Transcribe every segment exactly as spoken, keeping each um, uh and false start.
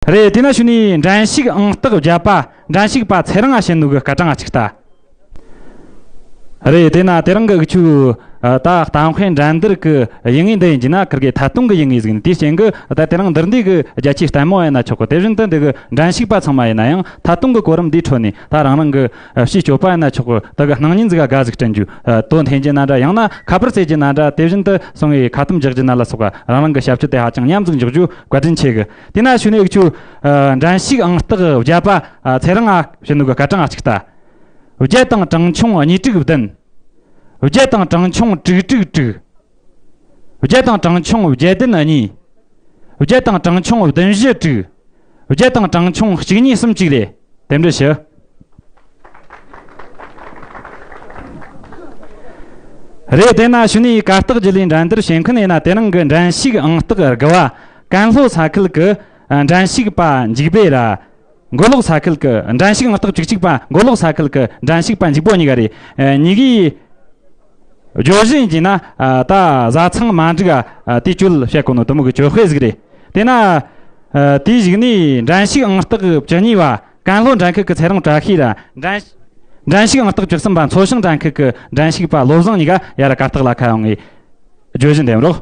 རེད། དེ་ན་ཞུ་ནི་འགྲན་ཞུགས་ཨང་རྟགས་བརྒྱད་པ་འགྲན་ཞུགས་པ་ཚེ་རིང་ང་བྱིན་ནོ་གི་སྐར་གྲངས་ང་གཅིག་ལྟ། རེད། དེ་ན་དེ་རིང་གི་འུ་ཆོ་ད་གཏམ་དཔེ་འགྲན་བསྡུར་གི་ཡུལ་དངོས་འདི་ཡིན་གྱི་ན་ཁིར་གི་ཐད་གཏོང་གི་ཡུལ་དངོས་ཟིག་ནི། དེའི་རྐྱེན་གི་ད་དེ་རིང་འདིར་འདི་གི་རྒྱ་ཆེའི་ལྟད་མོ་ཡིན་ན་ཆོག་གི། དེ་བཞིན་དུ་འདི་གི་འགྲན་ཞུགས་པ་ཚང་མ་ཡིན་ན་ཡང་ཐད་གཏོང་གི་གོ་རིམ་འདིའི་ཁྲོད་ནས་ད་རང་རང་གི་ཕྱིའི་སྤྱོད་པ་ཡིན་ན་ཆོག་གི། ད་གི་སྣང་བརྙན་ཟིག་ག་དགའ་ཟིག་སྐྲུན་རྒྱུ། དོན་འཐེན་རྒྱུ་ན་འདྲ། ཡང་ན་ཁ་པར་རྩེ་རྒྱུ་ན་འདྲ། དེ་བཞིན་དུ་སོང་བའི་ཁ་ཐུམ་རྒྱག་རྒྱུ་ན་ལ་སོགས་པ་རང་རང་གི་ཞབས་ཕྱི་དེ་ཧ་ཅང་ཉམས་ཟིག་འཇོག་རྒྱུ་བཀའ་དྲིན་ཆེ་གི། དེ་ན་ཞུ་ནས་འུ་ཆོ་འགྲན་ཞུགས་ཨང་རྟགས་བརྒྱད་པ་ཚེ་རིང་ང་བྱིན་ནོ་གི་སྐར་གྲངས་ང་གཅིག་ལྟ། བརྒྱད་དང་གྲངས་ཆུང་གཉིས་དྲུག་བདུན། བརྒྱད་དང་གྲངས་ཆུང་དྲུག་དྲུག་དྲུག། བརྒྱད་དང་གྲངས་ཆུང་བརྒྱད་བདུན་གཉིས། བརྒྱད་དང་གྲངས་ཆུང་བདུན་བཞི་དྲུག། བརྒྱད་དང་གྲངས་ཆུང་གཅིག་གཉིས་གསུམ་གཅིག་རེད། རྟེན་འབྲེལ་ཞུ། རེད། དེ་ན་ཞུ་ནི་གར་སྟེགས་བརྒྱུད་ལས་འགྲན་བསྡུར་བྱེད་མཁན་ཡིན་ན་དེ་རིང་གི་འགྲན་ཞུགས་ཨང་རྟགས་དགུ་བ་ཀན་ལྷོ་ས་ཁུལ་གི་འགྲན་ཞུགས་པ་འཇིགས་པས་ར། མགོ་ལོག་ས་ཁུལ་གྱི་འགྲན་ཞུགས་ཨང་རྟགས་བཅུ་གཅིག་པ། མགོ་ལོག་ས་ཁུལ་གྱི་འགྲན་ཞུགས་པ་འཇིགས་པོ་གཉིས་ཀ་རེད། ཨ། གཉིས་ཀའི་བརྗོད་གཞི་ཡིན་གྱི་ན། ཨ། ད་བཟའ་ཚང་མ་འགྲིག་ག་ཨ། དེ་བཅོལ་བྱེད་དགོས་ནོ་དེ་མོ་གི་གྱོད་དཔེ་ཟིག་རེད། དེ་ན། ཨ། དེའི་གཞུག་ནས་འགྲན་ཞུགས་ཨང་རྟགས་བཅུ་གཉིས་པ་ཀན་ལྷོ་འགྲན་ཁུལ་གྱི་ཚེ་རིང་བཀྲ་ཤིས་ར། འགྲན་འགྲན་ཞུགས་ཨང་རྟགས་བཅུ་གསུམ་པ་མཚོ་བྱང་འགྲན་ཁུལ་གྱི་འགྲན་ཞུགས་པ་བློ་བཟང་གཉིས་ཀ་ཡར་གར་སྟེགས་ལ་ཁ་ཡོང་ངས་བརྗོད་གཞི་འདེམས་རོགས།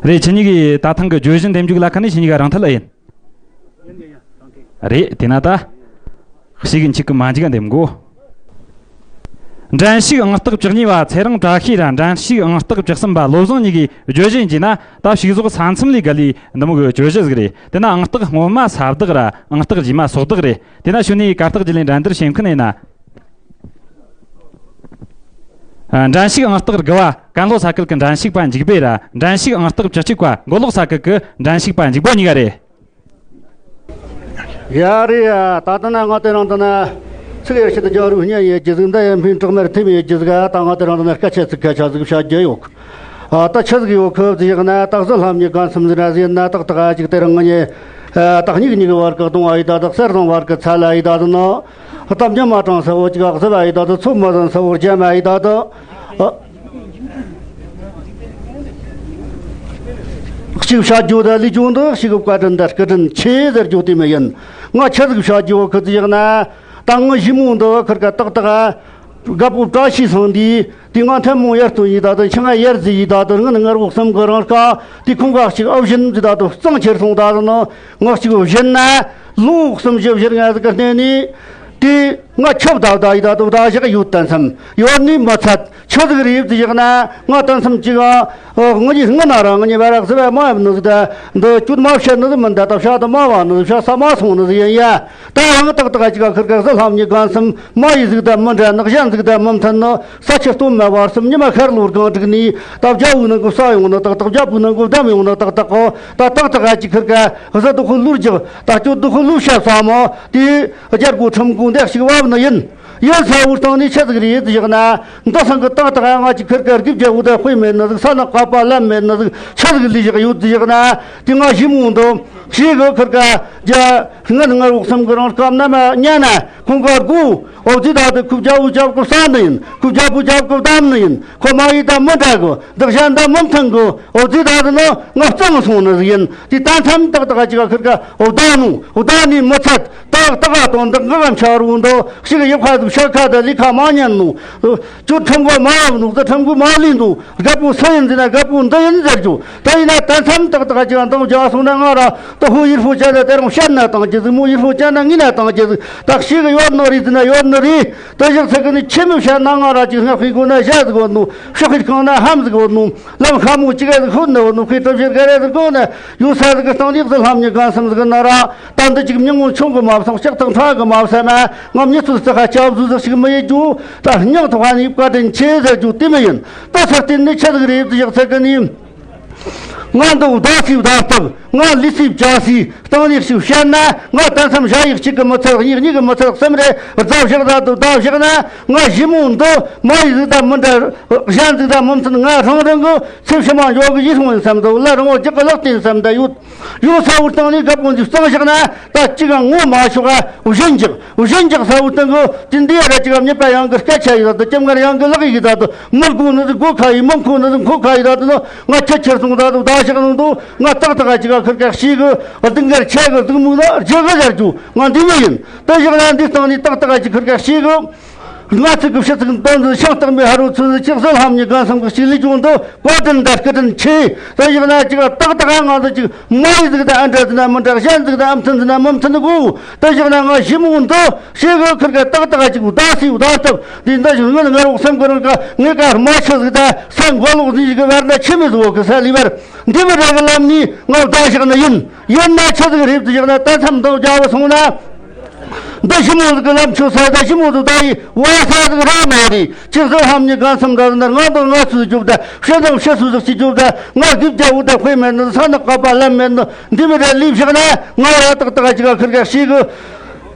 རེད། ཁྱེད་གཉིས་ཀྱིས་ད་ཐེངས་ཀྱི་བརྗོད་གཞི་འདེམས་རྒྱུ་ལ་ཁ་ནས་ཁྱེད་གཉིས་ཀ་རང་འཐད་ལ་ཡིན། རེད། དེ་ན་ད་ཞིག་གི་འཆུག་གི་མ་འཇིག་ག་འདེམས་དགོ། འགྲན་ཞུགས་ཨང་རྟགས་བཅུ་གཉིས་པ་ཚེ་རིང་བཀྲ་ཤིས་ར་འགྲན་ཞུགས་ཨང་རྟགས་བཅུ་གསུམ་པ་བློ་བཟང་གཉིས་ཀྱིས་བརྗོད་གཞི་ཡིན་གྱི་ན། ད་ཕྱུགས་ཟོག་ས་མཚམས་ལས་བརྒལ་ལས་འདི་མོ་གི་བརྗོད་གཞི་ཟིག་རེད། དེ་ན་ཨང་རྟགས་སྔོན་མ་ས་བདག་ར་ཨང་རྟགས་རྗེས་མ་སོ་བདག་རེད། དེ་ན་ཞུ་ནས་གར་སྟེགས་བརྒྱུད་ལས་འགྲན་བསྡུར་བྱེད་མཁན་ཡིན་ན། ཨ། འགྲན་ཞུགས་ཨང་རྟགས་དགུ་བ་ཀན་ལྷོ་ས་ཁུལ་གྱི་འགྲན་ཞུགས་པ་འཇིགས་པས་ར། འགྲན་ཞུགས་ཨང་རྟགས་བཅུ་གཅིག་པ་མགོ་ལོག་ས་ཁུལ་གྱི་འགྲན་ཞུགས་པ་འཇིགས་པོ་གཉིས་ཀ་རེད། ཡ་རེད་ཡ། ད་ལྟ་ན་ང་དེ་རིང་འདི་ན་ཚིག་ཡར་ཕྱིན་དུ་རྒྱང་རིང་བརྙན་ཡོད་རྒྱུ་ཟིག་འདི་ཡར་འཕེན་དྲག་མར་ཐིམ་ཡོད་རྒྱུ་ཟིག་ད་ང་དེ་རིང་འདི་ན་སྐད་ཆ་ཚིག་སྐད་ཆ་ཟིག་བཤད་རྒྱུ་ཡོད། ཨ། ད་ཆི་ཟིག་ཡོད་ཁུ་ཟིག་ཡག་ན་ད་གཟི་ལྷམ་གཉིས་གང་འཚམ་ཟིག་ན་ཟིག་ན་ཏག་ཏག་ཨ་ཅིག་དེ་རིང་ངི་ནི། ཨ། ད་སྙིགས་སྙིགས་བར་གི་གདོང་ཨ་ཡི་ད་ད་གསེར་སྲང་བར་གི་ཚལ་ཨ་ཡི་ད་ད་ནོ། ད་ཉི་མ་གྲང་ས་བོ་ཅིག་གཟི་བ་ཡི་ད་ད་ཚོད་མ་ཟན་ས་བོ་རྒྱ་མ་ཡི་ད་ད། ཨ། གཅིག་བཤད་རྒྱུ་ད་ལས་རྒྱུ་འདི་གཅིག་གི་བཀའ་དྲིན་ད་སྐུ་དྲིན་ཆེ་ཟེར་རྒྱུ་དེ་མི་ཡིན། ང་ཆི་ཟིག་བཤད་རྒྱུ་ཁུ་ཟིག་ཡག་ན། ད་ངི་ཞི་མོ་འདི་ཁུར་ག་ཏག་ཏག་ཨ། རྒད་པོ་བཀྲ་ཤིས་ཚང་འདི། དེ་ང་ཐལ་མོ་ཡར་སྟོན་ཡི་ད་དུ་ཆང་ཡར་ཟི་ཡི་ད་དུ་ངི་ནི་ངར་བོ་གསུམ་གི་རང་དཀའ། དེ་ཁོང་ག་གཅིག་ཨ་བཞིན་ཟི་ད་དུ་གཙང་ཁྱེར་སོང་ད་དུ་ནི་ང་གཅིག་བཞིན་ན་ལོ་གསུམ་བཞི་བཞི་ལྔ་ཟིག་གི་སྟེང་ནས་དེ་ང་ཆབ་ད་ད་ཡི་ད་དུ་ད་བཞག་ཡོད་དན་སམ་ཡོད་ནི་མ་ཚད་ཆི་ཟིག་རེད་ཟི་ཡག་ན་ང་དན་སམ་གཅིག་ཨ། ངི་ནི་ངི་ན་ར་ངི་ནི་བ་རག་ཟི་བ་མ་ཡབ་ནི་ཟི་ད་འདི་ཅུད་མ་བཤད་ནི་ཟི་མི་འདའ་ད་བཤད་ད་མ་བ་ནི་ཟི་བཤད་ས་མ་སོང་ནི་ཟི་ཡིན་ཡ། ད་ཡང་ཏག་ཏག་ཅིག་ཁིར་ཀ་གཟི་ལྷམ་གཉིས་གང་སམ་མ་ཡི་ཟིག་དང་མི་འདྲ་ནག་གཞན་ཟིག་དང་མི་མཐུན་ནོ། ས་ཆུ་སྟོད་སྨད་བར་གསུམ་ཉི་མ་ཤར་ལྷོར་གང་འགྲིག་ནི། ད་རྒྱ་བོའི་ནང་གི་ས་ཡོང་ནི་ཏག་ཏག་རྒྱ་བོའི་ནང་གི་བདམས་ཡོང་ནི་ཏག་ཏག་གོ། ད་ཏག་ཏག་ཅིག་ཁིར་ཀ་གཟི་དུ་ཁུ་ལུར་རྒྱག་ད་སྐྱོ་དུ་ཁུ་ལུར་ཤ་ས་མོ། དེ་རྒྱལ་སྒོ་ཁྲིམས་སྒོ་འདེགས་ཤིག་བབ་ནི་ཡིན། ཡིན་ས་འུར་སྟེང་ནས་ཆི་ཟིག་རེད་ཟི་ཡག་ན། འདི་སང་གི་ཏག་ཏག་ང་ཅིག་ཁིར་ཀ་རྒྱུ་རྒྱ་བོ་ད་དཔེ་མེད་ནི་ཟིག་ས་ནག་ཀ་པ་ལམ་མེད་ནི་ཟིག་ཆི་ཟིག་ལི་ཡག་ཡོད་ཟི་ཡག་ན། དེ་ང་ཞི་མོ་འདི་ཤེས་གི་ཁིར་ཀ་རྒྱ། ངར་ངར་འོག་སམ་གི་རང་སྐམ་ན་མ་ཉན་ན་ཁོང་ག་དགོ། འོ་དེ་ད་དེ་ཁུ་བྱ་བུ་བྱ་བུ་ས་ནི་ཡིན། ཁུ་བྱ་བུ་བྱ་བུ་བདམས་ནི་ཡིན། ཁོ་མ་ཡི་ད་མི་འདྲ་གི་འདི་གཞན་ད་མི་མཐུན་གི་འོ་དེ་ད་དེ་ནི་ང་གཙང་སོང་ནི་ཡིན། དེ་ད་མཚམས་ཏག་ཏག་ཅིག་ཁིར་ཀ་འོ་ད་ནུ་འོ་ད་ནི་མི་ཚད་ཏག་ཏག་དོན་དག་ང་གམ་ཆ་རུ་འདི་ཞིག་ཡི་ཁ་དུ་ཤ་ཁ་ད་ལི་ཁ་མ་ཉན་ནུ། ཅོ་ཁྲིམས་གོ་མ་བབ་ནུ་ཟི་ཁྲིམས་གོ་མ་ལི་འདུ། རྒད་པོ་སུ་ཡིན་ཟེར་ན་རྒད་པོ་འདི་ཡིན་ཟེར་རྒྱུ། ད་ཡིན་ན་ད་མཚམས་ཏག་ཏག་ཅིག་འདང་རྒྱག་སོང་ན་ང་ར་ད་ཧུ་ཡིར་ཧུ་ཅན་ན་དེ་རང་བཤད་ན་བཏང་རྒྱུ་ཟིག་མོ་ཡིར་ཧུ་ཅན་ན་ངི་ན་བཏང་རྒྱུ་ཟིག་ད་ཤི་གི་ཡོད་ནོ་རེད་ཟེར་ན་ཡོད་ནི་རེད། ད་ཞག་ཚེ་གི་ནི་ཁྱི་མི་བཤད་ན་ང་ར་ཅིག་སྔགས་ཕིག་གོ་ན་བཤད་ཟིག་གོ་ནོ། ཤོག་ཁིར་ཁང་ན་ཧམ་ཟིག་གོ་ནོ། ལམ་ཁ་མོ་ཅིག་ག་ཟིག་ཧུ་ནི་གོ་ནོ། ཁོས་གྲུབ་ཕྱིར་ག་རེ་ཟིག་གོ་ན་ཡོད་ས་ཟིག་གི་སྟེང་ནས་ཟི་ལྷམ་གཉིས་གང་སམ་ཟིག་ན་ར། ད་འདི་ཅིག་མྱི་ངོ་ཆུང་གི་མ་བསམ་ལྕགས་ཐག་ཕྲ་གི་མ་བསམ་ན་ང་མྱི་ཚོའི་རྩི་ཁ་སྐྱབས་བཟོ་ཟིག་ཞིག་མི་ཡེད་རྒྱུ། ད་སྙིང་ཐོག་ནས་བཀའ་དྲིན་ཆེ་ཟེར་རྒྱུ་དེ་མི་ཡིན། ད་ཚེ་བརྟེན་ནས་ཆི་ཟིག་རེད་ཟེར་ཡག་ཚེ་གི་ནི། ང་འདི་བདག་སྲིད་བདག་སྟོབས། ང་ལུས་སྲིད་བྱ་སྲིད་སྟེང་ནས་ཞིག་བཤད་ན། ང་ད་མཚམས་བཞག་ཡག་གཅིག་གི་མི་ཚད་གཉིས། གཉིས་གི་མི་ཚད་གསུམ་རེ་རྫ་བཞག་ད་དུ་ད་བཞག་ན། ང་ཞི་མོ་འདི་མ་ཡི་ཟིག་ད་མི་འདྲ་གཞན་ཟིག་ད་མི་མཐུན། ང་རང་རང་གི་ཚེ་ཕྱི་མ་འཇོག་གི་ཡིད་སྲུང་ཡིན་བསམ་འདུག་ལ་རང་བ་རྒྱག་གི་ལག་རྟེན་བསམ་ད་ཡོད། ཡོད་ས་བོ་སྟེང་ནས་རྒད་པོ་འདི་གཙང་བཞག་ན་ད་གཅིག་ག་ངོ་མ་ཤོག་ག་བཞིན་རྒྱག་བཞིན་རྒྱག་ས་བོ་སྟེང་གི་དེ་འདི་ཡ་ར་གཅིག་ག་མྱི་པ་ཡང་གི་སྐད་ཆ་ཡི་ད་དུ་ལྕམ་ངར་ཡང་གི་ལག་ཡི་ད་དུ་མི་དགོ་ནི་ཟིག་སྒོ་ཁ་ཡི་མི་མཁོ་ནི་ཟིག་མཁོ་ཁ་ཡི་ད་དུ་ནི་ང་ཁྱི་ཁྱེར་སོང་ད་དུ་ད་བཞག་ནི་འདུག་ང་ཏག་ཏག་ག་གཅིག་ག་ ཁིར་ཀ་ཤི་གི་སྡུག་གར་ཆེ་གི་སྡུག་མུག་ན་རྒྱུ་གི་ཟེར་རྒྱུ་ང་འདི་མི་ཡིན། དེ་བཞག་ན་འདི་སྟེང་ནས་ཏག་ཏག་ཅིག་ཁིར་ཀ་ཤི་གི། ང་ཚིག་གི་ཕྱི་ཚིག་དོན་ཚིག་ཤིང་སྟག་མའི་ཕ་རོལ་ཚུལ་ཚིག་ཅིག་གསོལ་ལྷམ་གཉིས་གང་སམ་གི་ཞིག་ལས་ཀྱང་འདི་བཀའ་དྲིན་དང་སྐུ་དྲིན་ཆེ། དེ་བཞག་ན་ཅིག་ཏག་ཏག་ང་ཚོ་ཅིག་མ་ཡི་ཟིག་དང་ཨ་འདྲ་ཟིག་ན་མི་འདྲ་གཞན་ཟིག་དང་ཨ་མཐུན་ཟིག་ན་མི་མཐུན་གོ། དེ་བཞག་ན་ང་ཞི་མོ་འདི་ཤེས་གི་ཁིར་ཀ་ཏག་ཏག་ཅིག་བདག་སྲིད་བདག་སྟབས་དེ་འདི་ཞིག་ངན་ངར་འོག་སེམས་ཀི་རང་ཀ་ངེད་ཀ་རྨ་ཆུ་ཟིག་དང་ས་མགོ་ལོག་ཟིག་ཞིག་གི་བར་ན་ཆི་མི་ཟིག་འོག་གི་ས་ལི་བར། འདི་མི་རེ་གི་ལམ་ནས་ང་བདག་བཞག་ནི་ཡིན། ཡིན་ན་ཆི་ཟིག་རེད་དུ་བཞག་ན་ད་མཚམས་འདི་རྒྱལ་བ་སོང་ན། འདི་ཞི་མོ་ཟིག་གི་ལམ་ཆུ་ས་ད་ཞི་མོ་ཟིག་ད་ཡི་བ་ས་ཟིག་ར་མ་རེད། ཅིག་ཟིག་ལྷམ་གཉིས་གང་སམ་ད་ཟིག་ན་ང་དང་ང་སུ་རྒྱུག་ད་ཕྱི་དང་ཕྱི་སུ་ཟིག་ཅི་རྒྱུག་ད་ང་རྒྱུག་རྒྱ་བུ་ད་དཔེ་མེད་ནི་ས་ནི་ཀ་པ་ལམ་མེད་ནི་འདི་མི་རེ་ལི་བཞག་ན་ང་ར་ཏག་ཏག་ཅིག་ག་ཁིར་ག་ཤི་གི།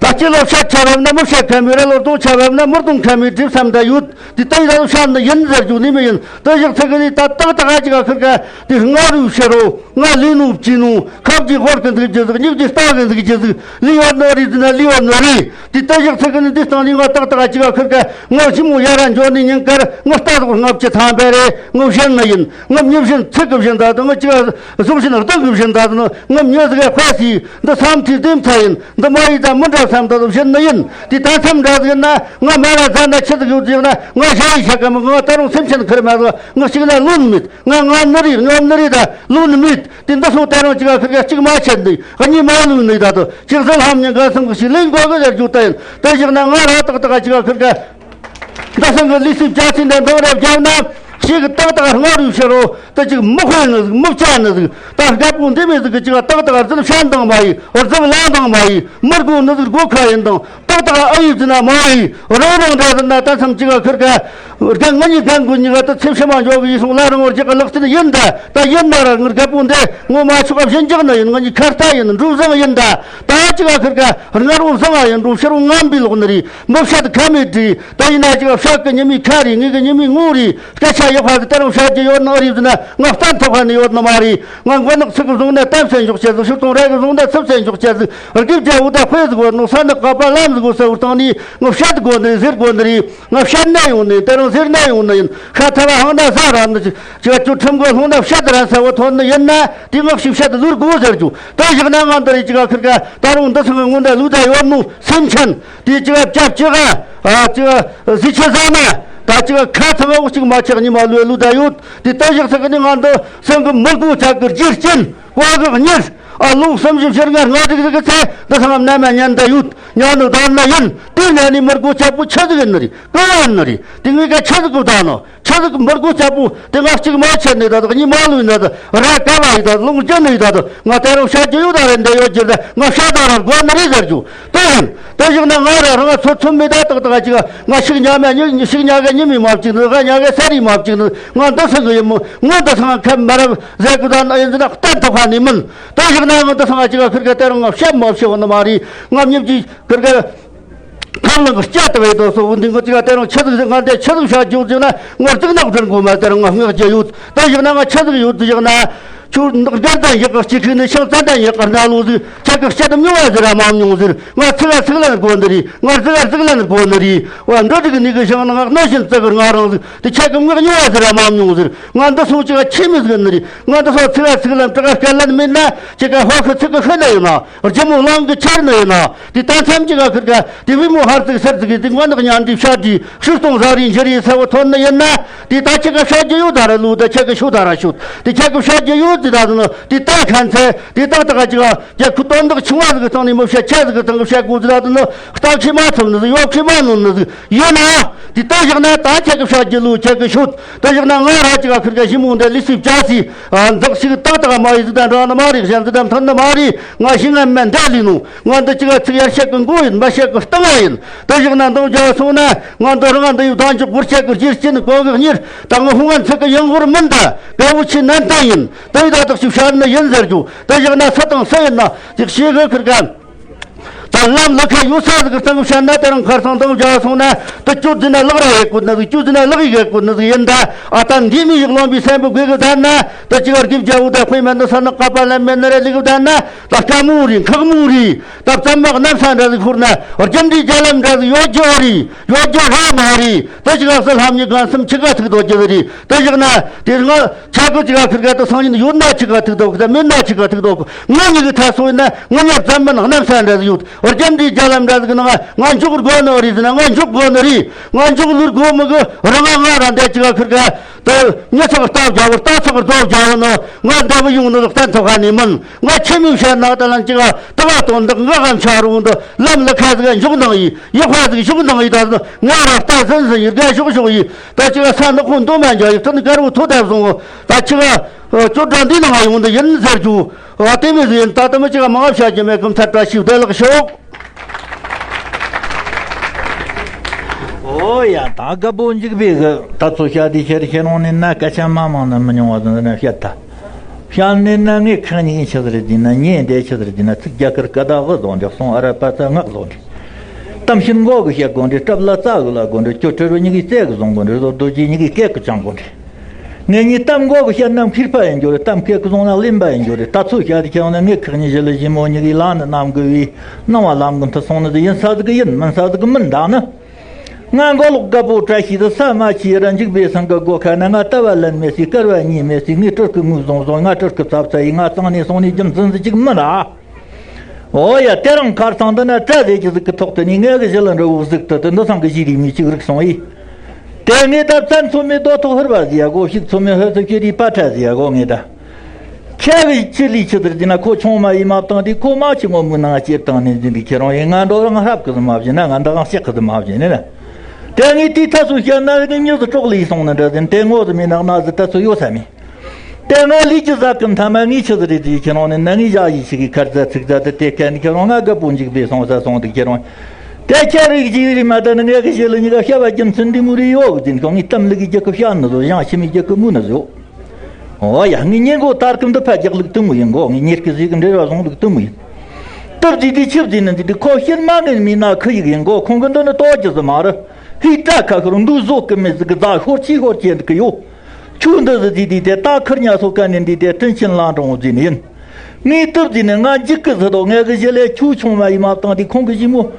ད་སྤྱི་ལོ་ཤ་ཆ་བབ་ན་མི་ཤ་ཁ་མི་ར་ལོ་རྡོ་ཆ་བབ་ན་མི་རྡུང་ཁ་མི་གྲིབ་བསམ་ད་ཡོད། དེ་ལྟ་ཡི་ད་ཤ་ནི་ཡིན་ཟེར་རྒྱུ་ནི་མི་ཡིན། དེ་བཞག་ཚིག་གི་ནི་ད་ཏག་ཏག་ཅིག་ག་ཁིར་ག་དེ་ང་རུ་ཤི་རོ། ང་ལུས་ནུབ་ཀྱི་ནུ་ཁབ་ཀྱི་ཧོར་གི་འདུག་རྒྱུ་ཟིག་སྙིགས་ཀྱི་རྟ་གི་འདུག་རྒྱུ་ཟིག་ལུས་ཡོད་ནོ་རི་ཟིན་ན་ལུས་ཡོད་ནོ་རི། དེ་ལྟ་བཞག་ཚིག་གི་ནི་འདི་སྟེང་ནི་ང་ཏག་ཏག་ཅིག་ག་ཁིར་ག་ང་ཞི་མོ་ཡ་ར་འཇོག་ནི་ཉིན་དཀར་ང་རྟ་དོག་ལྔ་བཅུ་ཐམ་པ་རེ་ང་བཞིན་ནི་ཡིན། ང་མྱི་བཞིན་ཚིག་གི་བཞིན་ད་དུ་ང་ཅིག་ག་གཟུགས་བཞིན་རྟ་གི་བཞིན་ད་དུ་ང་མྱི་ཟིག་ག་དཔེ་སི། འདི་བསམ་ཐིག་དེ་མཚན་ཡིན། འདི་མ་ཡི་ད་མི་འདྲ་བསམ་ད་དུ་བཞིན་ནི་ཡིན། དེ་ད་མཚམས་འདྲ་ཟིག་ཡིན་ན་ང་མ་ར་ཟ་ན་ཆི་ཟིག་ཡོད་ཟིག་ཡོད་ན་ང་ཞ་ཡི་ཤ་ཀ་མི་ང་ད་རུང་སེམས་ཅན་ཁིར་མ་ཟིག་ང་གཅིག་ན་ལོན་མེད། ང་ང་ནི་རེད་ཉོམ་ནི་རེད་ད་ལོན་མེད། དེ་འདི་སོང་ད་རུང་གཅིག་ག་ཁིར་ག་གཅིག་མ་ཆད་འདི་གཉིས་མ་ལོན་ནི་ད་དུ་གཅིག་ཟིག་ལྷམ་ཉིན་ག་སང་གི་ཞིག་ལེན་དགོས་གི་ཟེར་རྒྱུ་ད་ཡིན། དེ་བཞག་ན་ང་ར་ཏག་ཏག་གཅིག་ག་ཁིར་ག། ད་སང་གི་ལི་སི་བཅའ་སི་འདི་འདང་རེ་བརྒྱབ་ན་ཞིག་གི་ཏག་ཏག་སྔ་རུ་ཕྱི་རུ་ད་ཅིག་མི་དཔེ་ནི་ཟིག་མི་བཅའ་ནི་ཟིག་ད་རྒད་པོ་འདི་མི་ཟིག་གི་ཅིག་ཏག་ཏག་རྫུན་བཤད་འདང་མ་ཡི་རྫུན་ལང་འདང་མ་ཡི་མི་དགོ་ནི་ཟིག་སྒོ་ཁ་ཡིན་དང་ཏག་ཏག་ཨ་ཡི་ཟིན་ན་མ་ཡི་རང་རང་འདྲ་ཟིན་ན་ད་མཚམས་ཅིག་ག་ཁིར་ག་རྒན་ང་གཉིས་རྒན་དགོ་གཉིས་ཀ་ད་ཚེ་ཕྱི་མ་འཇོག་གི་ཡིད་སོང་ལ་རང་བར་ཅིག་ག་ལག་རྩལ་ཡིན་ད་ད་ཡིན་ན་ར་ངི་རྒད་པོ་འདི་ངོ་མ་ཆོག་ག་བཞིན་འཇག་ན་ཡིན། ང་གཉིས་ཁ་ལྟ་ཡིན་འགྲོ་བཟང་ཡིན་ད་ད་ཅིག་ག་ཁིར་ག་སྔ་རུ་བཟང་ང་ཡིན་འགྲོ་ཕྱི་རུ་ངན་པའི་ལོག་ནི་རེད། མི་བཤད་ཁ་མེད་དྲིས། ད་ཡིན་ན་ཅིག་བཤད་གི་ཉི་མའི་ཁ་རེད། ངེད་གི་ཉི་མའི་ངོ་རེད། སྐད་ཆ་ཡག་པ་ཟིག་ད་རུང་བཤད་རྒྱུ་ཡོད་ནོ་རེད་ཟེར་ན་ང་བསྟན་ཐུབ་པ་ནི་ཡོད་ནི་མ་རེད། ང་མགོ་ནག་ཚིག་གི་བཟུང་ནས་གཏམ་བཤད་འཇོག་བྱེད་ཟིག་ཕྱིར་གཏོང་རེ་གི་བཟུང་ནས་ཚིག་བཤད་འཇོག་བྱེད་ཟིག་རྒྱུ་རྒྱ་འུ་ད་དཔེ་ཟིག་བོར་ནོ་ས་ནི་ཀ་པ་ལམ་ཟིག་གོ་ས་འུར་བཏང་ནི་ང་བཤད་དགོ་ནི་ཟེར་དགོ་ནི་རེད། ང་བཤད་ན་ཡོང་ནི་ད་རུང་ཟེར་ན་ཡོང་ནི་ཡིན། ཤ་ཐལ་བ་ཧང་ན་ཟ་ར་ནི་ཅིག་ཅིག་ཁྲིམས་གོ་ལྷུང་ན་བཤད་ར་ས་བོ་ཐོན་ནི་ཡིན་ན་དེ་ང་ཞིག་བཤད་ལུར་དགོ་ཟེར་རྒྱུ། ད་བཞག་ན་ང་འདི་རེད་ཅིག་ཁིར་ག་ད་རུང་འདི་ཚང་གི་སྔོན་ད་ལུག་ད་ཡོད་ནོ་སེམས་ཅན། དེ་ཅིག་སྐྱབས་ཅིག་ཨ་ཅིག་གཟི་ཆུ་བཟང་ན་ད་ཅིག་ཁ་ཚང་འོག་ཅིག་མ་ཆག་ཉི་མ་ལོས་ལུ་ད་ཡོད། དེ་ལྟ་བཞག་ཚག་ནི་ང་འདི་སེང་གི་མི་དགོ་ཆག་གི་རྒྱུ་རྐྱེན་བཀའ་གི་གཉེར་ཨ་ལུང་གསུམ་བཞི་བཞི་ལྔ་ལྔ་དྲུག་དྲུག་གི་ཚེ་འདི་ཚང་མ་མནའ་མ་ཉན་ད་ཡོད། ཉན་ནི་ད་ན་ཡིན། དེ་ན་ནི་མི་དགོ་ཆག་པོ་ཆི་ཟིག་ཡིན་ནི་རེད། གང་ཡིན་ནི་རེད། དེ་ངས་ཀ་ཆི་ཟིག་གོ་ད་ནོ། ཆི་ཟིག་མི་དགོ་ཆག་པོ་དེ་ང་གཅིག་མ་ཆད་ནས་ད་དུ་གཉིས་མ་ལུས་ན་དུ་ར་ཀ་བ་ཡི་ད་དུ་ལུང་རྒྱུ་ནི་ཡི་ད་དུ་ང་ད་རུང་བཤད་རྒྱུ་ཡོད་ད་རེད་འདི་ཡོད་རྒྱུ་ད་ང་བཤད་ད་ར་དགོས་ནི་རེད་ཟེར་རྒྱུ་དེ་ཡིན། དེ་བཞག་ན་ང་ར་རང་ཚོ་ཚོམ་མེད་ད་ཏག་ཏག་ཅིག་ང་ཤིག་ཉ་མ་ཉི་ཤིག་ཉ་ག་ཉི་མི་མ་བཅུག་ནི་ང་ཉ་ག་ས་རི་མ་བཅུག་ནི་ང་འདི་སང་གི་ཡིན་མོ་ངོ་འདི་སང་ཁ་མ་རབ་ཟེར་གི་ད་ན་ཡིན་ཟེར་ན་གཏན་ཐུབ་ཁ་ནི་མིན། དེ་བཞག་ན་ང་འདི་སང་ཅིག་ཁིར་ག་ད་རུང་ང་བཤད་མ་བཤད་བ་ནི་མ་རེད། ང་མྱི་གཅིག་ཁིར་ག་ཁམས་ལ་གི་སྐྱ་ལྟ་བའི་དོ་སོ་འདི་ངོ་ཅིག་ལ་དེ་རིང་ཆི་ཟིག་ཟིག་ང་དེ་ཆི་ཟིག་བྱ་རྒྱུ་ཟིག་ན་ངོ་ཟིག་ནག་ཟིག་མགོ་མ་དེ་རིང་ང་སྔགས་ཀྱི་ཡོད། དེ་བཞག་ན་ང་ཆི་ཟིག་ཡོད་ཟིག་ཡག་ན། ཁྱོད་འདི་སྒར་དང་ཡག་གི་སྐྱེ་ཁུ་ནི་ཤིང་རྩ་དང་ཡག་གི་སྣ་ལོ་ཟིག་ཁྱེད་ཀྱི་སྐྱ་དམ་མྱོང་བ་ཟིག་ར་མ་མྱོང་ཟིག་ང་ཚིག་ལ་ཚིག་ལ་ནི་གོ་ནི་རེད། ང་ཟིག་ལ་ཟིག་ལ་ནི་གོ་ནི་རེད། བ་འདི་ཟིག་ནི་གི་ཤིང་ནག་གནོད་བཞིན་ཙི་གི་ང་རང་ཟིག་དེ་ཁྱེད་ཀྱི་ངག་མྱོང་བ་ཟིག་ར་མ་མྱོང་ཟིག་ང་འདི་སོང་ཅིག་ཁྱེད་མི་ཟིག་ནི་རེད། ང་འདི་སོང་ཚིག་ལ་ཚིག་ལ་དྲག་སྐད་ལ་ནི་མེད་ན་ཁྱེད་ཀ་ཧོ་ཁི་ཚིག་གི་ཤི་ནི་ཡིན་ན། རྒྱལ་མོ་གླང་གི་ཆར་ནི་ཡིན་ན། དེ་ད་མཚམས་ཀྱི་ག་ཁིར་ག་དེ་བི་མོ་ཧར་ཙིག་སར་ཙིག་གི་དེ་མགོ་ནག་ཉན་དེ་བཤད་དེ་ཕྱིར་གཏོང་ཟ་རིན་འཇི་རིན་ཚ་བོ་ཐོན་ནི་ཡིན་ན། དེ་ད་ཁྱེད་ཀ་བཤད་རྒྱུ་ཡོད་ད་ར་ལུ་ད་ཁྱེད་ཀ་ཤོད་ད་ར་ཤོད། དེ་ཁྱེད་ཀ་བཤད་རྒྱུ་ཡོད་དེ་ད་ནི་དེ་ད་ཁན་ཚེ་དེ་ད་ད་ག་ཅི་ག་རྒྱ་ཁུ་དོན་དག་ཆུང་བ་ཟིག་གི་སྟེང་ནས་མི་བཤད་ཆ་ཟིག་གི་སྟེང་གི་བཤད་དགོས་དེ་ད་ནི་རྟ་ཁྱི་མ་ཐུབ་ནི་ཟིག་ཡོ་ཁྱི་མ་ནོན་ནི་ཟིག་ཡིན་ན། དེ་ད་བཞག་ན་ད་ཁྱེད་ཀ་བཤད་རྒྱུ་ལུ་ཁྱེད་ཀ་ཤོད། དེ་བཞག་ན་ང་ར་ཅིག་ག་ཁིར་ག་ཞི་མོ་འདི་ལི་སི་བཅའ་སི་འདག་ཞིག་ཏག་ཏག་མ་ཡི་ཟིག་དང་འདྲ་ནི་མ་རེད། གཞན་ཟིག་དང་མཐུན་ནི་མ་རེད། ང་ཞི་ང་མ་འདྲ་ལི་ནོ། ང་འདི་ཅི་ག་ཚིག་ཡར་བཤད་གི་མགོ་ཡིན། མ་བཤད་གི་སྟེང་ཡིན། དེ་བཞག་ན་འདང་རྒྱག་སོང་ན་ང་འདི་རང་འདི་ཡི་བདག་འཇོག་བུར་བཤད་གི་རྒྱུ་རྐྱེན་གོ་གི་གཉེར་ད་ང་ཧུང་ང་ཚིག་གི་ཡང་ཧུར་མིན་ད་དགའ་བོ་ཆེ་ནན་ཏན་ཡིན། དེ་ཡི་ད་དག་ཞིག་བཤད་ནི་ཡིན་ཟེར་རྒྱུ། དེ་བཞག་ན་ས་དང་ས་ཡིན་ན་ཅིག་ཤེས་གི་ཁིར་ག་ད་ལམ་ལ་ཁ་ཡོད་ས་ཟིག་གི་སྟེང་བཤད་ན། དེ་རིང་ཁར་སང་དང་བྱ་སོང་ན། ད་ཅོ་ཟིན་ན་ལག་ར་ཡེ་གོ་ནི་ཟིག་ཅོ་ཟིན་ན་ལག་ཡེ་གོ་ནི་ཟིག་ཡིན། ད་ཨ་ད་འདི་མི་ཡིག་ལོན་པའི་སེམས་པ་དགོས་གི་ད་ན། ད་ཅི་གར་གིབ་བྱ་བོ་ད་དཔེ་མེད་ན་ས་ན་ཀ་པ་ལ་མེད་ན་ར་ལི་གི་ད་ན། ད་དཀའ་མོ་རེད། ཁག་མོ་རེད། ད་བཙན་མ་གནམ་ས་འདྲ་ཟིག་ཤོར་ན། རྒྱ་འདྲའི་རྒྱ་ལམ་འདྲ་ཟིག་ཡོད་རྒྱུ་རེད། ཡོད་རྒྱུ་རེད་མ་རེད། ད་ཅི་ག་སི་ལྷམ་ཉི་གང་སེམས་ཆི་ག་ཐུག་དོ་རྒྱུ་རེད། ད་བཞག་ན་དེ་སྔ་ཆ་གི་ཅི་ག་ཁིར་ག་ད་སང་ཉིན་ཡོད་ན་ཆི་ག་ཐུག་དོ་གི། ད་མེད་ན་ཆི་ག་ཐུག་དོ་གི། ང་ཉི་གི་ཐ་སོ་ཡིན་ན་ང་ཉ་བཙན་མ་ནང་གནམ་ས་འདྲ་ཟིག་ཡོད། རྒྱ་འདྲའི་རྒྱ་ལམ་འདྲ་ཟིག་གི་ནང་ང་འཇོག་དགོས་ནི་རེད་ཟེར་ན། ང་འཇོག་དགོས་ནི་རེད། ང་འཇོག་ལུར་དགོས་མི་གི་རང་ང་ང་རང་འདྲ་ཅི་ག་ཁིར་ག་ད་མྱི་ཚག་རྟ་བརྒྱ་བོ་རྟ་ཚག་རྡོ་བརྒྱ་བོ་ནོ། ང་འདྲ་བུ་ཡོང་ནོ་གཏན་ཐོག་ཁ་ནས་མིན། ང་ཆི་མོ་བཤད་ན་ད་ལན་ཅི་ག་ད་ག་དོན་དག་ང་ག་འཆར་རུང་འདི་ལམ་ལ་ཁ་ཟིག་འཇོག་ནང་ཡིན། ཡག་པ་ཟིག་ཞུགས་ནང་ཡིན། ད་ང་ར་རྟ་ཟིན་ཟིན་ཡིན། རྒན་ཞོག་ཞོག་ཡིན། ད་ཅི་ག་ས་ནག་ཁོང་འདོ་མ་འཇོག་ཡིན། ད་ནི་དཀར་བོ་ཐོ་དེབ་སོང་། ད་ཅི་ག་ཅོ་འདྲ་འདི་ནང་ཡོང་འདི་ཡིན་ཟེར་རྒྱུ། ཨ་དེ་མི་ཟིག་ཡིན། ད་ད་མི་ཅི་ག་མང་བ་བཤད་རྒྱུ་མེད་གི། མཐར་བཀྲ་ཤིས་བདེ་ལེགས་ཤོག། ཨོ་ཡ། ད་དཀར་པོ་འཇིགས་པའི་གི་ད་ཚོ་བཤད་དེ་ཁྱེར་ཁྱེར་འོང་ནས་ན། སྐད་ཆ་མ་མང་ན་མི་ཉུང་བ་དང་ན་བཤད་ད། བཤད་ནས་ན་ངས་ཁག་ཉིན་ཆི་ཟེར་དེ་ན། ཉིན་དེ་ཆི་ཟེར་དེ་ན། ཚིག་རྒྱ་གར་ཀ་ད་གི་བཟོ་འདྲ། གསུང་ཨ་ར་པ་ཙ་ངག་བཟོ་འདྲ། གཏམ་ཤིན་མགོ་གི་བཤད་དགོས་འདྲ། སྐྲབ་ལ་རྩ་གི་ལ་དགོས་འདྲ། ཅོ་ཁྲི་རུ་ཉི་གི་རྩེ་གི་བཟུང་དགོས་འདྲ། བཟོ་རྡོ་རྗེ་ཉི་གི་སྐད་གི་བཅང་དགོས་འདྲ། ངེད་གཉིས་གཏམ་མགོ་གི་བཤད་ན་མཁས་པ་ཡིན་རྒྱུ་རེད། གཏམ་སྐད་གི་བཟུང་ན་གླེན་པ་ཡིན་རྒྱུ་རེད། ད་ཚོད་བཤད་དེ་ཁྱེད་ན་ངས་ཁག་ཉིན་བཞི་ལ་ཞིབ་མོ་ཉི་གི་ལ་ནི་གནམ་གི་བའི་སྣང་བ་ལམ་གི་མཐུ་སོང་ནི་ཟིག་ཡིན་ས་ཟིག་གི་ཡིན། མིན་ས་ཟིག་གི་མིན། ད་ནི། ང་མགོ་ལོག་དཀར་པོ་བཀྲ་ཤིས་དུ་ས་མ་ཆི་ར་འཇིགས་པའི་སང་གི་སྒོ་ཁ་ན། ང་ལྟ་བ་ལན་མེད་སི་སྐར་བ་གཉིས་མེད་སི། ངའི་སྤྲུལ་སྐུ་ངོས་བཟུང་བཟུང་། ང་སྤྲུལ་སྐུ་ཚབ་ཚ་ཡི་ང་གཙང་ནས་སོང་ནས་རྒྱུ་མཚན་ཟིག་ཅིག་མིན་ལ། ཨོ་ཡ། དེ་རིང་ཁར་སང་འདི་ན་གྲྭ་ཟེར་གྱི་ཟིག་གི་ཐོག་ཏུ་ནི་ངའི་གི་ཞི་ལི་འགྲོ་བོ་ཟིག་ཏུ་དུ་འདི་སང་གི་ཞི་རི་མི་གཅིག་རིག་སོང་ཡི། དེ་ངས་ད་བཙན་ཚོ་མི་རྡོ་ཐོག་ཧུར་བ་ཟེར་ཡ་གོ། ཤིག་ཚོ་མི་ཧུར་ཚོ་ཁྱེད་རི་པ་ཁྲ་ཟེར་ཡ་གོ། ངས་ད། ཁྱེད་ཀྱི་ཆི་ལི་ཆི་ཟེར་དེ་ན་ཁོ་ཆུང་མ་ཡིན་མ་བཏང་དེ་ཁོ་མ་ཆི་ངོ་མུ་ནང་སྐྱེས་བཏང་ནས་འཛིན་གི་ཁྱེད་རང་ཡིན། ང་འགྲོ་རང་ཧྲབ་གི་ཟི་མ་བྱིན་ན། ང་འདི་གང་ཤེག་གི་ཟི་མ་བྱིན་ནི་ན། དེ་ངས་དེའི་ཐ་སུ་བཤད་ན་ངས་མྱི་ཟི་གྲོགས་ལི་སོང་ན་འདྲ་ཟིན། དེ་ངོ་ཟི་མི་ནག་ན་ཟི་ཐ་སུ་ཡོད་ས་མི། དེ་ང་ལི་ཅི་ཟ་གི་མཐའ་མ་ངས་ཆི་ཟི་རེད་དེ་ཁྱེད་རང་ནི་ན། ངས་ཞག་ཡི་ཆི་གི་ཁར་ཟ་ཚིག་ཟ་དེ་དེ་ཁ་ནི་ཁྱེད་རང་ང་དགའ་པོ་འཇིགས་པའི་སོང་ས་སོང་དེ་ཁྱེད་རང་དེ་ཁྱེད་རིག་ཅི་རི་མ་ད་ནི་ངས་གི་ཞི་ལི་ཉི་ག་ཤ་བ་རྒྱུ་མཚན་འདི་མུ་རི་ཡོད་གི་ཟིན། ཁྱོད་ངས་གཏམ་ལི་གི་རྒྱུ་གི་ཤ་ནི་ཟོ། ཞང་ཤི་མི་རྒྱུ་གི་མུ་ནི་ཟོ། ཨོ་ཡ། ངས་ཉིན་གོ་ལྟར་གི་འདི་ཕ་རྒྱག་ལུགས་དུ་མོ་ཡིན་གོ། ངས་ཉེར་གི་ཟིག་གི་འབྲེལ་བ་བཟུང་ལུགས་དུ་མོ་ཡིན། སྟབས་བདེ་དེ་ཆིབས་བདེ་ནི་འདི་དེ་ཁོ་ཕྱིར་མ་ངན་མི་ན་ཁུ་ཡིག་ཡིན་གོ། ཁོང་གི་འདི་ནི་ཏོ་ཇི་ཟི་མ་རུ་ཧི་ཏྲ་ཁ་ཁུར་འདུག་བཟོ་གི་མི་ཟིག་གི་རྫ་ཤོར་ཆི་ཤོར་ཆེ་འདི་གི་ཡོ། ཁྱོད་འདི་ཟི་དེ་དེ་དེ་ད་ཁུར་ཉ་སོ་ཀ་ནི་འདི་དེ་དྲིན་ཆེན་ལང་གྲོང་བཟི་ནི་ཡིན། ངས་སྟབས་བདེ་ནི་ང་འཇིགས་གི་ཟི་དོ། ངས་གི་ཞི་ལས་ཆུ་ཆུང་མ་ཡིན་མ་བཏང་དེ་ཁོང་གི་ཞི་མོ།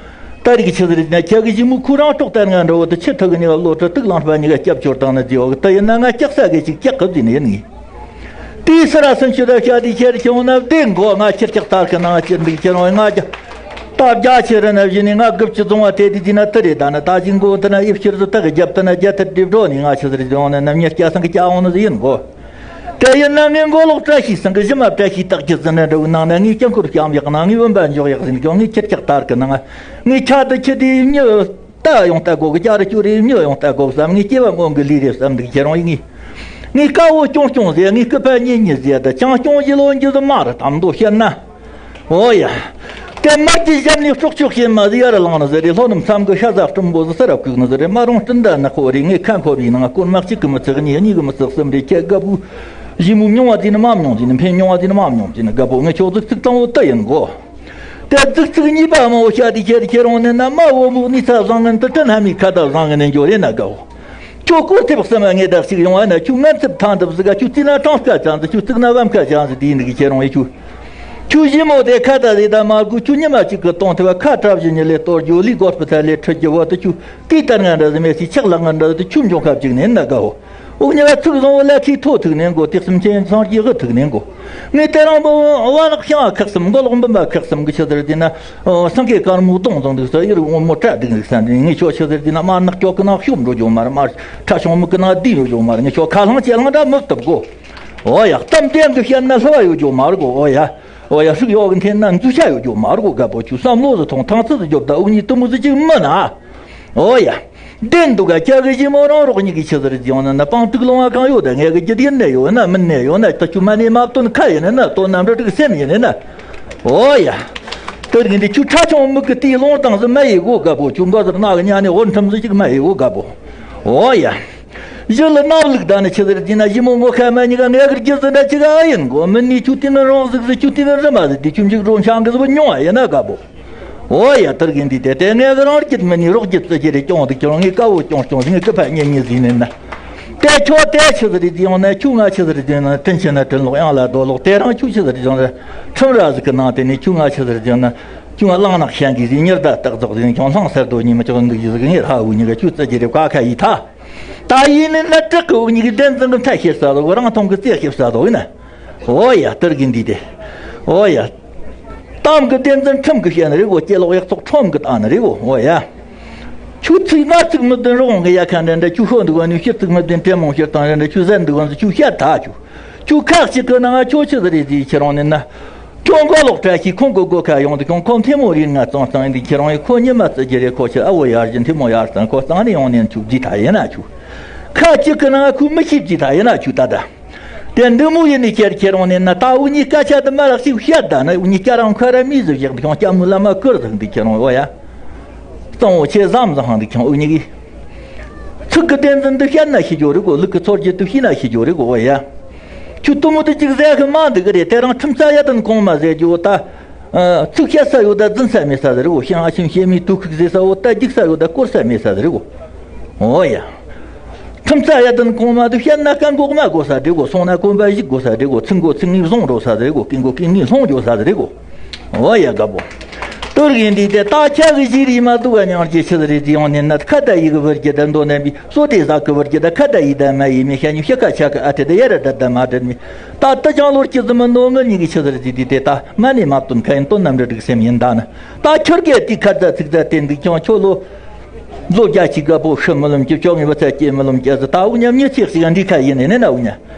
ད་རིག་ཆི་ཟེར་ན་ཁྱེད་ཀྱི་ཞི་མོ་ཁོ་རང་ཀྲོག་ལྟར་ང་འདྲ་བོ་དུ་ཆི་ཐུག་གི་ཉེ་བ་བློ་གྲོས་དུག་ལངས་པ་ཉི་ག་སྐྱབས་བཅོལ་བཏང་ན་དེ་འོག་ད་ཡིན་ན་ང་སྐྱག་ས་གི་ཅིག་སྐྱག་གི་ཟིན་ཡིན་ངེས། དེའི་སི་ར་སུན་ཆུ་ད་ཤ་དེ་ཁྱེར་ཁྱེར་འོང་ན་བདེ་མགོ་ང་ཁྱེར་སྐྱག་ཐར་གི་ནང་ཅི་འདུག་ཁྱེར་འོང་ང་རྒྱ་སྟབས་རྒྱ་ཆེ་རེ་ན་བཞིན་ནི་ང་དགུ་བཅུ་རྫོང་བ་དེ་དེ་དེ་ན་དེ་རེད། ད་ན་ད་ཅིག་མགོ་དེ་ན་ཡིབ་ཕྱིར་དུ་ཐག་རྒྱབ་དེ་ན་རྒྱ་ཐེར་སྒྲིབ་འགྲོ་ནི་ང་ཆི་ཟེར་འོང་ན་ནམ་ཉེར་སྐྱ་སང་གི་སྐྱ་འོང་ནི་ཟི་ཡིན་གོ། དེ་ཡིན་ན་ངའི་མགོ་ལོག་བཀྲ་ཤིས་སང་གི་གཞི་མ་བཀྲ་ཤིས་རྟགས་ཀྱི་ཟིན་ན་འགྲོ་གི་ནང་ན་ངའི་སྐྱབས་འཁོར་བཤམས་ཡག་ནང་ངའི་བུམ་པ་འཇོག་ཡག་ཟིན་ཀྱང་ངའི་ཁྱེར་ཁྱག་ཐར་གི་ནང་ངའི་ཆ་དུ་ཁྱི་དེའི་མྱི་ལྟ་ཡོང་ལྟ་གོ་གི། ཅ་རུ་ཅུ་རེའི་མྱི་ཡོང་ལྟ་གོ་བསམ། ངའི་སྐྱེ་བ་སྔོན་གི་ལས་རེད་བསམ་འདུག་ཁྱེད་རང་ཡིན་ངེས། ངའི་དཀའ་བོ་སྐྱོང་སྐྱོང་ཟེར། ངའི་སྐུད་པ་གཉིས་གཉིས་ཟེར། ད་ཅང་སྐྱོང་བཞི་ལོ་འགྱུར་དུ་མ་རུ་དམ་མདོ་བཤད་ན། ཨོ་ཡ། དེ་མ་གི་ཞབས་ནས་སྲོག་ཆགས་ཤེས་མ་ཟི་ཡར་ལངས་ནི་ཟི་རེད། ལྷོ་ནུབ་མཚམས་གི་ཤ་ཟ་སྤྲིན་པོ་ཟི་སི་རབ་ཁུག་ནི་ཟི་རེད། མ་རུང་སྤྲིན་ཟླ་ནག་པོ་རེད། ངས་ཁ་འཁོར་བའི་ནང་སྐོར་མ་གཅིག་གི་མི་ཚེག་གཉིས་གཉིས་གི་མི་ཚེག་གསུམ་རེད། ཁྱེད་དགའ་བོའི་ཞི་མོ་མྱོང་བ་དེ་ནི་མ་མྱོང་དེ་ནི་ཕན། མྱོང་བ་དེ་ནི་མ་མྱོང་དེ་ནི་དགའ་བོ། ངས་ཁྱོད་ཟིག་ཚིག་གཙང་བོ་ལྟ་ཡིན་གོ། དེ་ཙིག་ཙིག་གཉིས་པ་མང་བོ་བཤད་དེ་ཁྱེར་ཁྱེར་འོང་ནས་ན་མ་བོ་མོ་ནི་ཚ་བཟང་ངན་དུ་ཏྲི་ན་མི་ཁ་ད་བཟང་ངན་ནས་འགྱོ་རེ་ན་དགའ་བོ། ཁྱོད་སྐོར་ཐེབས་བསམ་ངེས་དག་ཅིག་ཡོང་བ་ན་ཁྱོད་ངན་ཚིབ་ཐང་དུ་བཟི་ག་ཁྱོད་རྩིས་ན་གྲངས་ཀ་ཅང་ཟི། ཁྱོད་རྩིག་ན་བམ་ཁ་ཅང་ཟི། དེ་ཡིན་གི་ཁྱེར་འོང་ཡི་ཁྱོད། ཁྱོད་ཞི་མོ་དེ་ཁ་ད་ཟི་ད་མ་དགོས། ཁྱོད་ཉི་མ་གཅིག་གི་གཏོང་ཐུབ་བ་ཁ་གྲབ་བཞི་ཉི་ལས་གཏོར་རྒྱུ་ལི་སྒོར་སྤུ་ཐ་ལས་ཁྲི་རྒྱུ་བ་དུ་ཁྱོད་ཀི་ལྟར་ང་འདྲ་ཟི་མེད་སི་ཆག་ལ་ང་འདྲ་ཟི་ཁྱོད་འབྱུང་ཁ་གཅིག་ནས་ན་དགའ་བོ། འུ་གཉིས་ལ་ཚིག་བཟང་བོ་ལ་ཁའི་ཐོ་ཐུག་ནས་གོ། ཏིག་སུམ་ཆེན་སངས་ཀྱི་དབུ་ཐུག་ནས་གོ། ངས་དེ་རིང་བ་ནག་ཤང་ཁག་གསུམ་མགོ་ལོག་འབུམ་པ་ཁག་གསུམ་གི་ཆི་ཟེར་དེ་ན། སང་གེ་དཀར་མོ་གདོང་བཟང་འདུག་ས་ཡིར་འོ་མོ་བཀྲ་འདུག་འདུག་ས་འདི་ངས་ཁྱོད་ཆི་ཟེར་དེ་ན་དམར་ནག་ཀྱོག་གི་ནག་ཤོབ་འགྲོ་རྒྱུ་མ་རེད། དམར་ཁྲ་ཆུང་མིག་གི་ནག་བསྡད་ཡོད་རྒྱུ་མ་རེད། ངས་ཁྱོད་ཁ་ལྷང་ཅེ་ལྷང་འདྲ་མི་བཏུབ་གོ། འོ་ཡ། གཏམ་བདེན་གི་བཤད་ན་ལྷུ་བ་ཡོད་རྒྱུ་མ་རེད་གོ། འོ་ཡ། འོ་ཡ། ཧྲུག་ཡོག་གི་འཐེན་ན་འཛུ་ཆ་ཡོད་རྒྱུ་མ་རེད་གོ། དགའ་པོ་ཁྱོད་བསམ་བློ་ཟི་ཐོང་ཐང་ཚི་ཟི་རྒྱོབ་ད་འུ་གཉིས་དུ་མོ་ཟི་ཅིག་མིན་ན། ཨོ་ཡ། བདེན་འདུག་ག་ཁྱེད་ཀྱི་ཞི་མོ་རང་རོགས་གཉིས་ཀྱི་ཆི་ཟེར་ཡོང་ན་ན་པང་ཏུག་ལོང་བ་གང་ཡོད་ད། ངས་ཀྱི་རྒྱུ་དེ་ནས་ཡོད་ན་མིན་ནས་ཡོད་ན་ད་ཆུ་མ་ནས་མ་བཏོན་ཁ་ཡིན་ན་ན་ལྟོ་ནམ་ར་དྲུག་སེམས་ཡིན་ན་ན། ཨོ་ཡ། དེ་རིང་འདི་ཆུ་ཁྲ་ཆུང་མིག་གི་དེའི་ལོང་བཏང་ཟི་མ་ཡི་གོ་དགའ་པོ། ཆུ་འགོ་ཟེར་ནག་གི་ཉ་ནས་འོ་ཁྲིམས་ཟི་ཅིག་མ་ཡི་གོ་དགའ་པོ། ཨོ་ཡ། ཞི་ལི་ནག་ལུག་ད་ནི་ཆི་ཟེར་དེ་ན་ཞི་མོ་ངོ་ཁ་མ་ཉི་ག་ངས་ཀྱི་རྒྱུ་ཟི་འདྲ་ཅི་ག་ཨ་ཡིན་གོ། མི་ནི་ཆུ་དེ་ནི་རོང་ཟིག་ཟི་ཆུ་དེ་ནི་རི་མ་ཟི་དེ་ཆུ་འཇིག་རོང་ཆང་གི་ཟི་བུ་མྱོང་ཨ་ཡིན་ན་དགའ་པོ། འོ་ཡ། དེར་གི་འདི་དེ་དེ་ངས་རང་རྒྱུད་མི་ནི་རོགས་རྒྱུད་ཙི་ཅི་རེ་སྐྱོང་དུ་ཁྱེད་རང་ངས་དཀའ་བོ་སྐྱོང་སྐྱོང་ཟིན་ངས་སྐུ་ཕ་གཉེན་ཉེ་ཟིན་ནས་ན། དེ་ཁྱོད་དེ་ཆི་ཟིག་རེད་ཟིན་ཡང་ན་ཁྱོད་ང་ཆི་ཟིག་རེད་ཟིན་ན་དྲིན་ཆེ་ན་དྲིན་ལོག་གཡང་ལ་རྡོ་ལོག་དེ་རང་ཁྱོད་ཆི་ཟིག་རེད་ཟིན་ན་ཁྲིམས་ར་ཟིག་གི་ནང་དེ་ནས་ཁྱོད་ང་ཆི་ཟིག་རེད་ཟིན་ན་ཁྱོད་ང་གླང་ནག་ཤན་གི་ཟིན་ཉི་ཟླ་སྟག་རྫོགས་ཟིན་ཁྱོད་ལྷང་སེར་རྡོ་ཉི་མ་ཁྱོད་འདུག་ཡི་ཟིག་ངས་ཧ་འུ་ཉི་ག་ཁྱོད་ཙི་ཅི་རེད་བཀའ་ཁ་ཡི་ཐ། ད་ཡིན་ནི་ན་དྲག་གི་འུ་ཉི་གི་བདེན་རྫུན་གི་མཐའ་ཤེས་ས་ལོག་རང་མཐོང་གི་རྩེ་ཤེས་ས་ལོག་ཡིན་ན། འོ་ཡ། དེར་གི་འདི་དེ། འོ་ཡ། གཏམ་གི་བདེན་རྫུན་ཁྲིམས་གི་བཤད་ནི་རེད་གོ་སྐྱེ་ལོག་ཡག་ཚོགས་ཁྲོམ་གི་བཏང་ནི་རེད་གོ་འོ་ཡ། ཁྱོད་ཚིག་ང་ཚིག་མི་བདུན་རོགས་གི་ཡ་ཁ་འདྲ་འདྲ་ཁྱོད་ཤོད་འདུག་བ་ནི་ཕྱིར་ཚིག་མི་བདུན་དྲེ་མོང་ཕྱིར་བཏང་འདྲ་འདྲ་ཁྱོད་ཟན་འདུག་བ་ཚོ་ཁྱོད་བཤད་ད་ཁྱོད། ཁྱོད་ཁག་ཅིག་གི་ནང་ང་ཁྱོད་ཆི་ཟིག་རེད་ཟིག་ཁྱེད་རང་ནི་ན། ཁྱོད་མགོ་ལོག་བཀྲ་ཤིས་ཁོང་གི་སྒོ་ཁ་ཡོང་དུ་ཁྱོད་ཁོང་ཐལ་མོ་རིལ་ང་གཙང་གཙང་ཡིན་དུ་ཁྱེད་རང་ཡི་ཁོ་ཉི་མ་ཙི་ཅི་རེད་ཁོ་ཆི་ཨ་བོ་ཡར་གྱི་ཐལ་མོ་ཡར་གཙང་ཁོ་གཙང་ནི་ཡོང་ནས་ཁྱོད་བརྗིད་ཐ་ཡིན་ན་ཁྱོད། ཁག་ཅིག་གི་ནང་ཁོས་མི་ཤེས་བརྗིད་ཐ་ཡིན་ན་ཁྱོད་ད་ད། དེ་འདི་མོ་ཡིན་ནི་ཁྱེར་ཁྱེར་འོང་ནས་ན་ད་འུ་གཉིས་སྐད་ཆ་དུ་མ་ལག་ཞིག་བཤད་ད་ན་འུ་གཉིས་སྐྱ་རང་ཁ་ར་མི་ཟིག་བཞག་འདུག་ཀྱང་སྐྱ་མོ་བླ་མ་ཀིར་ཟིག་འདུག་ཁྱེར་འོང་འོ་ཡ། གཙང་བོ་ཆེ་ཟམ་ཟིག་འདུག་ཀྱང་འུ་གཉིས་ཀྱིས། ཚིག་གི་བདེན་རྫུན་འདི་བཤད་ན་ཤི་རྒྱུ་རེད་གོ་ལུག་གི་ཚོར་རྒྱུ་དུ་ཤི་ན་ཤི་རྒྱུ་རེད་གོ་འོ་ཡ། ཁྱོད་གཏུམ་མོ་དུ་ཅིག་ཟེར་གི་མ་འདུག་གི་རེད་དེ་རང་ཁྲིམས་རྩ་ཡ་དུ་གོང་མ་ཟེར་རྒྱུ་ད། ཚིག་བཤད་ས་ཡོད་ད་རྫུན་ས་མེད་ས་ཟེར་རེད་གོ་ཤིང་ཨ་ཤིང་བཤད་མི་དུ་ཁུག་ཟེར་ས་འོ་ད་རྒྱུག་ས་ཡོད་ད་སྐོར་ས་མེད་ས་ཟེར་རེད་གོ་འོ་ཡ། ཁྲིམས་རྩ་ཡ་དན་གོང་མ་དུ་བཤད་ན་སྐད་འགོག་མ་དགོས་ས་འདྲི་གོ་སོང་ན་གོམ་པ་ཞིག་དགོས་ས་འདྲི་གོ་ཚིག་མགོ་ཚིག་ངོས་བཟུང་འགྲོ་ས་འདྲི་གོ་སྐད་མགོ་སྐད་ངོས་སློང་འགྲོ་ས་འདྲི་གོ་འོ་ཡ་དགའ་པོ། དུར་གི་འདི་དེ་ད་ཆ་གི་ཞིག་རིག་མ་འདུག་ག་ཉང་གི་ཆི་རེད་ཡོང་ནས་ན་ཁ་ད་ཡི་གི་བར་གྱི་ད་འདོ་ནས་པི་སོ་དེ་ཟག་གི་བར་གྱི་ད་ཁ་ད་ཡི་ད་མ་ཡི་མི་ཤ་ཉུ་ཤ་ཁ་ཆ་གི་ཨ་ཏི་ད་ཡ་ར་ད་ད་མ་དྲན་མི་ད་ད་ཅང་ལོར་གྱི་ཟི་མ་ནོ་ངི་གཉིས་གི་ཆི་རེད་འདི་དེ་ད་མ་ནས་མ་བཏོན་ཁ་ཡིན་བཏོན་ནམ་རི་རིག་སེམས་ཡིན་ད་ན་ད་ཁྱོད་གི་དེ་ཁ་ད་ཚིག་ད་དེ་འདི་ཀྱང་ཆོ་ལོ། ལོ་བརྒྱ་ཅིག་དགའ་པོ་ཤི་མི་ལུམ་གྱི་ཅོག་ངེས་པ་ཚ་སྐྱེས་མི་ལུམ་གྱི་ཟི་ད་འུ་མཉམ་ཉེ་ཚེ་ཞིག་འདྲི་ཁ་ཡིན་ནས་ནས་ན་འུ་ཉ།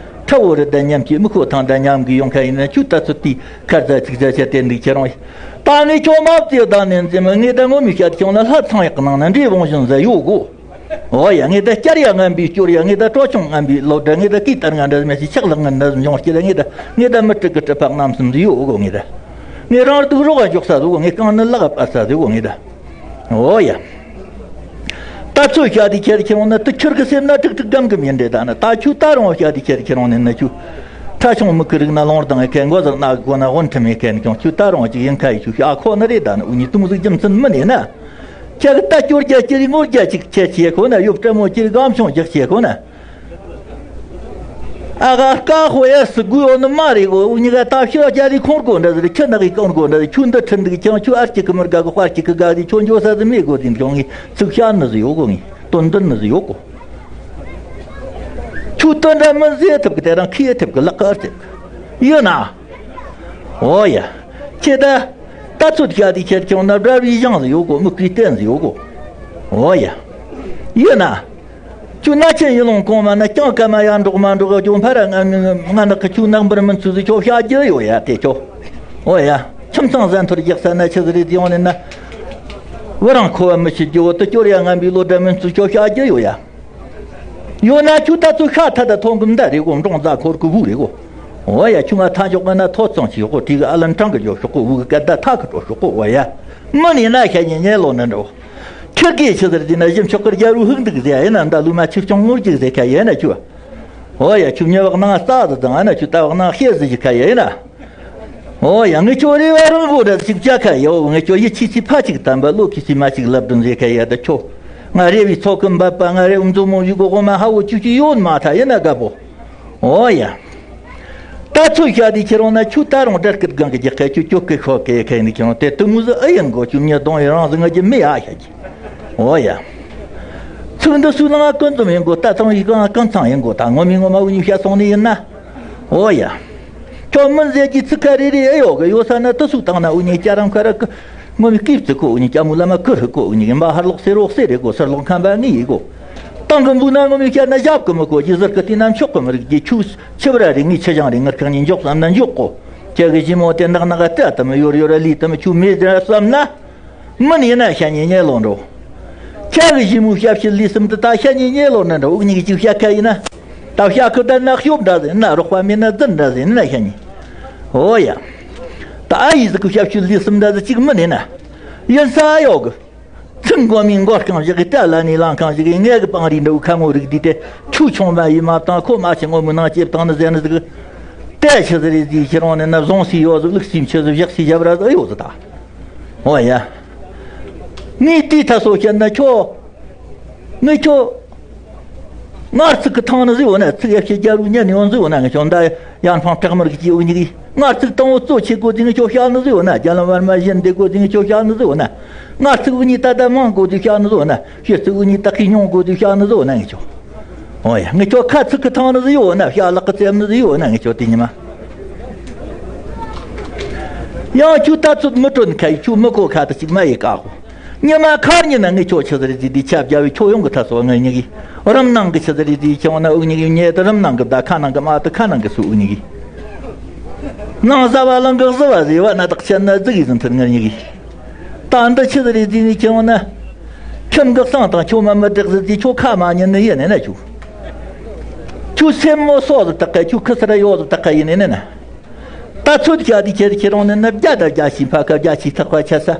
ཁྲ་བོ་རི་ད་མཉམ་གྱི་མི་ཁོ་ཐང་ད་མཉམ་གི་ཡོང་ཁ་ཡིན་ན་ཆུ་ད་ཚུ་ཏི་ཁར་ཟ་ཚིག་ཟ་ཆ་དེ་འདི་ཁྱེད་རང་ད་ངས་ཁྱོད་མ་བརྩེ་ད་ནས་འཛེམ་ངས་ད་ངོ་མི་བཤད་ཁྱོད་ལ་ལྷ་ཚང་ཡག་ནང་ན་འདྲེ་བོང་བཞིན་ཟ་ཡོད་གོ་འོ་ཡ་ངས་ད་སྐྱར་ཡ་ངན་པའི་སྐྱོར་ཡ་ངས་ད་སྤྲོ་ཆུང་ངན་པའི་ལོ་ད་ངས་ད་ཀི་ཏར་ང་འདྲ་མེད་ཞིག་ཆག་ལག་ང་འདྲ་འབྱུང་སྐྱེ་ད་ངས་ད་ངས་ད་མི་དྲུག་གི་གྲི་ཕག་རྣམ་གསུམ་ཟི་ཡོད་གོ་ངས་ད་ངས་རང་སྡུག་རོགས་འཇོག་ས་ཟི་གོ་ངས་གང་ནི་ལག་པ་ས་ཟི་གོ་ངས་ད། འོ་ཡ། ད་ཚོད་བྱ་དེ་ཁྱེར་ཁྱེར་འོང་ན་དུ་ཁྱོད་ཀྱི་སེམས་ན་ཀྲིག་ཀྲིག་སྒམ་གི་མིན་འདྲེ་ད་ན་ད་ཁྱོད་ད་རུང་བྱ་དེ་ཁྱེར་ཁྱེར་འོང་ནས་ན་ཁྱོད། ཁྲ་ཆུང་མི་ཀི་རིག་ན་ལོང་དང་ཁེ་མགོ་ཟག་ན་གོ་ན་དབོན་ཁྲི་མེད་ཁེ་ནི་ཀྱང་ཁྱོད་ད་རུང་ཅིག་ཡིན་ཁ་ཡི་ཁྱོད་བྱ་ཁོ་ནི་རེད་ད་ན་འུ་གཉིས་དུ་མོ་ཟིག་རྒྱུ་མཚན་མིན་ནས་ན། ཁྱེད་ཀྱི་ད་སྐྱོར་རྒྱ་ཁྱེར་རི་ངོར་རྒྱ་ཅིག་ཁྱེད་ཁྱེད་ཁོ་ན་ཡོབ་སྤྲ་མོ་ཁྱེར་རི་སྒམ་ཆུང་རྒྱག་ཁྱེད་ཁོ་ན། ཨ་ག་ཀ་ཧོ་ཡ་སི་གུ་ཡོ་ནི་མ་རེད་གོ་འུ་གཉིས་ཀ་ད་ཕྱི་རྒྱ་རི་ཁོང་གོ་འདྲ་ཟེར་ཁྱི་ནག་གི་ཀང་གོ་འདྲ་ཟེར་ཁྱོད་འདི་ཁྲིན་འདུག་ཀྱང་ཁྱོད་ཨར་གཅིག་གི་མི་དགའ་གི་དཔའ་གཅིག་གི་དགའ་གི་ཁྱོད་འཇོ་ས་ཟི་མེད་གོ་དེ་འདྲ་ངས་ཚིག་ཤ་ནི་ཟི་ཡོད་གོ་ངས་དོན་འདི་ནི་ཟི་ཡོད་གོ་ཁྱོད་དོན་འདྲ་མི་ཟེར་ཐུབ་གི་དེ་རང་ཁི་ཡེ་ཐུབ་གི་ལག་གི་ཨར་གཅིག་ཡོད་ན། འོ་ཡ། ཁྱེད་ད། ད་ཚོད་ཤ་དེ་ཁྱེད་ཀྱང་ན་འདྲ་བའི་ཞང་ཟི་ཡོད་གོ་མི་ཀི་བསྟན་ཟི་ཡོད་གོ་འོ་ཡ། ཡོད་ན། ཁྱོད་ན་ཆེན་ཡིན་ལོང་གོང་མ་ན་ཀྱང་ཀ་མ་ཡ་འབྲོག་མ་འབྲོག་ཅུང་ཕ་ར་ང་ང་ནག་གི་ཁྱོད་ནག་འབུར་མི་ཚུ་ཟི་ཁྱོད་ཤ་རྒྱུ་ཡོད་ཡ་དེ་ཁྱོད། འོ་ཡ། ཁྱིམ་ཚང་ཟན་ཐོར་རྒྱག་ས་ན་ཆི་ཟི་རེད་ཡོང་ནས་ན། བུ་རང་ཁོ་བ་མི་ཤི་རྒྱུ་བོ་དུ་སྐྱོར་ཡ་ངན་པའི་ལོ་འདྲ་མི་ཚུ་ཁྱོད་ཤ་རྒྱུ་ཡོད་ཡ། ཡོད་ན་ཁྱོད་ད་ཚོད་ཤ་ཐ་ད་ཐོང་གི་མདའ་རེད་གོ་འབྲོང་རྫ་འཁོར་གི་བུ་རེད་གོ་འོ་ཡ་ཁྱོད་ང་ཐ་འཇོག་ག་ན་ཐོ་ཚང་ཞིག་གོ་དྲི་གི་ཨ་ལན་ཀྲང་གི་འཇོག་ཤོག་གོ་བུ་གི་སྐད་ད་ཐ་གི་འགྲོ་ཤོག་གོ་འོ་ཡ། མི་ནི་ན་ཤ་ཉེ་ཉེ་ལོ་ན་འགྲོ། ཁྱོད་ཀྱིས་ཆི་ཟེར་དེ་ན་ཞིམ་ཆོག་གི་རྒྱལ་བུ་ཧུག་འདུག་ཟེ་ཡ་ཡིན་ན་མདའ་ལུ་མ་ཆིབས་ཆུང་ངུར་ཅིག་ཟེ་ཁ་ཡ་ཡིན་ན་ཁྱོད། འོ་ཡ་ཁྱོད་ཉེ་བག་ནང་རྩ་ཟི་དང་ཨ་ན་ཁྱོད་ད་བག་ནང་ཤེས་ཟི་ཞིག་ཁ་ཡ་ཡིན་ན། འོ་ཡ་ངས་ཁྱོད་རེ་བ་རང་གོ་འདྲ་ཅིག་བྱ་ཁ་ཡོ་ངས་ཁྱོད་ཡིད་ཆེས་ཆེས་ཕ་ཅིག་དམ་པ་བློ་ཁེ་ཆེས་མ་ཅིག་ལབ་དུ་མཛེས་ཁ་ཡ་ད་ཁྱོད། ང་རེ་བའི་ཚོགས་ཀུན་འབབ་པ་ང་རེ་འུ་མཛོ་མོ་ཡི་གོ་གོ་མ་ཧ་བོ་ཅུ་ཅུ་ཡོད་མ་ཐ་ཡིན་ན་དགའ་པོ། འོ་ཡ། ད་ཚོད་ཤ་དེ་ཁྱེད་རང་ན་ཆུ་ད་རང་འདྲ་སྐད་གང་གི་རྒྱག་ཁ་ཆུ་ཅོ་ཀི་ཤོ་ཀེ་ཁ་ཡིན་ཁྱེད་རང་དེ་དུ་མུ་ཟི་ཨེ་ཡིན་གོ་ཆུ་མྱི་གདོང་ཡི་རང་ཟི་ང་གི་མི་ཡ་ཤ་གི། འོ་ཡ། ཚིག་འདི་སུ་ལ་ང་ཀུན་ཙམ་ཡིན་གོ་ད་ཚང་ཡི་གང་ཀུན་ཚང་ཡིན་གོ་ད་ངོ་མི་ངོ་མ་འུ་གཉིས་བཤད་སོང་ནི་ཡིན་ན། འོ་ཡ། ཁྱོད་མི་མཛད་ཀྱི་ཚིག་ཁ་རེ་རེ་ཨེ་ཡོད་གི་ཡོད་ས་ན་དུ་སུ་བཏང་ན་འུ་གཉིས་སྐྱ་རང་ཁ་ར་ཀི། ངོ་མི་ཀིབ་ཙི་ཁོ་འུ་གཉིས་སྐྱ་མུ་ལ་མ་ཀི་རུ་ཁོ་འུ་གཉིས་ཀྱི་འབའ་ཧར་ལོག་སེ་རོག་སེ་རེ་གོ་སར་ལོག་ཁམ་པ་ངི་ཡི་གོ། བཏང་གི་འབུ་ན་ངོ་མི་བཤད་ན་ཞབས་ཀི་མི་གོ་ཀྱི་ཟུར་ཀི་ཏི་ནམ་ཤོག་གི་མི་རིགས་ཀྱི་ཆུ་ཆི་བ་ར་རེ་ངི་ཆི་ཞང་རེ་ངར་ཁང་ཉིན་འཇོག་བསམ་ན་འཇོག་གོ། ཁྱེད་ཀྱི་ཞི་མོ་དེ་ནག་ནག་ཏྲ་ཏམ་ཡོར་ཡོར་ལི་ཏམ་ཆུ་མེ་དེ་བསམ་ན། མི་ནི་ན་ཤ་ཉེ་ཉེ་ལོ་འགྲོ། ཁྱེད་ཀྱི་ཞི་མོ་ཞབས་ཕྱི་ལི་སུམ་དུ་ད་ཤ་ཉེ་ཉེ་ལོ་ན་འགྲོ་འུ་གཉིས་ཀྱི་ཅིག་ཤ་ཁ་ཡིན་ན། ད་ཤ་ཁུ་ད་ན་ཤོབ་འདྲ་ཟེ་ན་རོགས་པ་མེད་ན་རྫུན་འདྲ་ཟེ་ན་ཤ་ཉེ། འོ་ཡ། ད་ཨ་ཡི་ཟི་ཀུ་ཞབས་ཕྱི་ལི་སུམ་འདྲ་ཟེ་ཅིག་མི་ནི་ན། ཡིན་ས་ཡོག་གི། ཚིག་མགོ་མི་མགོ་རྐང་ཞིག་གི་སྐྲ་ལ་ནི་ལང་རྐང་ཞིག་གི་ངས་གི་པང་རི་འདྲ་བོ་ཁ་ངོ་རིག་དུས་དེ་ཆུ་ཆུང་མ་ཡིན་མ་བཏང་ཁོ་མ་ཆེ་ངོ་མི་ནང་ལྕེབ་བཏང་ནི་ཟེར་ནི་ཟིག་གི། ཏེ་ཆི་ཟི་རེད་ཟི་ཁྱེད་རང་ནི་ན་བཟུང་སི་ཡོད་ཟི་བླུག་སི་ཆི་ཟི་བཞག་སི་ཞབས་ར་ཟི་ཨེ་ཡོད་ཟི་ད། འོ་ཡ། ངས་དེའི་ཐད་སོ་བཤད་ན་ཁྱོད། ངས་ཁྱོད། ངར་ཚིག་གི་ཐང་ནི་ཟིག་ཡོད་ན་ཚིག་ཡ་ཤེས་རྒྱ་རུ་ཉན་ཡོང་ཟིག་ཡོད་ན་ངས་ཁྱོད་འདའ་ཡར་འཕང་བྲག་དམར་གི་སྐྱེ་བོ་གཉིས་ཀྱིས་ངར་ཚིག་དང་བོ་གཙོ་ཆེ་དགོས་དུས་ངས་ཁྱོད་བཤད་ནི་ཟིག་ཡོད་ན། རྒྱ་ལམ་བར་མ་བཞིན་བསྡད་དགོས་དུས་ངས་ཁྱོད་བཤད་ནི་ཟིག་ཡོད་ན། ངར་ཚིག་འུ་གཉིས་ད་ལྟ་མང་དགོས་དུས་བཤད་ནི་ཟིག་ཡོད་ན། ཤེས་ཚིག་འུ་གཉིས་ད་གི་ཉུང་དགོས་དུས་བཤད་ནི་ཟིག་ཡོད་ན་ངས་ཁྱོད། ཨོ་ཡ། ངས་ཁྱོད་ཁ་ཚིག་གི་ཐང་ནི་ཟིག་ཡོད་ན། བཤད་ལག་གི་རྩེབ་ནི་ཟིག་ཡོད་ན་ངས་ཁྱོད་དེ་ཉི་མ། ཡང་ཁྱོད་ད་ཚོད་མི་སྤྲོད་ཁ་ཡིས་ཁྱོད་མི་གོ་ཁ་ད་ཅིག་མ་ཡི་ཀ་གོ། ཉི་མ་ཁར་ཉིན་ན་ངས་ཁྱོད་ཆི་ཟིག་རེད་ཟིག་དེ་ཆ་བརྒྱ་བའི་ཁྱོད་ཡོང་གི་ཐ་སོ་ངའི་གཉིས་ཀྱིས། རུམ་ནང་གི་ཆི་ཟིག་རེད་ཟིག་ཁྱོད་ན་འུ་གཉིས་ཀྱི་ཉེ་དུ་རུམ་ནང་གི་ད་ཁ་ནང་གི་མ་དུ་ཁ་ནང་གི་སུ་འུ་གཉིས་ཀྱིས། ནང་ཟ་བ་ལང་གི་བཟི་བ་ཟེ་བ་ན་དག་ཆེན་ན་ཟིག་ཡིན་ཟིན་ཐུར་ངའི་གཉིས་ཀྱིས། ད་འདི་ཆི་ཟིག་རེད་ཟིག་ནས་ཁྱོད་ན། ཁྱིམ་གི་གསང་དང་ཁྱོད་མ་མི་དྲག་ཟིག་ཟིག་ཁྱོད་ཁ་མ་ཉན་ནི་ཡིན་ནི་ན་ཁྱོད། ཁྱོད་སེམས་མོ་སོ་ཟིག་དག་ག་ཁྱོད་ཁི་སི་ར་ཡོ་ཟིག་དག་ག་ཡིན་ནི་ན། ད་ཚོད་བྱ་དེ་ཁྱེད་ཁྱེད་རང་ནི་ནི་བརྒྱ་དང་བརྒྱ་ཞིག་ཕ་ཁ་བརྒྱ་ཞིག་ཐག་པ་ཆད་ས།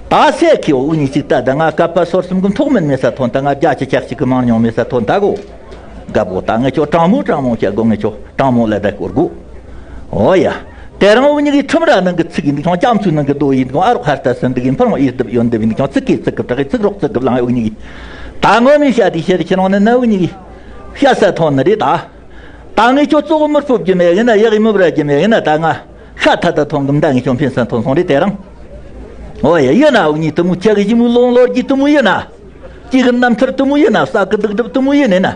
ད་སེ་ཁྱེད་འུ་གཉིས་ཅིག་ད་ད་ང་བསྐལ་པ་སོར་གསུམ་གི་ཐོག་མིན་མེད་ས་ཐོན་ད་ང་བརྒྱ་ཆ་ཆག་ཅིག་གི་མང་ཉུང་མེད་ས་ཐོན་ད་གོ། དགའ་པོ་ད་ངས་ཁྱོད་དྲང་མོ་དྲང་མོ་བཤད་དགོ། ངས་ཁྱོད་དྲང་མོ་ལ་ད་སྐོར་དགོ། ཨོ་ཡ། དེ་རིང་འུ་གཉིས་ཀྱི་ཁྲིམས་ར་ནང་གི་ཚིག་ཡིན་འདུག་ཀྱང་། རྒྱ་མཚོའི་ནང་གི་རྡོ་ཡིན་འདུག་ཀྱང་། ཨ་རོགས་ཧར་ལྟ་སུ་འདུག་ཡིན་འཕུར་འོང་ཡིར་སྡུབ་ཡོན་སྡུབ་ཡིན་འདུག་ཀྱང་། ཚིག་གིས་ཚིག་གི་བྲག་གིས་ཚིག་རོགས་ཚིག་གི་བླངས་འུ་གཉིས་ཀྱིས། ད་ངོ་མའི་བཤད་དེ་བཤད་ཁྱེད་རང་ནི་ན་འུ་གཉིས་ཀྱིས་བཤད་ས་ཐོན་ནི་རེད་ད། ད་ངས་ཁྱོད་གཙོ་བོ་མི་སྤོབས་རྒྱུ་མེད་ཡིན་ན། ཡག་གི་མི་བར་རྒྱུ་མེད་ཡིན་ན། ད་ང་ཤ་ཐ་ད་ཐོན་གི་མདའ་ངས་ཁྱོད་འཕེན་ས་ཐོན་སོང་རེད་དེ་རིང་། ཨོ་ཡ། ཡིན་ན་འུ་གཉིས་དུ་མོ་ཁྱེད་ཀྱི་ཞི་མོའི་ལོང་ལོ་རྒྱུས་དུ་མོ་ཡིན་ན། སྐྱེ་གི་རྣམ་ཐར་དུ་མོ་ཡིན་ན། ས་གི་སྡུག་སྒྲུབ་དུ་མོ་ཡིན་ནི་ན།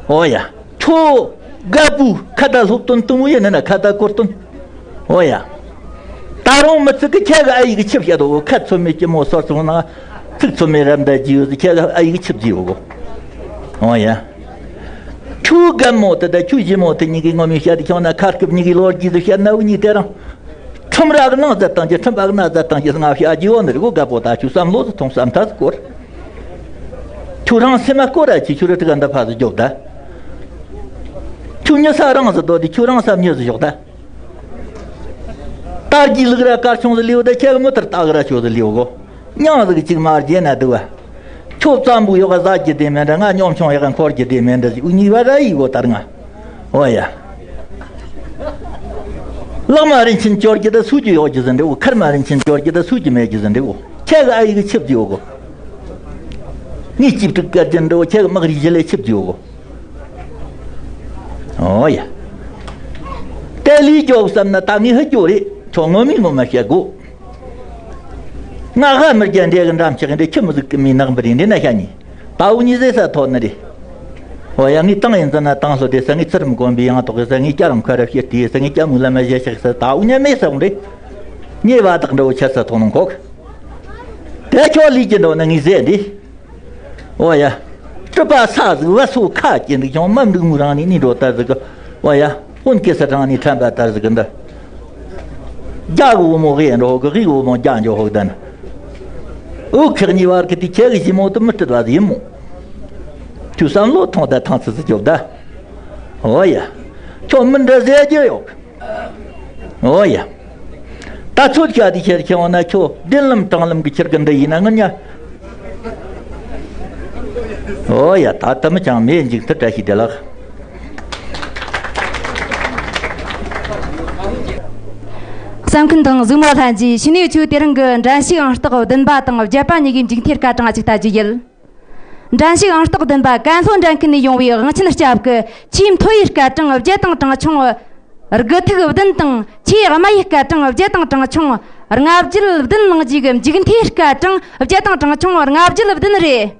ཨོ་ཡ། ཁྱོད་རྒད་པོའི་ཁ་ད་སློབ་སྟོན་དུ་མོ་ཡིན་ནི་ན། ཁ་ད་སྐོར་སྟོན། ཨོ་ཡ། ད་རུང་མི་ཚིག་གི་ཁྱེད་ཀྱི་ཨ་ཡིག་གི་ཆིབས་བཤད་དོ། ཁ་ཚོད་མེད་ཀྱི་མོ་སོར་སོང་ན། ཚིག་ཚོད་མེད་རབ་འདའ་རྒྱུ་ཡོད་ཟིག་ཁྱེད་ཀྱི་ཨ་ཡིག་གི་ཆིབས་རྒྱུ་ཡོད་གོ། ཨོ་ཡ། ཁྱོད་རྒད་མོ་དེ་དང་ཁྱོད་ཞི་མོ་དེ་གཉིས་ཀྱི་ངོ་མའི་བཤད་དེ་ཁྱོད་ན་ཁ་སྐུབ་གཉིས་ཀྱི་ལོ་རྒྱུས་དུ་བཤད་ན་འུ་གཉིས་དེ་རིང་། ཁྲིམས་ར་གི་ནང་ཟ་བཏང་རྒྱུ། ཁྲིམས་པ་གི་ན་ཟ་བཏང་རྒྱུ་ང་བཤད་རྒྱུ་ཡོད་ནི་རེད་གོ། རྒད་པོ་ད་ཁྱོད་བསམ་བློ་ཟིག་ཐོངས། བསམ་ཐག་ཟིག་སྐོར། ཁྱོད་རང་སེམས་མ་སྐོར་ར་ཅིག་ཁྱོད་ར་དྲི་ག་འདི་ཕ་ཟིག་རྒྱོབ་ད། ཁྱོད་མྱི་ས་རང་ཟིག་རྡོ་དེ་ཁྱོད་རང་བསམ་མྱི་ཟིག་ཞོག་ད། རྟ་རྒྱུག་ལུག་ར་དཀར་ཆུང་ཟིག་ལེའུ་ད་ཁྱེད་མུ་མཐུད་རྟ་གི་ར་ཆོས་ཟིག་ལེའུ་གོ། མྱང་ཟིག་ཅིག་མ་རྒྱས་ན་འདུག་བ། ཁྱོད་བཙན་པོ་ཡོག་ག་ཟ་རྒྱུ་དེ་མེད་འདྲ། ང་གཉོམ་ཆུང་ཡོག་ག་འཁོར་རྒྱུ་དེ་མེད་འདྲ་ཟིག་འུ་གཉིས་བར་ར་ཡིག་གོ་ད་རུང་། ཨོ་ཡ། ལག་མ་རིན་ཆེན་སྐྱོར་རྒྱུ་ད་སུ་གི་ཡོད་རྒྱུ་ཟིག་འདྲ་འོ། ཁར་མ་རིན་ཆེན་སྐྱོར་རྒྱུ་ད་སུ་གི་མེད་རྒྱུ་ཟིག་འདྲ་འོ། ཁྱེད་ཀྱི་ཨ་ཡིག་གི་ཆིབས་རྒྱུ་ཡོད་གོ། ངས་ཅིབ་ཀྲིག་སྐད་ཅན་འདྲ་བོ་ཁྱེད་ཀྱི་དམག་རིགས་གཞི་ལས་ཆིབས་རྒྱུ་ཡོད་གོ། ཨོ་ཡ། དེ་ལས་མགྱོགས་བསམ་ན་ད་ངས་ཧི་རྒྱོ་རེད། ཁྱོད་ངོ་མའི་ངོ་མ་བཤད་དགོ། ང་ཧ་མི་རྒྱ་འདྲེ་གི་འགྲམ་ཆག་འདྲེ་ཁྱི་མི་ཟིག་གི་མི་ནག་འབུ་རིང་འདྲེ་ན་ཤ་ཉི། ད་འུ་གཉིས་ཟེ་ས་ཐོར་ནི་རེད། ཨོ་ཡ། ངས་ཏང་ཡིན་ཟེར་ན་ཏང་སོ་དེ་ས། ངས་ཚུར་མི་གོན་པའི་ཡང་དོག་གི་ས། ངས་སྐྱ་རང་ཁ་ར་བཤད་དེ་ས། ངས་སྐྱ་མུ་ལ་མ་བཞེས་ཤག་ས། ད་འུ་གཉིས་མེད་ས་འོང་རེད། ཉེ་བ་དག་འདྲ་བོ་ཆ་ས་ཐོག་ནང་ཁོག་དེ་ཁྱོད་ལས་ཀྱི་འགྲོ་ན་ངས་ཟེར་འདི། ཨོ་ཡ། སྤྲུལ་པ་ས་ཟིག་བ་སོ་ཁ་ཅན་འདུག་ཀྱང་མ་འདུག་མུ་རང་ནི་ནི་འགྲོ་ལྟར་ཟིག་གི། ཨོ་ཡ། དཔོན་སྐྱེ་ས་གྲངས་ནི་ཁྲམ་པ་ལྟར་ཟིག་གི་འདི། རྒྱ་གི་བུ་མོ་ཧེ་འགྲོ་ཧོ་གི། ཧེ་གི་བུ་མོ་རྒྱ་འགྲོ་ཧོ་གི་ད་ནི། འུ་ཁག་གཉིས་བར་གི་དེ་ཁྱེད་གི་ཞི་མོ་དུ་མི་སྤྲད་བ་ཟིག་ཡིན་མོ། ཁྱོད་བསམ་བློ་ཐོངས་ད་ཐང་ཚི་ཚི་རྒྱོབ་ད། ཨོ་ཡ། ཁྱོད་མི་འདྲ་ཟེར་རྒྱུ་ཡོད། ཨོ་ཡ། ད་ཚོད་བྱ་དེ་ཁྱེར་ཁྱེར་འོང་ན་ཁྱོད་བདེན་ལམ་དྲང་ལམ་གི་ཁྱེར་གི་འདི་ཡིན་ན་ངུ་ཉ། ཨོ་ཡ། ད་ད་མི་ཅང་མེད་འཇིག་ཐུར་བཀྲ་ཤིས་བདེ་ལེགས། གསན་མཁན་དང་གཟིགས་མོ་ལྷན་རྒྱས། ཕྱི་ནས་ཆོས་དེ་རིང་གི་འགྲན་ཞུགས་ཨང་རྟགས་བདུན་པ་དང་བརྒྱད་པ་གཉིས་ཀྱི་མཇུག་མཐའི་སྐར་གྲངས་ཅིག་ལྟ་རྒྱུ་ཡིན། འགྲན་ཞུགས་ཨང་རྟགས་བདུན་པ་ཀན་ལྷོ་འགྲན་ཁུལ་ནས་ཡོང་བའི་དབང་ཆེན་སྐྱབས་ཀྱི་ཆེས་མཐོ་བའི་སྐར་གྲངས་བརྒྱད་དང་གྲངས་ཆུང་དགུ་ཐིག་བདུན་དང་། ཆེས་དམའ་བའི་སྐར་གྲངས་བརྒྱད་དང་གྲངས་ཆུང་ལྔ་བརྒྱ་བདུན་བླངས་རྗེས་ཀྱི་མཇུག་མཐའི་སྐར་གྲངས་བརྒྱད་དང་གྲངས་ཆུང་ལྔ་བརྒྱ་བདུན་རེད།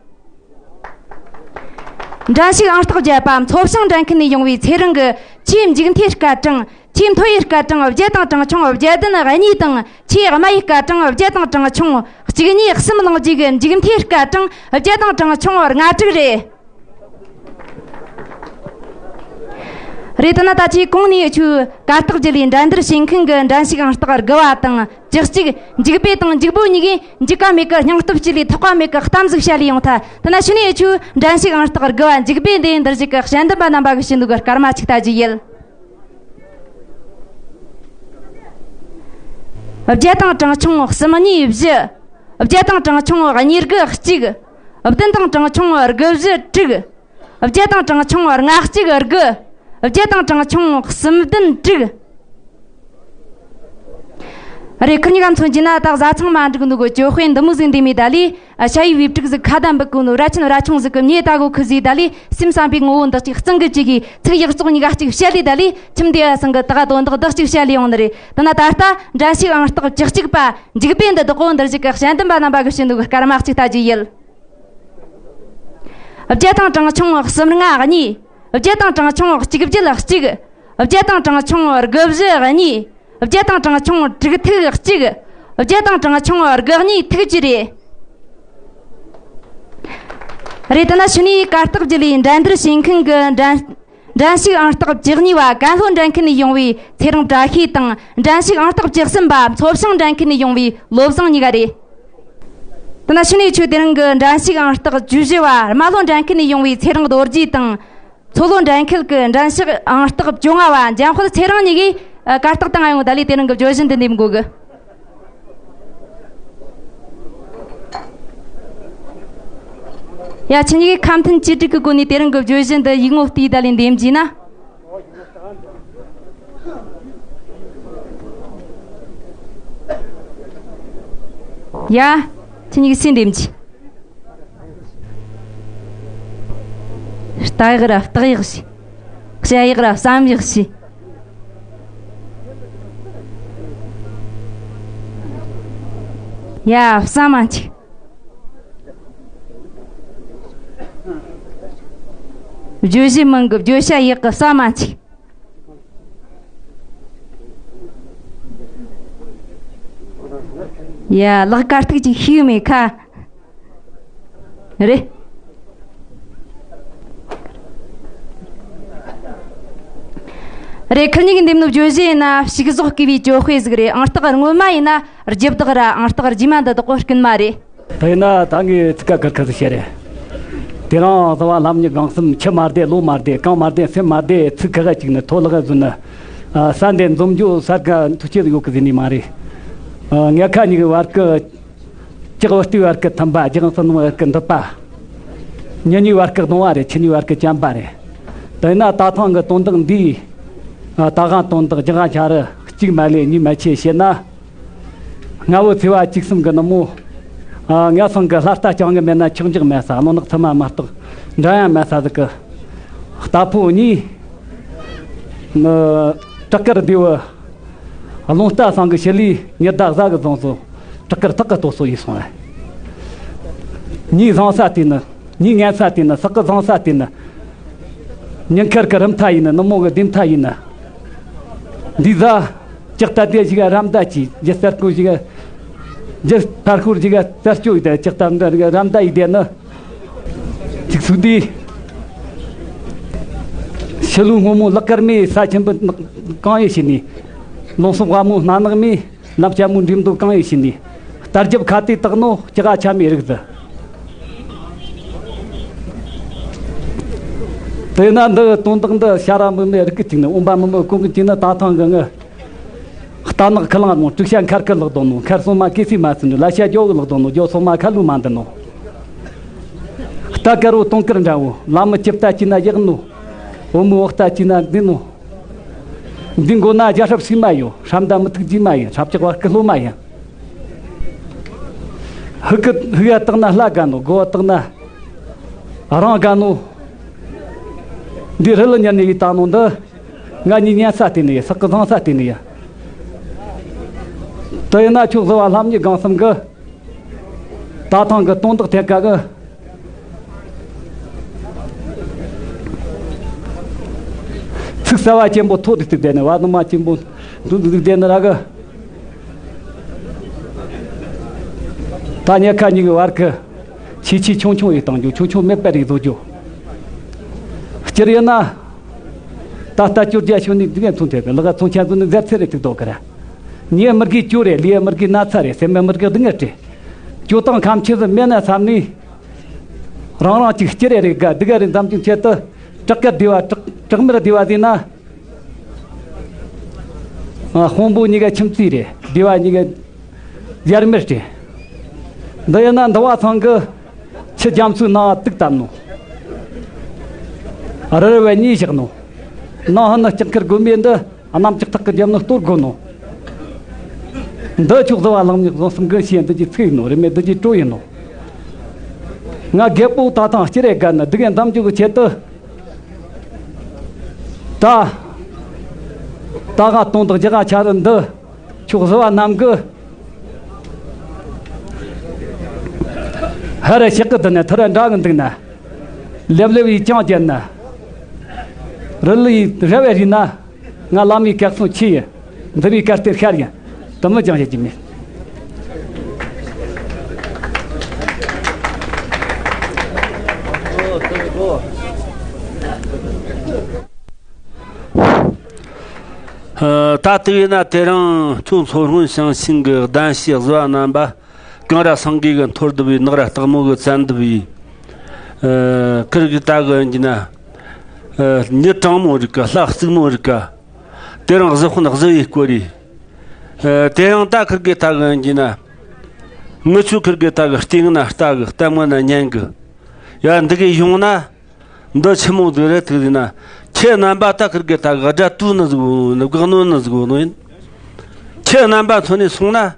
འགྲན་ཞུགས་ཨང་རྟགས་བརྒྱད་པ་མཚོ་བྱང་འགྲན་ཁུལ་ནས་ཡོང་བའི་ཚེ་རིང་གི་ཆེས་མཇུག་མཐའི་སྐར་གྲངས། ཆེས་མཐོ་བའི་སྐར་གྲངས་བརྒྱད་དང་གྲངས་ཆུང་བརྒྱད་བདུན་གཉིས་དང་། ཆེས་དམའ་བའི་སྐར་གྲངས་བརྒྱད་དང་གྲངས་ཆུང་གཅིག་གཉིས་གསུམ་བླངས་རྗེས་ཀྱི་མཇུག་མཐའི་སྐར་གྲངས་བརྒྱད་དང་གྲངས་ཆུང་ལྔ་དྲུག་རེད། རེད། དེ་ན་ད་ཆེས་གོང་ནས་ཆོས་གར་སྟེགས་བརྒྱུད་ལས་འགྲན་བསྡུར་བྱེད་མཁན་གྱི་འགྲན་ཞུགས་ཨང་རྟགས་དགུ་བ་དང་། བཅུ་གཅིག་འཇིགས་པས་དང་འཇིགས་པོ་གཉིས་ཀྱིས་འཇིགས་ཀ་མེད་ཀི་སྙིང་སྟོབས་སྐྱེད་ལས་ཐག་པ་མེད་ཀི་གཏམ་ཟིག་བཤད་ལས་ཡོང་ཐལ། དེ་ན་ཕྱི་ནས་ཆོས་འགྲན་ཞུགས་ཨང་རྟགས་དགུ་བ་འཇིགས་པས་འདི་འདིར་བཞུགས་ཀྱི་དཔྱད་འདེམས་པ་རྣམ་པ་གི་ཕྱི་འདུག་གི་སྐར་མ་ཅིག་ལྟ་རྒྱུ་ཡིན། བརྒྱད་དང་གྲངས་ཆུང་གསུམ་གཉིས་བཞི། བརྒྱད་དང་གྲངས་ཆུང་གཉིས་དགུ་གཅིག། བདུན་དང་གྲངས་ཆུང་དགུ་བཞི་དྲུག། བརྒྱད་དང་གྲངས་ཆུང་ལྔ་གཅིག་དགུ། བརྒྱད་དང་གྲངས་ཆུང་གསུམ་བདུན་དྲུག། རེད། ཁུར་གཉིས་ཀ་མཚོན་གྱི་ན་ད་བཟའ་ཚང་མ་འགྲིག་འདུག་གི། ཅོ་ཧྥེ་འདི་མོ་ཟིག་འདི་མི་ད་ལི། ཨ། ཞ་ཡི་བིབ་ཀྲིག་ཟིག་ཁ་ད་འབུད་གོ་ནོ། ར་ཆེན་ར་ཆུང་ཟིག་གི་མྱེ་ད་གོ་ཁུ་ཟིག་ད་ལི། སེམས་བསམ་པའི་ངོ་བོ་འདི་གཅིག་གཙང་གི་གཅིག་གིས་ཚིག་ཡག་བཙོག་གཉིས་ཀ་གཅིག་བཤད་ལི་ད་ལི། ཁྱིམ་དེ་ཡ་སང་གི་ད་ག་དོན་དག་འདི་གཅིག་བཤད་ལི་ཡོང་ནི་རེད། དེ་ན་ད་ལྟ་འགྲན་ཞུགས་ཨང་རྟགས་བཅུ་གཅིག་པ་འཇིགས་པའི་འདི་བདག་པོ་འདིར་གཅིག་གི་དཔྱད་འདེམས་པ་རྣམ་པ་གི་བྱིན་འདུག་གི། སྐར་མ་གཅིག་ལྟ་རྒྱུ་ཡིན། བརྒྱད་དང་གྲངས་ཆུང་གསུམ་ལྔ་གཉིས། བརྒྱད་དང་གྲངས་ཆུང་གཅིག་བརྒྱད་གཅིག། བརྒྱད་དང་གྲངས་ཆུང་དགུ་བཞི་གཉིས། བརྒྱད་དང་གྲངས་ཆུང་དྲུག་ཐིག་གཅིག། བརྒྱད་དང་གྲངས་ཆུང་དགུ་གཉིས་ཐིག་གཅིག་རེད། རེད། དེ་ན་ཕྱི་ནས་གར་སྟེགས་བརྒྱུད་ལས་འགྲན་བསྡུར་བྱེད་མཁན་གྱི་འགྲན་འགྲན་ཞུགས་ཨང་རྟགས་བཅུ་གཉིས་པ་ཀན་ལྷོ་འགྲན་ཁུལ་ནས་ཡོང་བའི་ཚེ་རིང་བཀྲ་ཤིས་དང་། འགྲན་ཞུགས་ཨང་རྟགས་བཅུ་གསུམ་པ་མཚོ་བྱང་འགྲན་ཁུལ་ནས་ཡོང་བའི་བློ་བཟང་གཉིས་ཀ་རེད། དེ་ན་ཕྱི་ནས་ཆོས་དེ་རིང་གི་འགྲན་ཞུགས་ཨང་རྟགས་བཅུ་བཞི་པ་རྨ་ལྷོ་འགྲན་ཁུལ་ནས་ཡོང་བའི་ཚེ་རིང་རྡོ་རྗེ་དང་། མཚོ་ལྷོ་འགྲན་ཁུལ་གྱི་འགྲན་ཞུགས་ཨང་རྟགས་བཅོ་ལྔ་བ་འཇམ་དཔལ་ཚེ་རིང་གཉིས་ཀྱིས་གར་སྟེགས་སྟེང་ང་ཡོང་། ད་ལས་དེ་རིང་གི་བརྗོད་གཞི་འདི་འདེམས་དགོས་གི། ཡ། ཁྱེད་གཉིས་ཀྱིས་ཁ་མཐུན་གཅིག་སྒྲིལ་གྱི་སྒོ་ནས་དེ་རིང་གི་བརྗོད་གཞི་འདི་ཡིག་ངོ་བལྟས་ད་ལས་འདེམས་རྒྱུ་ན། ཡ། ཁྱེད་གཉིས་ཀྱིས་སུ་འདེམས་རྒྱུ། ལྟ་ཡག་ར་བརྟག་ཡག་བྱོས། བཤད་ཡག་ར་བསམ་ཡག་བྱོས། ཡ། བསམ་མ་འཆུག། བརྗོད་གཞི་མང་གི་བརྗོད་བྱ་ཡག་གི་བསམ་མ་འཆུག། ཡ། ལག་གར་ཐུག་ཅིག་ཤིག་མེད་ཁ། རེད། རེད། ཁུར་གཉིས་ཀྱིས་འདེམས་ནོ་བརྗོད་གཞི་ཡིན་ན་ཕྱུགས་ཟོག་བརྐུས་པའི་ཅོ་ཧྥེ་ཟིག་རེད། ཨང་རྟགས་སྔོན་མ་ཡིན་ན་རྒྱུ་བདག་ར། ཨང་རྟགས་རྗེས་མ་འདི་བདག་པོ་རྐུན་མ་རེད། དེ་ཡིན་ན་ད་ངས་ཚིག་ཁ་ཁུར་ཁུར་ཟིག་བཤད་རེད། དེ་རིང་བཟའ་བ་ལྷ་མི་གང་བསམ། ཆུ་མ་བདེ་ལོ་མ་བདེ། གངས་མ་བདེ་སེམས་མ་བདེ། ཚིག་ཁ་ཁ་ཅིག་ནི་ཐོ་ལག་བཟོས་ནི། ས་འདི་འཛོམས་རྒྱུ་ས་ག་འཐུ་ཆེད་ཡོད་གི་ཟེར་ནི་མ་རེད། ངས་ཁ་གཉིས་ཀྱི་བར་གི། ལྕགས་བུ་སྟེ་བར་གི་ཐུམ་པ། རྒྱང་སྲིན་བར་གི་མདུད་པ། མྱི་གཉིས་བར་གི་གདུང་བ་རེད། ཁྱི་གཉིས་བར་གི་བྱམས་པ་རེད། དེ་ན་ད་ཐེངས་གི་དོན་དག་འདི། ད་ཐེངས་དོན་དག་རྒྱང་ཆ་རུ་གཅིག་མ་ལས་གཉིས་མ་ཆེ་བྱས་ན། ང་བོ་ཚེ་བ་གཅིག་གསུམ་གི་ནུབ་མོ། ངས་སང་གི་ལྷ་རྟ་རྐྱང་གི་མེད་ན་ཆག་འཇིག་མེད་ས། རླུང་ནག་ཚུབ་མ་མ་གཏོགས་འགྲན་ཡ་མེད་ས་ཟིག་གི། རྟ་ཕོ་གཉིས། བྲག་དཀར་ལྡེའུ། རླུང་རྟ་ཚང་གི་ཞི་ལིའི་ཉི་ཟླ་གཟའ་གི་རྫོང་སོ། བྲག་དཀར་ཐག་གི་ལྟོ་སོ་ཡིན་སོང་བས། ཉིན་བཟང་ས་དེ་ནི། ཉིན་ངན་ས་དེ་ནི། ཟག་གི་བཟང་ས་དེ་ནི། ཉིན་དཀར་གི་རིམ་མཐའ་ཡིན་ནི། ནུབ་མོ་གི་ལྡེམ་མཐའ་ཡིན་ནི། འདི་ཟ། ལྕགས་རྟ་དེ་ཞིག་རམ་ཟླ་གྱིས། རྒྱུ་གསར་ཁོ་ཞིག་རྒྱུ་ཕར་ཤོར་ཞིག་གསར་སྐྱོ་ཡི་དེ། ལྕགས་རྟ་འདི་རམ་ཟླ་ཡི་དེ་ནི། ཅིག་སུ་དེ། ཕྱི་ལུས་སྔོན་མོ་ལག་དཀར་མོའི་ས་ཆེན་པོ་གང་ཡིན་ཞིག་ནས། ལུང་སོགས་དབའ་མོ་སྣ་ནག་མོའི་ལམ་ལྕགས་མོ་འགྲིམ་འདུག་གང་ཡིན་ཞིག་ནས། རྟ་རྒྱབ་ཁ་ཏེ་བཏགས་ནོ་སྐྱ་ག་ཆ་མའི་རིགས་ཟེར། དེས་ན་འདི་དོན་དག་འདི་ཤ་ར་མི་མི་རིགས་ཀྱི་གཅིག་ནི། འོན་པ་མི་མི་ཀུན་གྱི་གཅིག་ནི། ད་ཐེངས་གི་ངི། རྟ་ནག་ཁི་ལང་རྨོ། དཀྲུག་ཤ་མཁར་ཁུ་ལག་དོ་ནོ། མཁར་སོ་མ་ཀི་སི་མ་སི་ནོ། ལ་ཤ་རྒྱོ་གི་ལག་དོ་ནོ། རྒྱོ་སོ་མ་ཁ་ལུ་མ་འདི་ནོ། རྟ་དཀར་བོ་དུང་དཀར་འདྲ་བོ། ལ་མི་ཅི་བལྟ་ཅི་ན་ཡག་ནོ། བུ་མོ་འོག་ལྟ་ཅི་ན་འདི་ནོ། འདི་མགོ་ན་རྒྱ་སྲབ་སི་མ་ཡོ། ཧྲམ་ད་མི་ཐུག་ཅི་མ་ཡིན། སྲབ་ལྕགས་བར་སྐུ་ལྷོ་མ་ཡིན། ཧུ་ཀི་ཧུ་ཡ་བཏགས་ན་ལྷ་དགའ་ནོ། དགོ་བ་བཏགས་ན་རང་དགའ་ནོ། འདི་རི་ལ་ཉར་ནས་ཡི་བཏགས་ནོ་འདི། ང་གཉིས་ཉན་ས་དེ་ནས་ཡ། ཟག་གི་བཟང་ས་དེ་ནས་ཡ། དེ་ཡིན་ན་ཁྱོད་བཟོ་བ་ལྷམ་གཉིས་གང་བསམ་གི། ད་ཐེངས་གི་དོན་དག་ཐད་ཀ་གི། ཚིག་གསར་བ་ཆེན་པོ་ཐོག་ཏུ་བཙུགས་བསྡད་ནས། བ་ནུ་མ་ཆེན་པོ་འདུག་འདུག་བསྡད་ནི་ར་གི། ད་ཉེ་ཁ་གཉིས་ཀྱི་བར་གི་ཆེ་ཆེ་ཆུང་ཆུང་ཡི་བཏང་རྒྱུ། ཆུང་ཆུང་མེད་པ་རིག་བཟོ་རྒྱུ། སྤྱིར་ཡིན་ན། ད་ལྟ་སྐྱོར་རྒྱ་ཤོད་ནི་འདི་ངས་མཚོན་ཐེབས་གི། ལག་ཚོང་ཆ་ཚོ་ནི་ཟེར་ཚེ་རེ་ཐུག་དོ་གི་ར། ཉེ་མི་དགེ་ཅོ་རེ། ལིའི་མི་དགེ་ན་ཚ་རེ། སེམས་མེད་མི་དགེ་སྡུག་བསྔལ་རེ། ཅོ་དང་ཁམས་ཆེ་ཟིན་མེད་ན་བསམ་ནི། རང་རང་གཅིག་སྤྱིར་རེ་རེ་དགའ་སྡུག་རེ་འཛམ་གྱི་ཆེད་དུ། བྲག་དཀར་བདེ་བ། བྲག་བྲག་དམར་བདེ་བ་ཟེར་ན། ཨ། དཔོན་པོ་གཉིས་ཀ་ཁྱིམ་མཚེས་རེད། སྡེ་བ་གཉིས་ཀ་ཡར་མར་རེད། འདི་ཡིན་ན་འདི་བ་ཚང་གི་ཆུ་རྒྱ་མཚོའི་ནང་དུག་བཏབ་ནོ། རི་རི་བས་གཉིས་བཞག་ནོ། ནང་ཧ་ནི་ལྕགས་མཁར་དགོན་པའི་འདི་གནམ་ལྕགས་ཐག་གི་རྒྱབ་ནི་གཏོར་དགོ་ནོ། འདི་ཆོག་བཟོ་བ་ལང་མྱུག་བཟོ་གསུམ་གི་ཤེས་འདི་ཀྱི་ཚིག་ཡིན་ནོ་རེད་མེད་འདི་ཀྱི་སྤྲོ་ཡིན་ནོ། ང་རྒད་པོ་ད་ཐང་སྐྱེ་རེ་དགའ་ན་སྡུག་ཡང་འདམ་རྒྱུ་གི་ཆེད་དུ། ད། ད་ག་སྟོང་དང་རྒྱ་ག་ཆ་རུ་འདི། ཆོག་བཟོ་བ་རྣམས་གི། ཧ་ར་ཤག་གི་འདི་ནས་ཐུ་ར་འདྲ་གི་འདུག་ན། ལེབ་ལེབ་ཡི་ཅང་བརྒྱབ་ན། རི་ལི་ཡི་ར་བའི་རི་ན། ང་བླ་མའི་སྐལ་སོང་ཆེ་ཡི། འདི་བའི་སྐལ་གཏེར་ཤར་ཡིན། དུ་མི་ཅང་བྱེད་ཀྱི་མེད། ད་ལྟ་ཡིན་ན་དེ་རིང་ཁྱོད་མཚོ་སྔོན་ཞིང་ཆེན་གྱི་གདན་ཞུས་བཟོ་བ་རྣམ་པ། གངས་ར་སེང་གེ་གི་འཐོར་འདུ་བའི། ནགས་ར་སྟག་མོ་གི་བཙན་འདུ་བའི། ཨ། ཁིར་གི་ད་གི་ཡིན་གྱི་ན། ཨ། ཉི་གྲང་མོ་རིག་ག་ལྷ་རྩུབ་མོ་རིག་ག་དེ་རིང་གཟི་ཧོན་གཟི་བའི་སྐོར་རེད། ཨ། དེ་རིང་ད་ཁིར་གི་ད་གི་ཡིན་གྱི་ན། ངི་ཆོ་ཁིར་གི་ད་གི་སྟེང་ན་ལྟ་གི་གཏམ་ངན་ན་ཉན་གི། ཡ་འདི་གི་ཡོང་ན། འདི་ཆི་མོ་ཟིག་རེད་ཐུག་ཟིན་ན། ཁྱེད་རྣམ་པ་ད་ཁིར་གི་ད་གི་དགྲ་དུ་ནི་ཟིག་བོ་ནི་བཀག་ནོ་ནི་ཟིག་བོ་ནོ་ཡིན། ཁྱེད་རྣམ་པ་ཚོ་ནས་སོང་ན།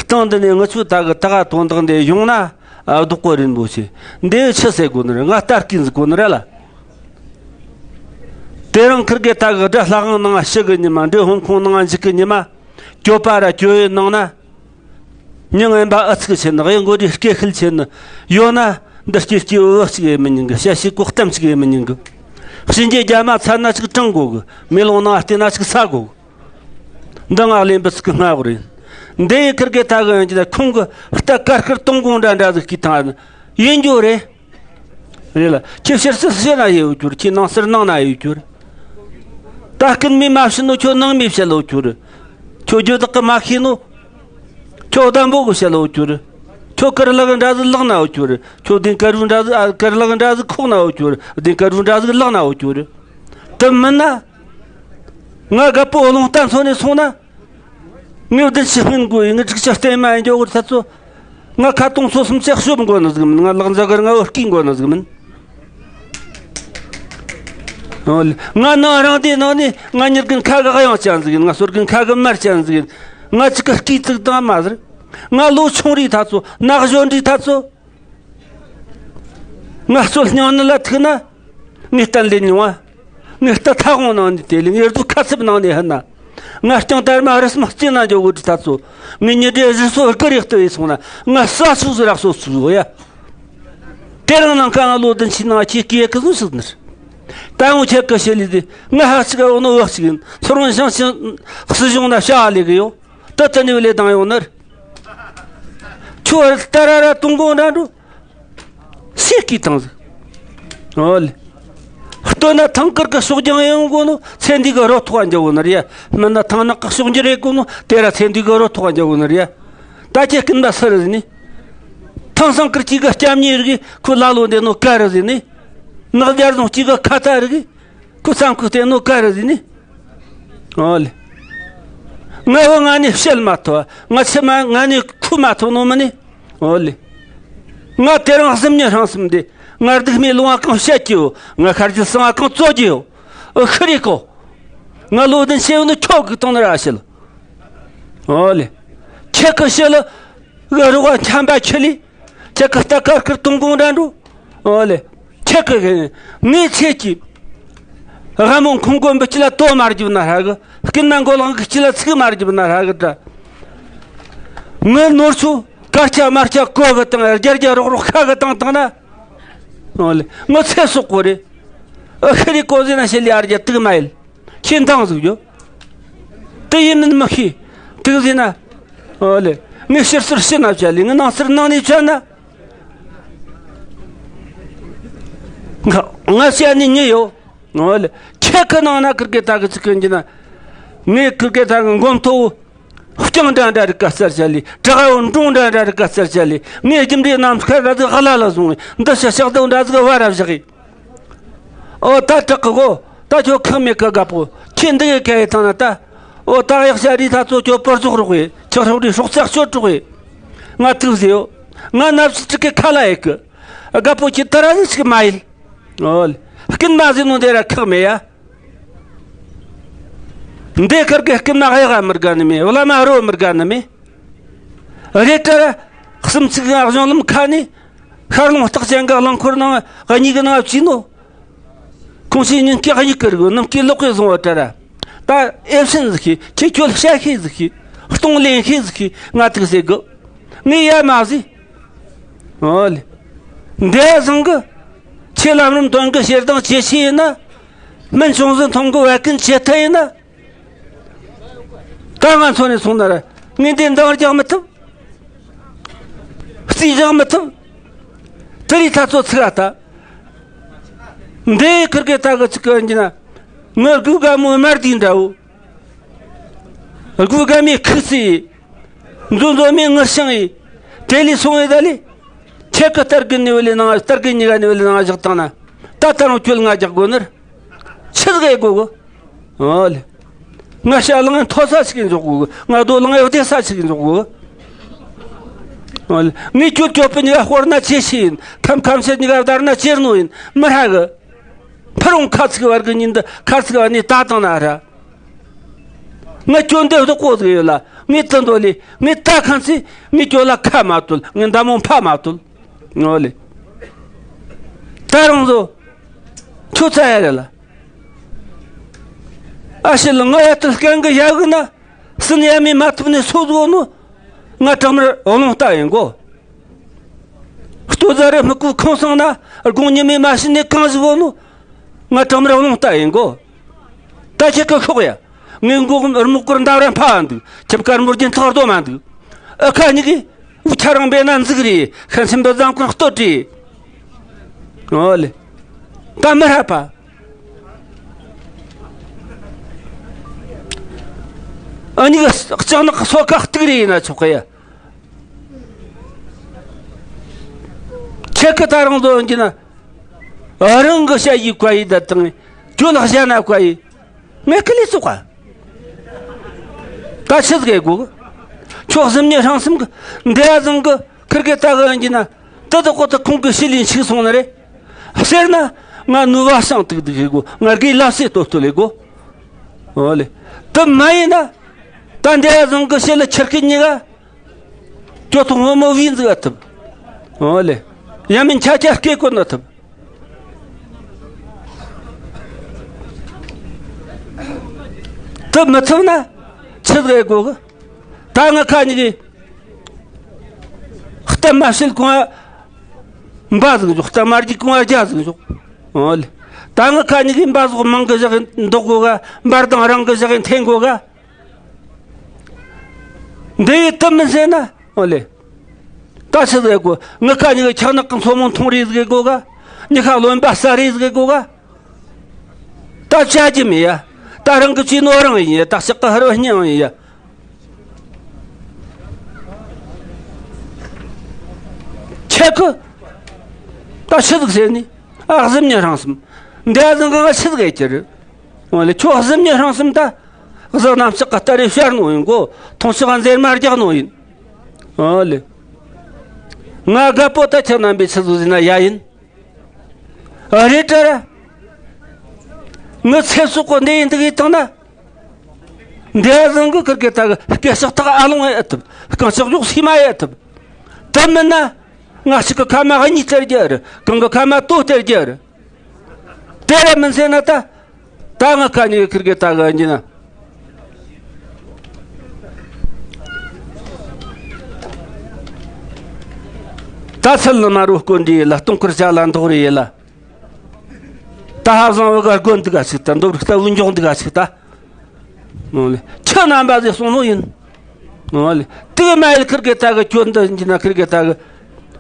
སྟེང་འདི་ནས་ངི་ཆོ་ད་གི་ད་ག་དོན་དག་འདི་ཡོང་ན། ཨ། བདག་པོ་རིན་པོ་ཆེ། འདི་ཆི་ཟེར་དགོ་ནི་རེད། ང་ལྟ་སྐྱིད་ཟིག་གོ་ནི་རེད་ལ། དེ་རིང་ཁིར་གི་ད་གི་དགྲ་ལྷ་ཁང་ནང་ཞུགས་གི་ཉི་མ། འདྲེ་ཧོན་ཁོང་ནང་འཇུག་གི་ཉི་མ། སྐྱོ་པ་ར་སྐྱོ་ཡི་ནང་ན། མྱི་ངན་པ་ཨུ་ཚུགས་ཆེ་ནི། གཡུ་མགོ་རིའི་སྐད་ཤུལ་ཆེ་ནི། ཡོད་ན་འདི་སྐྱེ་སྐྱེ་བོ་ཅིག་ཡེ་མི་ཉན་གི། བཤད་བཤད་གོ་གཏམ་ཅིག་ཡེ་མི་ཉན་གི། གཤིན་རྗེ་རྒྱ་མ་ཚ་ན་ཅིག་དྲང་དགོ་གི། མེ་ལོང་ནང་བལྟས་ན་ཅིག་ཚ་དགོ་གི། འདི་ང་གླེན་པ་ཅིག་སྔ་གོ་རེད། འདི་ཡི་ཁིར་གེ་ད་གི་ཡང་ཅི་ད་ཁོང་གི་རྟ་དཀར་དཀར་སྟོང་གོང་འདྲ་འདྲ་ཟིག་སྐྱེས་ཐང་ཡིན་རྒྱུ་རེད། རེད་ལ། ཁྱེད་ཕྱི་སར་ཕྱི་ན་ཡོད་རྒྱུ་རེད། ཁྱེད་ནང་སར་ནང་ན་ཡོད་རྒྱུ་རེད། ད་སྐུན་མས་མ་བཤད་ནོ་ཁྱོད་ནང་མས་བཤད་ལོ་རྒྱུ་རེད། ཁྱོད་རྒྱུ་བདག་གི་མ་ཤེས་ནོ། ཁྱོད་བདམ་པོ་གི་བཤད་ལོ་རྒྱུ་རེད། ཁྱོད་དཀར་ལག་འདྲ་ཟིག་ལག་ན་ཡོད་རྒྱུ་རེད། ཁྱོད་གདན་དཀར་རུ་འདྲ་ཟིག་ཨ། དཀར་ལག་འདྲ་ཟིག་ཁོག་ན་ཡོད་རྒྱུ་རེད། གདན་དཀར་རུ་འདྲ་ཟིག་ལག་ན་ཡོད་རྒྱུ་རེད། དེ་མིན་ན། ང་རྒད་པོ་རླུང་རྟ་མཚོན་ནས་སོང་ན། ངས་བདུན་ཕྱི་སྔོན་དགོས་ཡིན། ངས་དྲུག་ཅུ་སྟེང་མ་ཡིན་འཇོག་གི་ཐ་ཚོ། ང་ཁ་སྟོང་ཚོ་སུམ་ཅག་ཤོབ་འགོ་ནི་ཟིག་མིན། ང་ལག་འཛའ་གར་ང་བོ་སྐྱིད་འགོ་ནི་ཟིག་མིན། ཨོ་ལེ། ང་ནང་རང་སྡེ་ནང་ནས་ང་མྱི་རྒན་ཁ་གི་གཡང་ཅན་ཟིག་ཡིན། ང་སོར་རྒན་ཁ་གི་དམར་ཅན་ཟིག་ཡིན། ང་ཅིག་གི་སྐྱིད་ཙིག་དང་མ་ཟེར། ང་ལོ་ཆུང་རིས་ཐ་ཚོ། ནག་གཞོན་རིས་ཐ་ཚོ། ངལ་རྩོལ་སྙིང་ནད་ལ་ཐུག་ན། ངས་གཏན་ལས་མྱོང་བ། ངས་རྟ་ཐ་གོང་ནང་ནས་དེད་ལས། ངས་རྡོ་ཁ་ཚིབ་ནང་ནས་ཧིན་ན། ང་རྐྱང་དར་མ་རི་སྨག་རྩེ་ན་འཇོག་གི་འདྲི་ད་ཚོ། ངས་ཉི་དྲའི་གཞི་སོ་སྐུ་རེག་ཏུ་ཡིས་སོང་ན། ང་ས་ཚུགས་སུ་རག་སོ་ཚུགས་ཡ། དེ་རིང་ནང་ཀ་ང་ལོ་བདུན་ཕྱིན་ནང་ཁྱེད་སྐྱེས་ཀི་བཟུང་ཞིག་ནི། ད་ཡང་ཁྱེད་ཀི་ཤེས་ལས་དེ། ང་ཧ་ཅིག་འོ་ནོ་བག་ཅིག་ཡིན། ཚོར་བ་ཞང་ཞང་སྲིད་གཞུང་ན་བྱ་བ་ལས་གི་ཡོད། ད་དེ་ནས་ལས་དང་ཡོང་ནི། ཁྱོད་ལྟ་ར་ར་དུང་དགོང་འདྲ་འགྲོ། སེ་གི་ཐང་ཟིག་ཨོ་ལེ། ལྟོས་ན་ཐང་དཀར་གི་ཕྱོགས་རྒྱང་ཡང་གོ་ནོ་ཚེ་འདི་གི་རོ་ཐོག་འཇོག་གོ་ནི་རེད་ཡ། མིན་ན་ཐང་ནག་གི་ཕྱོགས་འགྱུར་རེ་གོ་ནོ་དེ་ར་ཚེ་འདི་གི་རོ་ཐོག་འཇོག་གོ་ནི་རེད་ཡ། ད་ཁྱེད་སྐུན་པ་སུ་རེད་ཟེར་ནི། ཐང་སང་དཀར་གཅིག་གི་སྐྱབས་གཉིས་རིག་ཁོ་ལ་ལོ་འདི་ནོ་ཀ་རེད་ཟེར་ནི། ནག་རྒྱལ་རྫོང་གཅིག་གི་ཁ་ཐ་རིག་ཁོ་སང་ཁོ་བལྟས་ནོ་ཀ་རེད་ཟེར་ནི། ཨོ་ལེ། ང་བོ་ང་ནི་བཤད་མ་ཐུབ། ང་ཚེ་མ་ང་ནི་ཁུ་མ་ཐུབ་ནོ་མི་ནི། ཨོ་ལེ། ང་དེ་རིང་གཟིམ་ཉི་ཧྲང་གསུམ་དེ། ང་སྡུག་མའི་ལུང་བ་གང་བཤད་ཀྱི་ཡོད། ང་ཤར་རྒྱུ་གསང་བ་གང་རྩོད་ཀྱི་ཡོད། ཨོ་ཤི་རེ་ཀོ། ང་ལོ་བདུན་ཤེས་ནི་ཁྱོད་གི་གཏོང་ནི་ར་ཤི་ལ། ཨོ་ལེ། ཁྱེད་ཀི་ཤི་ལ། ཨ་རོགས་འཁྱམ་པ་ཁྱི་ལི། ཁྱེད་ཀི་རྟ་དཀར་དཀར་དུང་དགོང་འདྲ་འགྲོ། ཨོ་ལེ། ཁྱེད་ཀི་གི། ངས་ཁྱེད་ཀྱི། སྒ་མོ་ཁུང་དགོན་པའི་སྤྱི་ལ་ལྟོ་མ་རྒྱབ་ན་ཧྲ་གི། སྐུན་མ་མགོ་ལང་གི་སྤྱི་ལ་ཚིག་མ་རྒྱབ་ན་ཧྲ་གི་འདྲ། ངའི་ནོར་ཆུ་དཀར་ཆ་དམར་ཆ་གོ་གི་དང་རྒྱ་རྒྱ་རོག་རོག་ཁ་གི་དང་དང་ན། ཨོ་ལེ། ངའི་ཚེ་སྲོག་གོ་རེད། ཨ་ཤི་རེ་ཀོ་ཟེར་ན་ཤི་ལི་ཨར་རྒྱ་དུག་མ་ཡིན། ཁྱེད་འདང་ཟིག་ཡོད། དེ་ཡིན་མིན་མི་ཤེས། དུག་ཟེར་ན། ཨོ་ལེ། ངས་ཕྱིར་ཟུར་ཕྱི་ན་བྱ་ལེ། ངས་ནང་ཟུར་ནང་ནས་བྱ་ན། ང་ང་བྱ་ནི་ཉེ་ཡོད། ཨོ་ལེ། ཁྱེད་ཀི་ནང་ན་ཀིར་ཀེ་ད་གི་ཚིག་གི་འཇི་ན། ངས་ཀིར་ཀེ་ད་གི་མགོ་མཐོ་བོ། རྐྱང་འདྲ་འདྲ་རིག་ག་སར་བྱ་ལེ། བྲག་གཡོ་འབྲོང་འདྲ་འདྲ་རིག་ག་སར་བྱ་ལེ། ངས་རྒྱུ་འབྲས་རྣམས་ཁ་ར་ཟིག་ཧ་ལ་ལ་བཟུང་བས། འདི་ཤ་ཤག་དང་འདྲ་ཟིག་བ་ར་བཞག་གི། ཨོ་ད་དྲག་གི་གོ། ད་ཁྱོད་ཁག་མེད་གི་རྒད་པོ། ཁྱེད་འདི་གི་ག་ཡི་ཐང་ན་ད། ཨོ་ད་གཡག་ཤ་རི་ཐ་ཚོ་ཁྱོད་པར་ཟོག་རོགས་བས། ཁྱག་ཧྲོག་རི་སྲོག་རྩ་གཅོད་རོགས་བས། ང་ཐུག་ཟེ་ཡོ། ང་ནབ་སི་ཅིག་གི་ཁ་ལ་ཡེ་གི། རྒད་པོ་ཁྱེད་ད་ར་ཟིག་ཅིག་མ་ཡིན། ཨོ་ལེ། སྐུན་མ་ཟིན་ནོ་འདི་ར་ཁག་མེད་ཡ། འདི་ཁར་གི་སྐུན་མ་གཡག་མི་དགའ་ནི་མེད། བླ་མ་རོ་མི་དགའ་ནི་མེད། རེད་དྲ་ར། གསུམ་ཚིག་གི་གཞུང་ལམ་ཁ་ནས་ཤར་ལུང་རྟགས་ཅན་གྱི་རླངས་འཁོར་ནང་གཉིས་ཀྱི་ནང་བཅུག་ནོ། ཁོང་ཚོས་ཉིན་སྐད་གཉིས་ཀྱི་རིགས་ནམ་སྐད་ལོག་གི་བཟུང་བ་དྲ་ར། ད་ཨེ་ཕྱིན་ཟིག་ཤེས། ཁྱེད་ཁྱོད་བཤད་ཤེས་ཟིག་ཤེས། གཏོང་ལེན་ཤེས་ཟིག་ཤེས། ང་ཐུག་ཟེར་གི། ངས་ཡ་མ་ཟིག་ཨོ་ལེ། འདས་བཟང་གི། ཆེ་ལམ་རིམ་དོན་གི་ཞེ་སྡང་ཆེ་ཤེས་ཡིན་ན། སྨན་ཆུང་ཟིན་ཐོང་གི་བད་ཀན་ཆེ་ཐལ་ཡིན་ན། ད་ང་འཚོ་ནས་སོང་ན་ར། ངས་འདི་འདང་རྒྱག་མི་ཐུབ། རྩིས་རྒྱག་མི་ཐུབ། དེ་རིགས་ཐ་ཚོ་ཚིག་ཨ་ད། འདི་ཁིར་གེ་ད་གི་ཚིག་གི་འགྱིན་ན། ངའི་སྒོ་ག་མོ་དམར་དིག་འདྲ་བོ། སྒོ་ག་མོའི་ཁུག་སི། མཛོ་མཛོ་མོའི་ངར་ཤང་ཡི། དེ་ལས་སོང་ཡི་ད་ལི། ཁྱེད་ཀྱི་སྟར་གི་ནི་བ་ལི་ནང་སྟར་གི་ཉི་ག་ནི་བ་ལི་ནང་བཞག་བཏང་ན། ད་ད་རུང་ཁྱོད་ང་རྒྱག་དགོ་ནི། ཆི་ཟིག་ཡེ་དགོ་གི། ཨོ་ལེ། ང་ཤ་ལང་ཐོ་ས་ཞིག་འཇོག་དགོ་གི། ང་རྡོ་ལང་ཡོ་དེ་ས་ཞིག་འཇོག་དགོ་གི། ཨོ་ལེ། ངས་ཁྱོད་ཁྱོད་པི་ཉི་ག་དཔོར་ན་ཆེ་ཤི་ཡིན། ཁམ་ཁམ་ཤེད་ཉི་ག་བདར་ན་ཆེར་ནོ་ཡིན། མི་ཧྲ་གི། ཕ་རུང་ཁ་ཚིག་བར་གི་ཉིན་འདི་ཁ་ཚིག་བར་ནས་ད་དང་ན་ཧྲ། ངས་ཁྱོད་འདི་ཧུ་ཏུ་ཀོ་ཟིག་ཡོད་ལ། ངས་ཏི་འདོད་ལི། ངས་ད་ཁང་ཚི། ངས་ཁྱོད་ལ་ཁ་མ་ཐུལ། ངས་མདའ་མོ་ཕ་མ་ཐུལ། ངོ་ལེ། ད་རང་བཟོ། ཁྱོད་ཚ་ཡ་རེད་ལ། ཨ་ཤི་ལ་ང་ཡ་ཏི་སྐན་གི་ཡ་གི་ན། སིན་ཡ་མི་མ་ཐུབ་ནས་སོ་བཟོ་ནོ། ང་གྲང་མར་འོ་ལོང་ལྟ་ཡིན་གོ། ལྟོ་ཟ་རེ་སྨུ་གུ་ཁང་སང་ན་དགུང་ཉི་མའི་མ་ཤི་ནས་གང་ཟིག་བོ་ནོ། ང་གྲང་མར་འོ་ལོང་ལྟ་ཡིན་གོ། ད་ཁྱེད་ཀྱི་ཤོག་ཡ། ངའི་མགོ་རྨུག་སྐོར་འདབ་ར་འཕར་འདུག་ཁྱབ་དཀར་མོ་རྒྱན་ཐག་རྡོ་མ་འདུག་ཨ་ཁ་གཉིས་ཀྱིས་འུ་ཆ་རང་འབེ་ན་འཛུགས་རེད། ཤན་སེམས་པ་བཟང་ཀུན་ལྟོ་དྲེད། ཨོ་ལེ། ད་མི་ཧྲ་པ། ཨ་གཉིས་ཀྱི་ལྕགས་ནག་སོ་ཁ་གཏུག་རེ་ཡིན་ན་ཆོག་གི་ཡ། ཁྱེད་ཀྱི་ད་རང་བཟོ་ཡོང་གི་ན། རང་གི་ཞ་ཡི་བཀའ་ཡི་ད་དང་། ཁྱོད་ལག་ཞ་ན་བཀའ་ཡི། ངས་ཁི་ལི་སུ་ག་ད་ཆི་ཟིག་གེ་གོ་གི། ཁྱོད་གཟིམ་ཉི་ཧྲང་སིམ་གི། འདི་ཡ་ཟང་གི་ཁིར་གེ་ད་གི་ཡོང་གི་ན། ད་ད་ཁོ་ད་ཁོང་གི་ཤི་ལིན་ཆིག་སོང་ན་རེ། ཟེར་ན། ང་ནུ་བ་ཤང་ཏིག་ཏིག་གི་གོ། ང་གི་ལབ་སེ་ཏོ་ཏོ་ལེ་གོ། ཨོ་ལེ། ད་མ་ཡིན་ན། ད་འདི་ཡ་ཟང་གི་ཤི་ལ་ཁྱེར་གི་ཉི་ག་ཅོ་ཐུང་བུ་མོ་བི་འཛི་ག་ཐུབ། ཨོ་ལེ། ཡ་མིན་ཆ་ཆ་སྐད་གོ་ན་ཐུབ། ཐུབ་མི་ཐུབ་ན་ཆི་ཟིག་གོ་གི། ད་ང་ཁ་ཉི་གི་གཏམ་མ་བཤད་གོང་ང་འབའ་ཟིག་འཇོག་གཏམ་མ་རྒྱུག་གོང་ང་རྒྱ་ཟིག་འཇོག་ཨོ་ལེ། ད་ང་ཁ་ཉི་གི་འབའ་ཟོག་མང་གི་བཞག་འདོག་གོ་ག་འབར་དང་རང་གི་བཞག་འཐེན་གོ་ག་འདི་ཡི་དུ་མི་ཟེར་ན། ཨོ་ལེ། ད་ཆི་ཟེར་གོ། ངི་ཁ་ཉི་གི་ཁྱག་ནག་གི་མཚོ་མོ་མཐོང་རེས་ཟིག་གོ་ག་ཉི་ཁ་རློན་པ་ཟ་རེས་ཟིག་གོ་ག་ད་བྱ་རྒྱུ་མེད་ཡ། ད་རང་གི་བྱས་ནོ་རང་ཡིན་ཡ། ད་ཞག་གི་ཧར་བ་སྙིང་ཡིན་ཡ། ཁྱེད་ཀི། ད་ཆི་ཟིག་ཟེར་ནི། ཨ་གཟིམ་ཉི་ཧྲང་སིམ། འདི་ཨ་ཟིང་གི་ང་ཆི་ཟིག་ཡེ་རྒྱུ་རེད། ཨོ་ལེ། ཁྱོད་གཟིམ་ཉི་ཧྲང་སིམ་ད། གཟིག་གནམ་ལྕགས་ཀ་སྟ་རེ་ཤར་ནོ་ཡིན་གོ། མཐོང་ཕྱོགས་འཛེར་མ་རྒྱག་ནོ་ཡིན། ཨོ་ལེ། ང་རྒད་པོ་ད་ཁྱེད་རྣམ་པའི་ཆི་ཟིག་ཟིན་ན་ཡ་ཡིན། ཨ་རེད་དྲ་ར། ངི་ཚེ་སྲོག་གི་འདི་ཡིན་འདི་གི་བཏང་ན། འདི་ཨ་ཟིང་གི་ཁིར་གི་ད་གི་སྐད་ཤག་ཐག་ཨ་ལོང་ཨེ་ཐུབ། རྐང་ཤག་གཞོགས་སི་མ་ཨེ་ཐུབ། ད་མིན་ན། ང་ཞིག་གི་ཁ་མ་གཉིས་སྟེར་རྒྱུ་རེད། གང་གི་ཁ་མ་ལྟོ་སྟེར་རྒྱུ་རེད། དེ་ར་མིན་ཟེར་ན་ད། ད་ང་ཁ་ཉི་གི་ཁིར་གི་ད་གི་ཡིན་ན། ད་ཚུལ་ལ་མ་རུ་སྐོན་འདི་ཡིན་ལ། སྟོང་ཁུར་བྱ་ལ་འདོག་རེ་ཡིན་ལ། ད་ཧ་བཟང་བུ་ག་དགོན་འདི་ག་ཞིག་ད། འདོབ་རིག་ད་དབུ་འཇོག་འདི་ག་ཞིག་ད། ཨོ་ལེ། ཁྱེད་རྣམ་པ་ཟེར་གསུང་ནོ་ཡིན། ཨོ་ལེ། དེ་གི་མ་ཡིན་ཁིར་གི་ད་གི་ཁྱོད་འདི་ཡིན་ན་ཁིར་གི་ད་གི་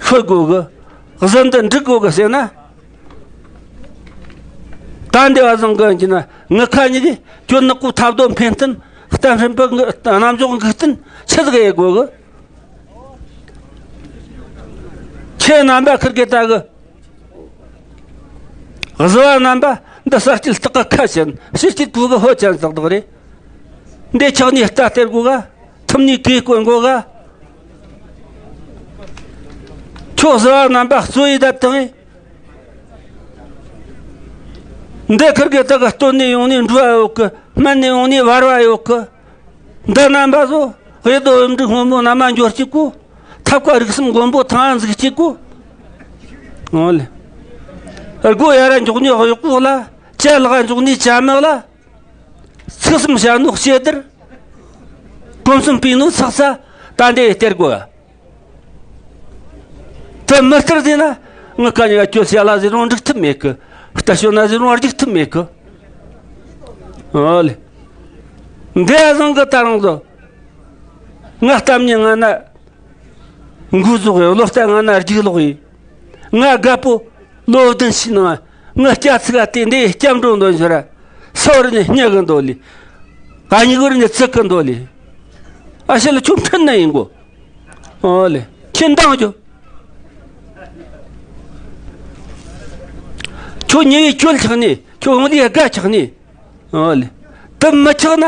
ཤོད་དགོ་གི། གཟི་འདི་འགྲིག་དགོ་གི་ཟེར་ན། ད་འདི་བ་བཟང་གི་ཡིན་ན་ངི་ཁ་ཉི་གི་ཁྱོད་ནག་པོ་ཐབས་རྡོ་འཕེན་བསྟན། གཏམ་སྲིན་པོ་རྣམ་འཇོག་འགུག་བསྟན་ཆི་ཟིག་ཡེ་དགོ་གི། ཁྱེད་རྣམ་པ་ཁིར་གི་ད་གི། གཟུ་བ་རྣམ་པ་འདི་ས་སྐྱིད་སྟག་གི་ཁ་ཆེན། ཕྱི་སྐྱིད་ཕུག་གི་ཧོ་ཆེན་ཙག་ཙག་རེད། འདི་ཆགས་ནས་རྟ་སྟེར་དགོ་ག་ཐུམ་ནས་གོས་གོན་དགོ་ག་ཁྱོད་གཟུ་བ་རྣམ་པ་གཙོ་ཡི་ད་དང་། འདི་ཁིར་གི་ད་གི་སྟོད་ནས་ཡོང་ནས་འབྲུ་བ་ཡོད་གི། སྨད་ནས་ཡོང་ནས་བར་བ་ཡོད་གི། འདི་རྣམ་པ་ཚོ་དབྱེ་རྡོ་འབྲུག་སྔོན་མོ་ན་མ་འབྱོར་གཅིག་གོ། ཡབ་ཀ་རིགས་གསུམ་མགོན་པོ་ཐང་འཛུགས་གཅིག་གོ། འོ་ལེ། སྒོ་ཡ་ར་འཇོག་ནི་གཡོག་པོ་ལ། ཅ་ལག་འཇོག་ནི་ཅ་མག་ལ། ཚིག་གསུམ་བཤད་ནོ་ཞེ་དར། གོམ་གསུམ་སྤོས་ནོ་ཚག་ཚ། ད་འདི་སྟེར་དགོས། དེ་མི་སྟེར་ཟེར་ན། ངི་ཀ་ཉི་ག་ཁྱོད་ཞལ་ལ་ཟེར་རུང་འགྲིག་ཐུབ་མེད་གི། རྟ་ཞོན་ན་ཟེར་རུང་འགྲིག་ཐུབ་མེད་གི། འོ་ལེ། འདི་བཟང་གི་ད་རང་ཚོ། ང་གཏམ་ཉན་ང་ན། འགོ་ཟོག་ཡོད་ལོ་ལྟ་ང་ན་རྒྱུགས་ལོག་ཡིན། ང་དགའ་པོ། ལོ་བདུན་ཕྱིན་ན། ང་སྐྱ་ཚིག་ཨ་དེ་འདི་སྐྱབས་འགྲོ་འདོན་ཤོར། ས་བར་ནས་སྙེག་གི་འདོད་ལི། ཨ་ཉི་གུར་ནས་ཚིག་གི་འདོད་ལི། ཨ་ཤེ་ལ་ཆུ་འཕྲིན་ན་ཡིན་གོ། ཨོ་ལེ། ཁྱེད་འདང་རྒྱོ། ཁྱོད་ཉེ་བའི་ཁྱོད་ཆགས་ནས། ཁྱོད་འོང་དེ་དགའ་ཆགས་ནས། ཨོ་ལེ། དེ་མི་ཆགས་ན།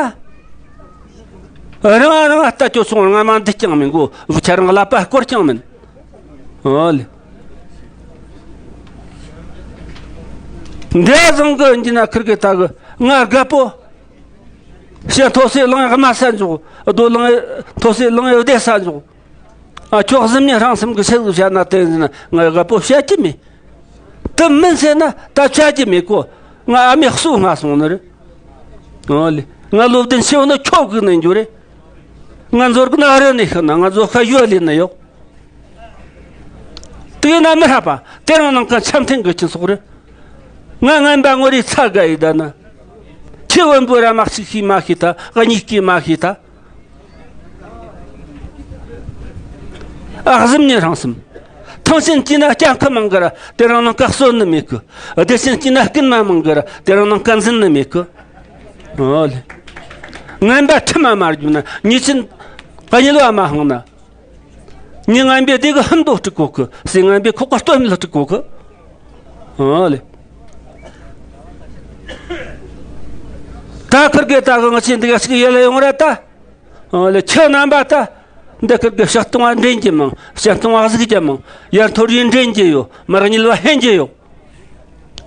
རང་རང་ལྟ་སྐྱོ་སོང་རང་མ་འདི་ཀྱང་མི་མགོ་བུ་ཆ་རང་ལ་པ་སྐོར་ཀྱང་མིན། ཨོ་ལེ། འདི་བཟང་གི་འདི་ན་ཁིར་གི་ད་གི་ང་དགའ་པོ། ཞེ་མཐོ་སའི་ལང་ཡག་དམའ་ས་འཇོག་རྡོ་ལང་མཐོ་སའི་ལང་ཡག་བདེ་ས་འཇོག་ཨ་ཁྱོད་གཟིམ་ནས་རང་སེམས་ཀྱི་ཆེད་དུ་བཤད་ན་དེ་ཡིན་ན་ང་དགའ་པོ་བཤད་ཀྱི་མེད། དེ་མིན་ཟེར་ན་ད་བྱ་རྒྱུ་མེད་གོ། ང་ཨ་མའི་གསོ་སྔ་སོང་ནི་རེད། ཨོ་ལེ། ང་ལོ་བདུན་ཕྱི་བ་ན་ཁྱོད་གི་ནས་འགྱུར་རེད། ང་འཛོར་གི་ན་ཨ་རི་ནས་ཤི་ན་ང་འཛོར་ཁ་ཡོད་ལེ་ན་ཡོད། དེ་ན་མི་ཧྲ་པ་དེ་རང་ནང་ག་འཆམ་ཐེངས་གི་ཁྱིན་སོག་རེད། ང་ངན་པ་ངོ་རེ་ཚ་དགའ་ཡི་ད་ན། ཁྱེད་བོན་པོ་ར་མ་གཅིག་ཤི་མ་ཤི་ད་གཉིས་ཀྱིས་མ་ཤི་ད། ཨ་གཟིམ་ནས་རང་སེམས། ཐང་ཆེན་གྱིས་ན་སྐྱ་ཁ་མང་གི་ར་དེ་རང་ནང་ཀ་གསོན་ནི་མེད་གི། བདེ་ཆེན་གྱིས་ན་སྐུན་མ་མང་གི་ར་དེ་རང་ནང་ཀ་འཛིན་ནི་མེད་གི། ཨོ་ལེ། ངན་པ་ཁྲི་མ་མ་རྒྱུ་ན་ཉེས་ཆེན་གཉིད་ལོ་མ་ཧང་ན། ཉི་ངན་པའི་དེ་གི་ཧམ་དོ་སྤྲུག་གོ་གི། སྲིད་ངན་པའི་ཁོག་པ་སྟོད་མི་ལ་སྤྲུག་གོ་གི། ཨོ་ལེ། ད་ཁིར་གེ་ད་གི་ང་ཆེ་འདི་ག་ཞིག་ཡེ་ལ་ཡོང་ར་ད། ཨོ་ལེ་ཁྱེད་རྣམ་པ་ད། འདི་ཁིར་གི་ཞག་སྟོང་བ་འདྲེན་གྱི་མང་། ཞག་སྟོང་བ་གཟིགས་ཀྱི་མང་། ཡར་མཐོ་རིས་འདྲེན་གྱི་ཡོད། མར་ཉིལ་བ་ཧེན་གྱི་ཡོད།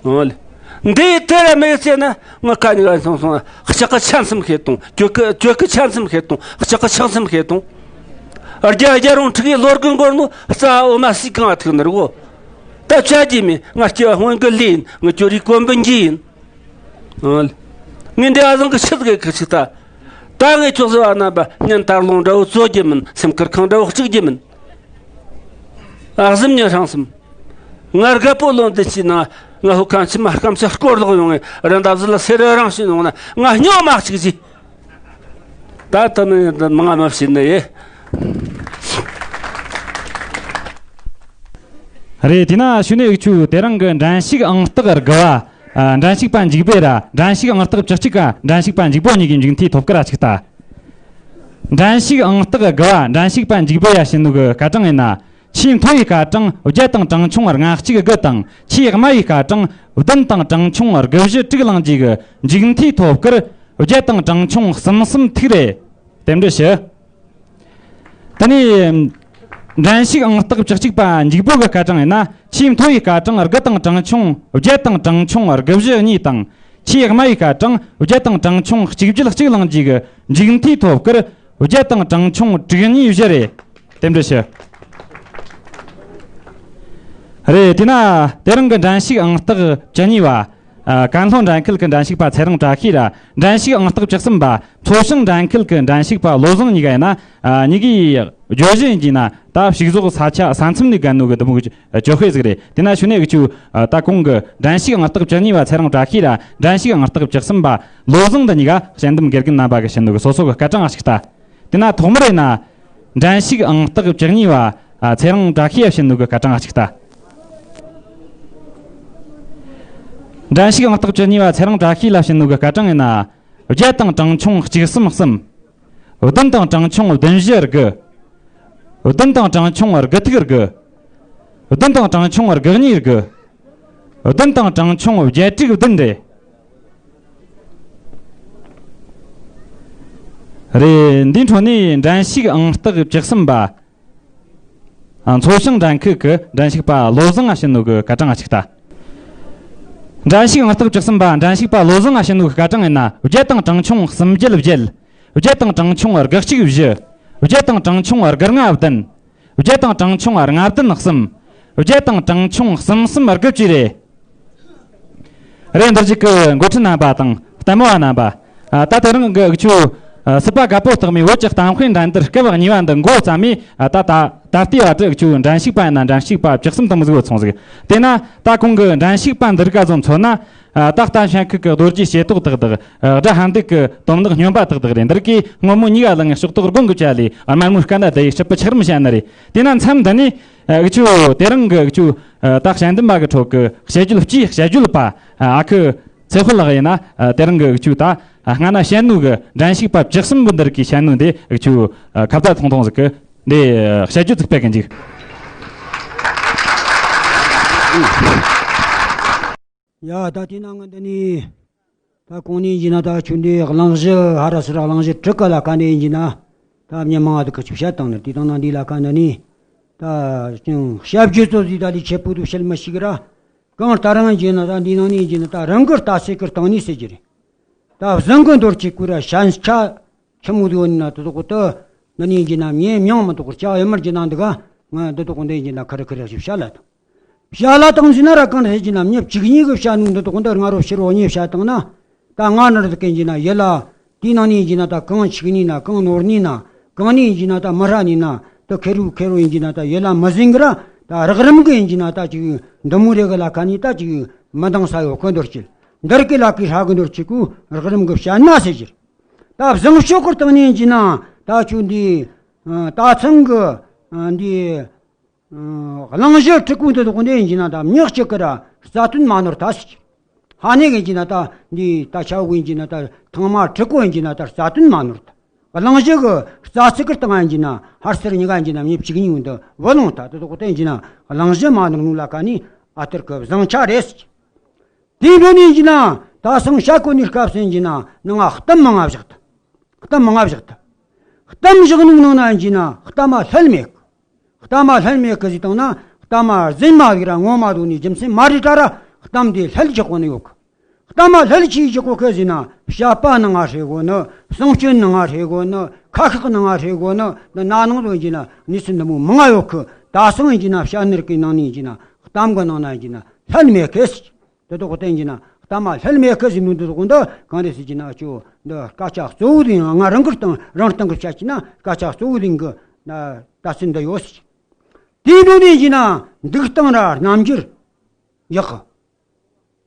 ཨོ་ལེ། འདི་དེ་ར་མེད་ཟེར་ན་ང་ཁ་ནི་ག་སོང་སོང་ན་ལྕགས་ཀྱི་ཆ་མཚམས་ཤེས་དང་། གྱོད་ཀྱི་གྱོད་ཀྱི་ཆ་མཚམས་ཤེས་དང་། ལྕགས་ཀྱི་ཆ་མཚམས་ཤེས་དང་། རྒྱ་རྒྱ་རུང་ཁྲི་གི་ལོར་གི་མགོར་ནོ་རྩ་འོ་མ་སི་གང་ཐུག་ནི་རེད་གོ། ད་བྱ་རྒྱུ་མེད། ང་སྐྱེ་བ་སྔོན་གི་ལས་ཡིན། ང་ཁྱོད་རིགས་གོན་པ་འགྱི་ཡིན། ཨོ་ལེ། ངས་འདི་ཨ་ཟང་གི་ཆི་ཟིག་གི་ཆི་ད། ད་ངས་ཁྱོད་ཟེར་བ་རྣམ་པ་སྙན་དར་ལོང་འདྲ་བོ་རྩོད་རྒྱུ་མིན། སེམས་ཁུར་ཁང་འདྲ་བོ་གཅིག་རྒྱུ་མིན། ཨ་གཟིམ་ཉི་ཧྲང་སེམས། ང་རྒད་པོ་ལོ་འདི་ཕྱི་ན་ང་ཧུ་ཁང་ཕྱི་མ་སྐམ་ས་སྐོར་ལོག་ཡོང་ངས་རི་འདབས་ཟི་ལ་སེ་རི་རང་ཕྱིན་ཡོང་ན་ང་སྨྱོ་མ་གཅིག་ཟིག་ད་ལྟ་ནི་མང་མ་བྱིན་ནི་ཡེ། རེད། དེས་ན་ཞུ་ནས་འུ་ཆོས་དེ་རིང་གི་འགྲན་ཞུགས་ཨང་རྟགས་དགུ་བ། ཨ། འགྲན་ཞུགས་པ་འཇིགས་པེ་ར་འགྲན་ཞུགས་ཨང་རྟགས་བཅུ་གཅིག་ག་འགྲན་ཞུགས་པ་འཇིགས་པོ་གཉིས་ཀྱི་མཇུག་མཐའི་ཐོབ་སྐར་ཅིག་ལྟ། འགྲན་ཞུགས་ཨང་རྟགས་དགུ་བ་འགྲན་ཞུགས་པ་འཇིགས་པེ་ཡ་བྱིན་ནོ་གི་སྐར་གྲངས་ཡིན་ན། ཆེས་མཐོ་བའི་སྐར་གྲངས་བརྒྱ་དང་གྲངས་ཆུང་ལྔ་གཅིག་དགུ་དང་། ཆེས་དམའ་བའི་སྐར་གྲངས་བདུན་དང་གྲངས་ཆུང་དགུ་བཞི་དྲུག་བླངས་རྗེས་ཀྱི་མཇུག་མཐའི་ཐོབ་སྐར་བརྒྱ་དང་གྲངས་ཆུང་གསུམ་གསུམ་ཐིག་རེད། རྟེན་འབྲེལ་ཞུ། དེ་ནས་འགྲན་ཞུགས་ཨང་རྟགས་བཅུ་གཅིག་པ་འཇིགས་པོ་གི་སྐར་གྲངས་ཡིན་ན། ཆེས་མཐོ་བའི་སྐར་གྲངས་དགུ་དང་གྲངས་ཆུང་བརྒྱད་དང་གྲངས་ཆུང་དགུ་བཞི་གཉིས་དང་། ཆེས་དམའ་བའི་སྐར་གྲངས་བརྒྱད་དང་གྲངས་ཆུང་གཅིག་བརྒྱད་གཅིག་བླངས་རྗེས་ཀྱི་མཇུག་མཐའི་ཐོབ་སྐར་བརྒྱད་དང་གྲངས་ཆུང་དྲུག་གཉིས་བཞི་རེད། རྟེན་འབྲེལ་ཞུ། རེད། དེས་ན་དེ་རིང་གི་འགྲན་ཞུགས་ཨང་རྟགས་བཅུ་གཉིས་པ། ཨ། ཀན་ལྷོ་འགྲན་ཁུལ་གྱི་འགྲན་ཞུགས་པ་ཚེ་རིང་བཀྲ་ཤིས་ར་འགྲན་ཞུགས་ཨང་རྟགས་བཅུ་གསུམ་པ་མཚོ་བྱང་འགྲན་ཁུལ་གྱི་འགྲན་ཞུགས་པ་བློ་བཟང་གཉིས་ཀ་ཡིན་ན། ཨ། གཉིས་ཀའི་བརྗོད་གཞི་ཡིན་གྱི་ན་ད་ཕྱུགས་ཟོག་ས་ཆ་ས་མཚམས་ནས་བརྒལ་ནོ་གི་འདི་མོ་གི་གྱོད་དཔེ་ཟིག་རེད། དེས་ན་ཞུ་ནས་གི་ཆུ། ཨ། ད་གོང་གི་འགྲན་ཞུགས་ཨང་རྟགས་བཅུ་གཉིས་པ་ཚེ་རིང་བཀྲ་ཤིས་ར་འགྲན་ཞུགས་ཨང་རྟགས་བཅུ་གསུམ་པ་བློ་བཟང་འདི་གཉིས་ཀ་དཔྱད་འདེམས་དགེ་རྒན་རྣམ་པ་གི་བྱིན་ནོ་གི་སོ་སོ་གི་སྐར་གྲངས་ཅིག་ལྟ། དེས་ན་ཐོག་མར་ཡིན་ན། འགྲན་ཞུགས་ཨང་རྟགས་བཅུ་གཉིས་པ། ཨ། ཚེ་རིང་བཀྲ་ཤིས་ཡ་བྱིན་ནོ་གི་སྐར་གྲངས་ཅིག་ལྟ། འགྲན་ཞུགས་ཨང་རྟགས་བཅུ་གཉིས་པ་ཚེ་རིང་བཀྲ་ཤིས་ལ་བྱིན་ནོ་གི་སྐར་གྲངས་ཡིན་ན། བརྒྱད་དང་གྲངས་ཆུང་གཅིག་གསུམ་གསུམ། བདུན་དང་གྲངས་ཆུང་བདུན་བཞི་དགུ། བདུན་དང་གྲངས་ཆུང་དགུ་ཐིག་དགུ། བདུན་དང་གྲངས་ཆུང་དགུ་གཉིས་དགུ། བདུན་དང་གྲངས་ཆུང་བརྒྱད་དྲུག་བདུན་རེད། རེད། འདིའི་འཕྲོ་ནས་འགྲན་ཞུགས་ཨང་རྟགས་བཅུ་གསུམ་པ། ཨ། མཚོ་བྱང་འགྲན་ཁུལ་གྱི་འགྲན་ཞུགས་པ་བློ་བཟང་ང་བྱིན་ནོ་གི་སྐར་གྲངས་ང་ཅིག་ལྟ། འགྲན་ཞུགས་ཨང་རྟགས་བཅུ་གསུམ་པ་འགྲན་ཞུགས་པ་བློ་བཟང་ང་བྱིན་ནོ་གི་སྐར་གྲངས་ཡིན་ན། བརྒྱད་དང་གྲངས་ཆུང་གསུམ་བརྒྱད་བརྒྱད། བརྒྱད་དང་གྲངས་ཆུང་དགུ་གཅིག་བཞི། བརྒྱད་དང་གྲངས་ཆུང་དགུ་ལྔ་བདུན། བརྒྱད་དང་གྲངས་ཆུང་ལྔ་བདུན་གསུམ། བརྒྱད་དང་གྲངས་ཆུང་གསུམ་གསུམ་དགུ་བཅས་རེད། རེད། འདིར་བཞུགས་ཀྱི་འགོ་ཁྲིད་རྣམ་པ་དང་ལྟད་མོ་བ་རྣམ་པ། ཨ། ད་དེ་རིང་གི་འུ་ཆོ་ཨ། སྲིད་པ་རྒད་པོ་རྟགས་མའི་བོད་ཀྱི་གཏམ་དཔེ་འགྲན་བསྡུར་སྐབས་གཉིས་པ་འདི་འགོ་བརྩམས་ནས། ཨ། ད་ད་ད་ལྟའི་བར་དུ་འུ་ཆོ་འགྲན་ཞུགས་པ་ཡིན་ན་འགྲན་ཞུགས་པ་བཅུ་གསུམ་དུ་མ་ཟིག་བུད་སོང་ཟིག། དེས་ན་ད་གོང་གི་འགྲན་ཞུགས་པ་འདི་རིགས་ཀ་ཚོ་མཚོན་ན། ཨ། ད་ལྟ་ཤན་ཁུག་གི་རྡོ་རྗེའི་ཞལ་ཏོག་དག་དག། ཨ། སྒྲ་ཧན་དུག་གི་དོམ་ནག་སྨྱོན་པ་དག་དག་རེད། འདིར་གི་སྔོན་མོ་གཉིས་ཀ་ལ་ངས་ཕྱོགས་གཏོགས་དགོངས་གི་བྱ་ལས། ཨ། དམར་མོའི་སྐད་ན་བསྡད་ཡི་ཧྲིལ་པོ་ཆགས་རིམ་བཤད་ནི་རེད། དེས་ན་མཚམས་འདི་ནས། ཨ། འུ་ཆོ་དེ་རིང་གི་འུ་ཆོ། ཨ། ད་དཔྱད་འདེམས་པ་གི་ཁྲོད་ཀྱི་དཔྱད་བརྗོད་སྤྱིའི་དཔྱད་བརྗོད་པ། ཨ། ཨ་ཁུ་ཚེ་དཔལ་ལགས་ཡིན་ན། ཨ། དེ་རིང་གི་འུ་ཆོ་ད། ཨ། སྔ་ན་བཤད་ནོ་གི་འགྲན་ཞུགས་པ་བཅུ་གསུམ་པོ་འདིར་གི་བཤད་ནོ་འདི་འུ་ཆོ། ཨ། ཁ་བརྡ་ཐུང་ཐུང་ཟིག་གི་འདི། ཨ། དཔྱད་བརྗོད་ཅིག་སྤེལ་གི་འཇུག། ཡ། ད་དེ་ན་ང་འདི་ནས་ད་གོང་ནས་ཡིན་ན་ད་ཁྱོད་འདི་གླེང་གཞི་ཧ་ར་སི་ར་གླེང་གཞི་དྲུག་གི་ལ་ཁ་ནས་ཡིན་ན། ད་མྱི་མང་ང་དུ་ཁ་ཆུ་བཤད་བཏང་ནི་དེ་དང་ན་འདི་ལ་ཁ་འདི་ནས་ད་ཅུང་ཞབས་ཀྱུ་ཚོ་ཟིག་ད་ལས་ཆེ་པོ་དུ་བཤད་མི་ཤེས་གི་ར། གང་ལྟར་ཡང་ཡིན་ན་ད་འདི་ནང་ནས་ཡིན་ན་ད་རང་གི་ལྟ་ཚུལ་གི་སྟེང་ནས་ཟེར་གྱི་རེད། ད་བཟང་གི་འདོར་ཆེ་ཀུ་ར་ཞན་ཆ་ཆི་མོ་ཟིག་ཡོད་ན་དེ་དག་ཏུ་འདི་ནས་ཡིན་ན་མྱི་མྱང་མི་འདུག་ཅག་ཡོད་མར་གྱི་ནང་འདུག་ག། ང་འདི་དག་འདི་ཡིན་ན་ཁ་རི་ཁ་རི་ཞིག་བཤད་ལ་དང་། བཤད་ལ་དང་ཟེར་ན་ར་གང་རེད་ཟེར་གྱི་ན་མྱི་གཅིག་གཉིས་གི་བཤད་ནོ་འདི་དག་འདི་ང་རོ་ཕྱིར་འོ་ཉེ་བཤད་བཏང་ན། ད་ང་ནི་རི་དུ་གན་གྱི་ན་ཡིད་ལ། དེའི་ནང་ནས་ཡིན་གྱི་ན་ད་གང་འཆུག་ནི་ན་གང་ནོར་ནི་ན། གང་ནས་ཡིན་གྱི་ན་ད་མི་ཧྲ་ནི་ན། ད་ཁེ་རུ་ཁེ་རུ་ཡིན་གྱི་ན་ད་ཡིད་ལ་མི་ཟིན་གི་ར། ད་རགས་རིམ་གི་ཡིན་གྱི་ན་ད་ཅིག་འདི་མོ་རེ་གི་ལ་ཁ་ནས་ད་ཅིག་མི་འདང་ས་ཡོད་གི་འདོར་ཆེ། འདིར་གི་ལ་གི་ཧྲ་གི་འདོར་ཆེ་ཀུ་རགས་རིམ་གི་བཤད་ན་ཟེར་གྱི། ད་བཟང་ཕྱོགས་ཀྱི་སྟེང་ནས་ཡིན་གྱི་ན་ད་ཁྱོད་འདི། ད་ཚང་གི་འདི། གླེང་གཞི་དྲུག་པོ་འདི་དག་འདི་ཡིན་གྱི་ན་ད་མྱི་གཅིག་གི་ར་རྩ་དོན་མ་ནོར་ད་ཟེར་གྱི། ཧ་ནེ་གི་ཡིན་གྱི་ན་ད་འདི་ད་ཆ་བོ་ཡིན་གྱི་ན་ད་ཐང་མ་དྲུག་པོ་ཡིན་གྱི་ན་ད་རྩ་དོན་མ་ནོར་ད། གླེང་གཞི་གི་རྩ་ཚིག་གི་སྟེང་ཡིན་གྱི་ན་ཧར་སེར་གཉིས་ཀ་ཡིན་གྱི་ན་མྱི་གཅིག་གཉིས་ཡོང་དུ་བུ་ལོང་ད་དེ་དག་དེ་ཡིན་གྱི་ན་གླེང་གཞི་མ་ནོར་ནོ་ལ་ཁ་ནི་ཨ་ཐུར་གི་བཟང་ཆ་རེད་ཟེར་གྱི། དེའི་འཕྲོ་ནས་ཡིན་གྱི་ན་ད་སང་བཤད་གོ་ནི་སྐབས་སུ་ཡིན་གྱི་ན་ནང་ང་གཏམ་མང་ང་བཞག་ད། གཏམ་མང་ང་བཞག་ད། གཏམ་བཞག་ནི་ནང་ན་ཡིན་གྱི་ན་གཏམ་མ་ལྷད་མེད་གི། གཏམ་མ་ལྷད་མེད་གི་ཟིག་བཏང་ན་གཏམ་མ་རྫུན་མ་ཟིག་ར་ངོ་མ་ཟིག་ནི་རྒྱུ་མཚན་མ་རེད་ད་ར། གཏམ་དེ་ལྷད་རྒྱག་གོ་ནི་ཡོད་གི། གཏམ་མ་ལྷད་ཆི་རྒྱག་གོ་གི་ཟེར་ན་བཤད་པ་ནང་ང་ཧྲེ་གོ་ནི། གསུང་སྐྱོན་ནང་ང་ཧྲེ་གོ་ནི། ཁ་ཤགས་ནང་ང་ཧྲེ་གོ་ནི། འདི་ན་ནང་དུ་ཡིན་གྱི་ན་གནས་ཚུལ་འདི་མོ་མང་ང་ཡོད་གི། ད་སང་ཡིན་གྱི་ན་བཤད་ནོར་གི་ནང་ནས་ཡིན་གྱི་ན་གཏམ་གི་ནང་ན་ཡིན་གྱི་ན་ལྷད་མེད་གི་ཟེར། དེ་དག་བསྟན་གྱི་ན་གཏམ་མ་ལྷད་མེད་གི་ཟེར་ནོ་འདི་དག་འདི་གང་རེད་ཟེར་གྱི་ན་ཁྱོད་འདི་སྐད་ཆ་གཙོ་བོ་དེ་ཡང་ང་རང་གི་སྟེང་རང་སྟེང་གི་བཤད་ཀྱི་ན་སྐད་ཆ་གཙོ་བོ་དེ་གི་ན་ལྟ་ཚུལ་འདི་ཡོད་ཟེར། དེའི་འཕྲོ་ནས་ཡིན་གྱི་ན་འདུག་སྟངས་ར་རྣམ་འགྱུར་ཡག་གི།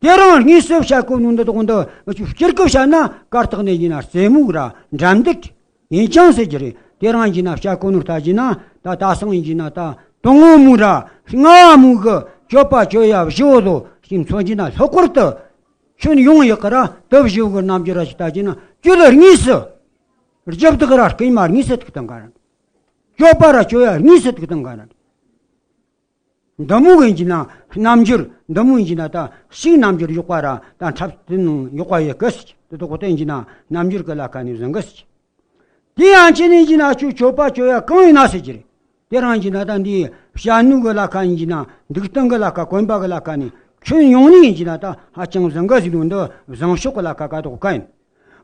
དེ་རང་དངོས་སུ་བཤད་གོ་ནོ་འདི་དག་འདི་སྤྱིར་གི་བཤད་ན་སྐར་ཐོག་ནས་ཡིན་ན་རྩེད་མོ་ར་འགྲན་བསྡུར། ཡིན་ཀྱང་ཟེར་གྱི་རེད། དེ་རང་ཡིན་ན་བཤད་གོ་ནོ་ལྟ་ཡིན་ན་ད་ད་སང་ཡིན་གྱི་ན་ད་དོན་ངོ་མ་ར་སྔ་མོ་གི་སྤྱོད་པ་སྤྱོད་ཡ་བཞི་བོ་དོ་ཞིག་མཚོན་གྱི་ན་ལྷག་པར་དུ་ཁྱོན་ཡོངས་ཡག་གི་ར་དུ་བཞི་བོ་གི་རྣམ་འགྱུར་ར་ཞིག་ལྟ་གྱི་ན་ཁྱོད་ལ་དངོས་སུ་རྒྱབ་དག་ར་སྐུལ་མ་དངོས་སུ་ཐུག་བཏང་ག་ར། སྤྱོད་པ་ར་སྤྱོད་ཡ་དངོས་སུ་ཐུག་བཏང་ག་ར། འདི་མོ་གི་ཡིན་གྱི་ན་རྣམ་འགྱུར། འདི་མོ་ཡིན་གྱི་ན་ད་ཞིག་རྣམ་འགྱུར་ཡག་པ་ར་ད་འཁྲབ་སྟོན་ཡག་པ་ཡོད་གི་ཟེར་གྱི། དེ་དག་བསྟན་གྱི་ན་རྣམ་འགྱུར་གི་ལ་ཁ་ནས་བཟང་གི་ཟེར་གྱི། དེ་ཡང་ཅི་ནས་ཡིན་གྱི་ན་ཁྱོད་སྤྱོད་པ་སྤྱོད་ཡ་གང་ཡིན་ན་ཟེར་གྱི་རེད། དེ་རང་ཡིན་གྱི་ན་ད་འདི་བཤད་ནོ་གི་ལ་ཁ་ཡིན་གྱི་ན་འདུག་སྟངས་གི་ལ་ཁ་གོན་པ་གི་ལ་ཁ་ནས་ཁྱོན་ཡོངས་ནས་ཡིན་གྱི་ན་ད་ཧ་ཅང་བཟང་གི་ཟེར་ནོ་འདི་བཟང་ཕྱོགས་གི་ལ་ཁ་ག་དོག་ག་ཡིན།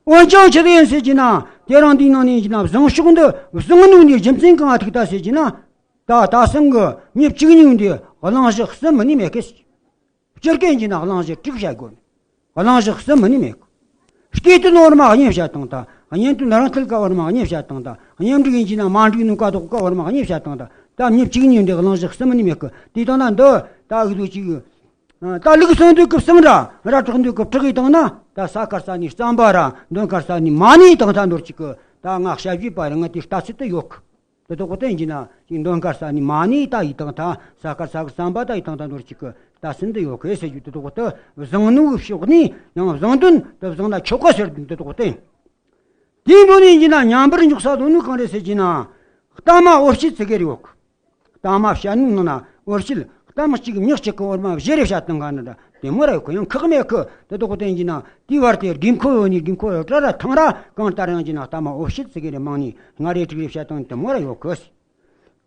འོན་ཀྱང་ཅི་ཟིག་ཡིན་ཟེར་གྱི་ན་དེ་རང་འདིའི་ནང་ནས་ཡིན་གྱི་ན་བཟང་ཕྱོགས་འདི་བཟང་ནོ་འདི་རྒྱུ་མཚན་གང་ང་ཐུག་ད་ཟེར་གྱི་ན། ད་ད་སང་གི་མྱི་གཅིག་ཉིད་འདི་གླེང་གཞི་གསུམ་མིན་ནི་མེད་གི་ཟེར། སྤྱིར་གན་གྱི་ན་གླེང་གཞི་དྲུག་བཤད་དགོས་ནི། གླེང་གཞི་གསུམ་མིན་ནི་མེད་གི། སྐྱེ་དོན་བར་མ་གཉིས་བཤད་བཏང་ད། གཉེན་དོན་རང་མཐུན་ཀ་བར་མ་གཉིས་བཤད་བཏང་ད། གཉེན་སྒྲིག་ཡིན་གྱི་ན་མ་འགྲིག་ནོ་ཀ་དོག་ཀ་བར་མ་གཉིས་བཤད་བཏང་ད། ད་མྱི་གཅིག་ཉིད་འདི་གླེང་གཞི་གསུམ་མིན་ནི་མེད་གི། དེ་ལྟ་ན་འདི་ད་འུ་ཚོ་གཅིག་ད་ལུག་གསོན་དུས་སྐབས་གསང་ར་ར་དྲག་དུས་སྐབས་དྲག་གི་བཏང་ན་ད་ས་དཀར་ས་ནས་རྩམ་པ་ར་འདོན་དཀར་ས་ནས་མ་ནི་བཏང་ད་འདོར་གཅིག་གི། ད་ང་བཤད་རྒྱུ་པ་རེད། ང་དེ་ལྟ་ཚུལ་དུ་ཡོད་གི། དེ་དག་བསྟན་གྱི་ན་ཅིག་འདོན་དཀར་ས་ནས་མ་ནི་ད་ཡི་བཏང་ད་ས་དཀར་ས་གི་རྩམ་པ་ད་ཡི་བཏང་ད་འདོར་གཅིག་གི་ལྟ་ཚུལ་དུ་ཡོད་གི་ཟེར་རྒྱུ། དེ་དག་དུ་བཟང་ནོ་གི་ཕྱོགས་ནས་ཡང་བཟང་དོན་དུ་བཟང་ན་ཆོག་ག་ཟེར་རྒྱུ་དེ་དག་བསྟན། དེའི་འཕྲོ་ནས་ཡིན་ན་མཉམ་པར་འཇོག་ས་དོན་ནི་གང་རེད་ཟེར་གྱི་ན། གཏམ་མ་འོ་ཕྱི་ཚིག་གི་རེ་ཡོད་གི། གཏམ་མ་བཤད་ནི་ནང་ན་འོ་ཕྱི་གཏམ་གཅིག་མྱི་གཅིག་གི་འོ་མ་བཞི་རེ་བཤད་བཏང་ག་ན་ད་དེ་མོ་ར་ཡོད་གི། ཡང་ཁག་མེད་གི། དེ་དག་བསྟན་གྱི་ན་དེའི་བར་དེ་དགོས་མཁོ་ཡོད་ནི་དགོས་མཁོ་ཡོད་ད་ར་ཐང་ར་གང་ལྟར་ཡང་གྱི་ན་གཏམ་མ་འོ་ཕྱི་ཚིག་གི་རེ་མང་ནི་ལྔ་རེ་དྲུག་རེ་བཤད་བཏང་དེ་མོ་ར་ཡོད་གི།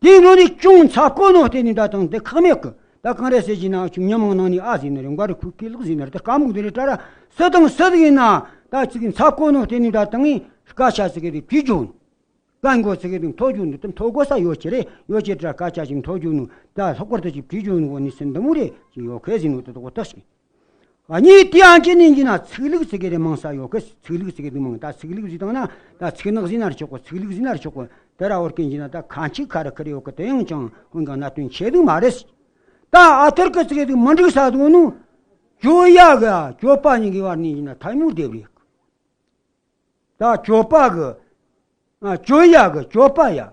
དེའི་ནང་ནས་ཅུང་ཚ་གོ་ནོ་བསྟན་ནི་ད་དང་དེ་ཁག་མེད་གི། ད་གང་རེད་ཟེར་གྱི་ན་ཁྱོད་མྱི་མང་ནང་ནས་ཨ་ཟེར་ནི་རེད། མགར་རི་ཁུག་གི་ལགས་ཟེར་ནི་རེད། ད་དཀའ་མོ་དེ་རེད་ད་ར། སུ་དང་སུ་ཡིན་ན་ད་ཅིག་ཚ་གོ་ནོ་བསྟན་ནི་ད་དང་ངས་སྐད་ཆ་ཟིག་གི་རེད་དུས་འཇོག་ནི། གན་གོ་ཚིག་གི་དུ་མཐོ་རྒྱུ་ནུ་དུ་མཐོ་གོ་ས་ཡོད་ཀྱི་རེད། ཡོད་ཀྱི་དྲ་སྐད་ཆ་ཞིག་མཐོ་རྒྱུ་ནུ་ད་ལྷག་པར་དུ་ཅིག་བྲིས་རྒྱུ་ནུ་གོ་ནི་སེམས་འདི་མོ་རེད་ཅིག་ཡོད་ཁེ་ཟིན་ནུ་དུ་དོ་གོ་ཏག་ཞིག་ཨ་ནི་དེ་ཡང་ཅི་ནས་ཡིན་ན་ཚིག་ལུགས་ཟེར་གི་རེད་མང་ས་ཡོད་གི། ཚིག་ལུགས་ཟེར་གི་འདུག་མང་ད་ཚིག་ལུགས་ཟེར་དང་ན་ད་ཚིག་ནག་ཟེར་ན་ར་ཆོག་གི། ཚིག་ལུགས་ཟེར་ན་ར་ཆོག་གི། དེ་ར་བོར་གི་ཡིན་ན་ད་ཁ་ཆེ་ཁ་རི་ཁ་རི་ཡོད་གི། དེ་ཡང་ཅང་ཁོང་གི་གནད་དོན་ཆེ་དུ་མ་རེད། ད་ཨ་ཐུར་གི་ཚིག་གི་འདུག་མི་འགྲིག་ས་འདུག་ནུ། གྱོད་ཡ་གི་གྱོད་པ་གཉིས་ཀྱི་བར་ནས་ཡིན་ན་ཐལ་མོ་སྡེབ་རེད། ད་གྱོད་པ་གི་ཨ་གྱོད་ཡ་གི་གྱོད་པ་ཡ།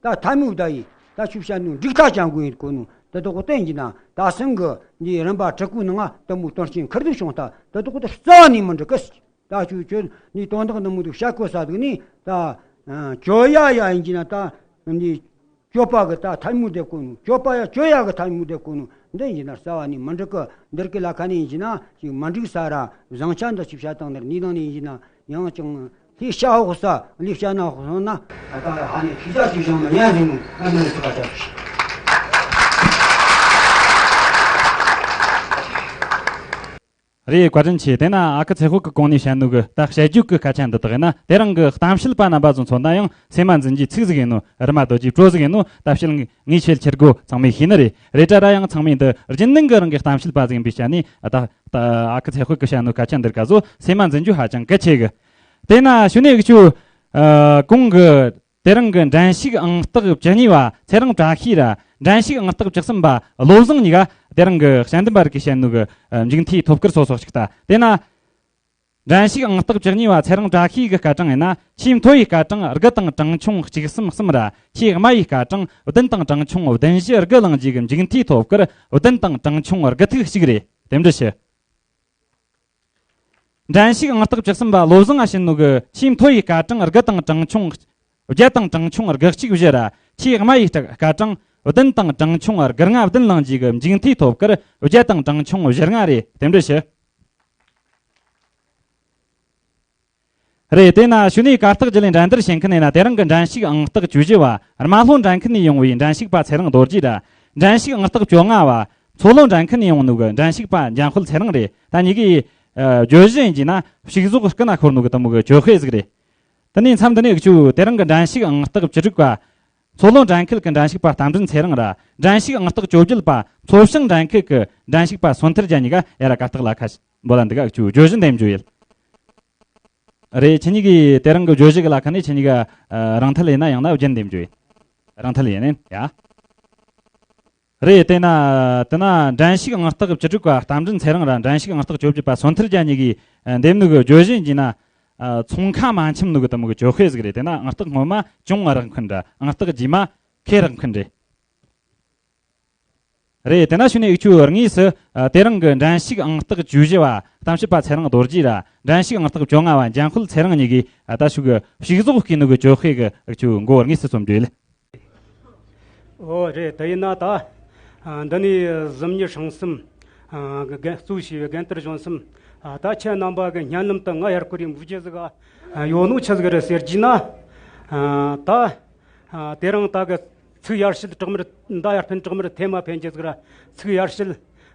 ད་ཐལ་མོ་བརྡ་ཡིན། ད་ཆུ་བཤད་ནུ་འགྲིག་ཐག་ཅང་གོ་ཡིན་གོ་ནུ། དེ་དག་གཏན་གྱི་ན་ད་སང་གི་འདི་རིམ་པ་དྲུག་པོའི་ནང་ང་དེ་མོ་དོན་རྐྱེན་ཁུར་དུ་བྱུང་ད། དེ་དག་དེ་རྩ་བ་ནས་མི་འགྲིག་གི། ད་ཆུ་ཆུ་ནི་དོན་དག་འདི་མོ་འདུག་བཤད་གོ་ས་འདུག་ནི་ད་གྱོད་ཡ་ཡ་ཡིན་གྱི་ན་ད་འདི་གྱོད་པ་གི་ད་ཐལ་མོ་སྡེབ་གོ་ནུ། གྱོད་པ་ཡ་གྱོད་ཡ་གི་ཐལ་མོ་སྡེབ་གོ་ནུ། འདི་ཡིན་ན་རྩ་བ་ནས་མི་འགྲིག་གི། འདིར་གི་ལ་ཁ་ནས་ཡིན་གྱི་ན་ཅིག་མི་འགྲིག་ས་ར་བཟང་ཆ་འདི་ཆུ་བཤད་སྟངས་འདིར་ནི་དང་ནི་ཡིན་གྱི་ན། ཡང་ཅང་ལྷས་བྱ་འོག་ས་ལྷས་བྱ་ན་འོག་སོང་ན་ད་ལྟ་ཧ་ནས་ཐུགས་རྒྱ་ཆེ་ཞིང་མི་ཉན་ཟིན་ནོ། ང་མི་ཐུགས་ཀ་ཆ་ཞིག་རེད། བཀའ་དྲིན་ཆེ། དེ་ན་ཨ་ཁུ་ཚེ་དཔག་གི་གོང་ནས་བཤད་ནོ་གི་ད་བཤད་རྒྱུད་གི་སྐད་ཆ་འདི་དག་ཡིན་ན་དེ་རིང་གི་གཏམ་བཤད་པ་རྣམ་པ་ཚོ་མཚོན་ན་ཡང་སེམས་མ་འཛིན་རྒྱུའི་ཚིག་ཟིག་ཡིན་ནོ། རི་མ་རྡོ་རྗེའི་བྲོ་ཟིག་ཡིན་ནོ། ད་བཤད་ངེས་ངེས་ཆེད་ཁྱེར་དགོ་ཚང་མས་ཤེས་ནི་རེད། རེད་དྲ་ར་ཡང་ཚང་མས་འདི་རྒྱུན་ལྡན་གི་རང་གི་གཏམ་བཤད་པ་ཟིག་ཡིན་པའི་ཆ་ནས་ད། ད་ཨ་ཁུ་ཚེ་དཔག་གི་བཤད་ནོ་སྐད་ཆ་འདིར་ག་ཟོ་སེམས་མ་འཛིན་རྒྱུ་ཧ་ཅང་གལ་ཆེ་གི། དེ་ན་ཞུ་ནས་གི་ཆུ། ཨ་གོང་གི་དེ་རིང་གི་འགྲན་ཞུགས་ཨང་རྟགས་བཅུ་གཉིས་པ་ཚེ་རིང་བཀྲ་ཤིས་ར་འགྲན་ཞུགས་ཨང་རྟགས་བཅུ་གསུམ་པ་བློ་བཟང་གཉིས་ཀ་དེ་རིང་གི་དཔྱད་འདེམས་པ་རིགས་ཀྱི་བཤད་ནོ་གི་མཇུག་མཐའི་ཐོབ་སྐར་སོ་སོ་ཞིག་ལྟ། དེ་ན་འགྲན་ཞུགས་ཨང་རྟགས་བཅུ་གཉིས་པ་ཚེ་རིང་བཀྲ་ཤིས་ཀྱི་སྐར་གྲངས་ཡིན་ན་ཆེས་མཐོ་བའི་སྐར་གྲངས་དགུ་དང་གྲངས་ཆུང་གཅིག་གསུམ་གསུམ་ར། ཆེས་དམའ་བའི་སྐར་གྲངས་བདུན་དང་གྲངས་ཆུང་བདུན་བཞི་དགུ་བླངས་རྗེས་ཀྱི་མཇུག་མཐའི་ཐོབ་སྐར་བདུན་དང་གྲངས་ཆུང་དགུ་ཐིག་གཅིག་རེད། རྟེན་འབྲེལ་ཞུ། འགྲན་ཞུགས་ཨང་རྟགས་བཅུ་གསུམ་པ་བློ་བཟང་ང་བྱིན་ནོ་གི་ཆེས་མཐོ་བའི་སྐར་གྲངས་དགུ་དང་གྲངས་ཆུང་བརྒྱད་དང་གྲངས་ཆུང་དགུ་གཅིག་བཞི་ར། ཆེས་དམའ་བའི་སྐར་གྲངས་བདུན་དང་གྲངས་ཆུང་དགུ་ལྔ་བདུན་བླངས་རྗེས་ཀྱི་མཇུག་མཐའི་ཐོབ་སྐར་བརྒྱད་དང་གྲངས་ཆུང་བཞི་ལྔ་རེད། རྟེན་འབྲེལ་ཞུ། རེད། དེ་ན་ཞུ་ནས་གར་སྟེགས་བརྒྱུད་ལས་འགྲན་བསྡུར་བྱེད་མཁན་ཡིན་ན་དེ་རིང་གི་འགྲན་ཞུགས་ཨང་རྟགས་བཅུ་བཞི་བ་རྨ་ལྷོ་འགྲན་ཁུལ་ནས་ཡོང་བའི་འགྲན་ཞུགས་པ་ཚེ་རིང་རྡོ་རྗེ་ར། འགྲན་ཞུགས་ཨང་རྟགས་བཅོ་ལྔ་བ་མཚོ་ལྷོ་འགྲན་ཁུལ་ནས་ཡོང་ནོ་གི་འགྲན་ཞུགས་པ་འཇམ་དཔལ་ཚེ་རིང་རེད། ད་གཉིས་ཀའི་ཨ་བརྗོད་གཞི་ཡིན་གྱི་ན་ཕྱུགས་ཟོག་སྐུ་ན་ཤོར་ནོ་གི་དུ་མོ་གི་གྱོད་དཔེ་ཟིག་རེད། དེ་ནས་མཚམས་འདི་ནས་ཁྱོད་དེ་རིང་གི་འགྲན་ཞུགས་ཨང་རྟགས་བཅུ་དྲུག་པ་མཚོ་ལྷོ་འགྲན་ཁུལ་གྱི་འགྲན་ཞུགས་པ་རྟ་མགྲིན་ཚེ་རིང་ར། འགྲན་ཞུགས་ཨང་རྟགས་བཅོ་བརྒྱད་པ་མཚོ་བྱང་འགྲན་ཁུལ་གྱི་འགྲན་ཞུགས་པ་སོན་ཐར་རྒྱལ་གཉིས་ཀ་ཡ་ར་གར་སྟེགས་ལ་ཁ་ཤས་འབོད་ལ་འདི་ག་ཁྱོད་བརྗོད་གཞི་འདེམས་རྒྱུ་ཡིན། རེད། ཁྱེད་གཉིས་ཀྱིས་དེ་རིང་གི་བརྗོད་གཞི་གི་ལ་ཁ་ནས་ཁྱེད་གཉིས་ཀ་ཨ་རང་འཐད་ཡིན་ན་ཡང་ན་རྒྱན་འདེམས་རྒྱུ་ཡིན། རང་འཐད་ཡིན་ནི་ཡ། རེད། དེ་ན་དེ་ན་འགྲན་ཞུགས་ཨང་རྟགས་བཅུ་དྲུག་པ་རྟ་མགྲིན་ཚེ་རིང་ར་འགྲན་ཞུགས་ཨང་རྟགས་བཅོ་བརྒྱད་པ་སོན་ཐར་རྒྱལ་གཉིས་ཀྱིས་ཨ་འདེམས་ནོ་གི་བརྗོད་གཞི་ཡིན་གྱི་ན་ཨ་ཚོང་ཁ་མ་འཆམ་ནོ་གི་དུ་མོ་གི་གྱོད་དཔེ་ཟིག་རེད། དེ་ན་ཨང་རྟགས་སྔོན་མ་ཅུང་རག་མཁན་ར་ཨང་རྟགས་རྗེས་མ་ཁེ་རག་མཁན་རེད། རེད། དེ་ན་ཞུ་ནས་ཨུ་ཆུ་དངོས་སུ་ཨ་དེ་རིང་གི་འགྲན་ཞུགས་ཨང་རྟགས་བཅུ་བཞི་བ་གཏམ་བཤད་པ་ཚེ་རིང་རྡོ་རྗེ་ར་འགྲན་ཞུགས་ཨང་རྟགས་བཅོ་ལྔ་བ་འཇམ་དཔལ་ཚེ་རིང་གཉིས་ཀྱིས་ཨ་ད་ཞུ་གི་ཕྱུགས་ཟོག་བརྐུས་ནོ་གི་གྱོད་དཔེ་གི་ཨུ་ཆུ་མགོ་དངོས་སུ་རྩོམ་རྒྱུ་ཡིན། ཨོ་རེད། དེ་ཡིན་ན་ད་ཨ་འདི་ནས་གཟིམ་གཉེར་སྲུང་གསུམ་ཨ་གི་རྒན་གཙོ་བྱས་པའི་རྒན་དར་གཞོན་གསུམ་ཨ་ད་ཁྱེད་རྣམ་པ་གི་སྙན་ལམ་དུ་ང་ཡར་སྐོར་རེ་འབུལ་རྒྱུ་ཟིག་ཨ་ཡོད་ནོ་ཆི་ཟིག་རེད་ཟེར་རྒྱུ་ན་ཨ་ད། ཨ་དེ་རིང་ད་གི་ཚིག་ཡར་ཞུ་དྲག་མར་མདའ་ཡར་འཕེན་དྲག་མར་ཐེ་མ་འཕེན་རྒྱུ་ཟིག་ར། ཚིག་ཡར་ཞུ་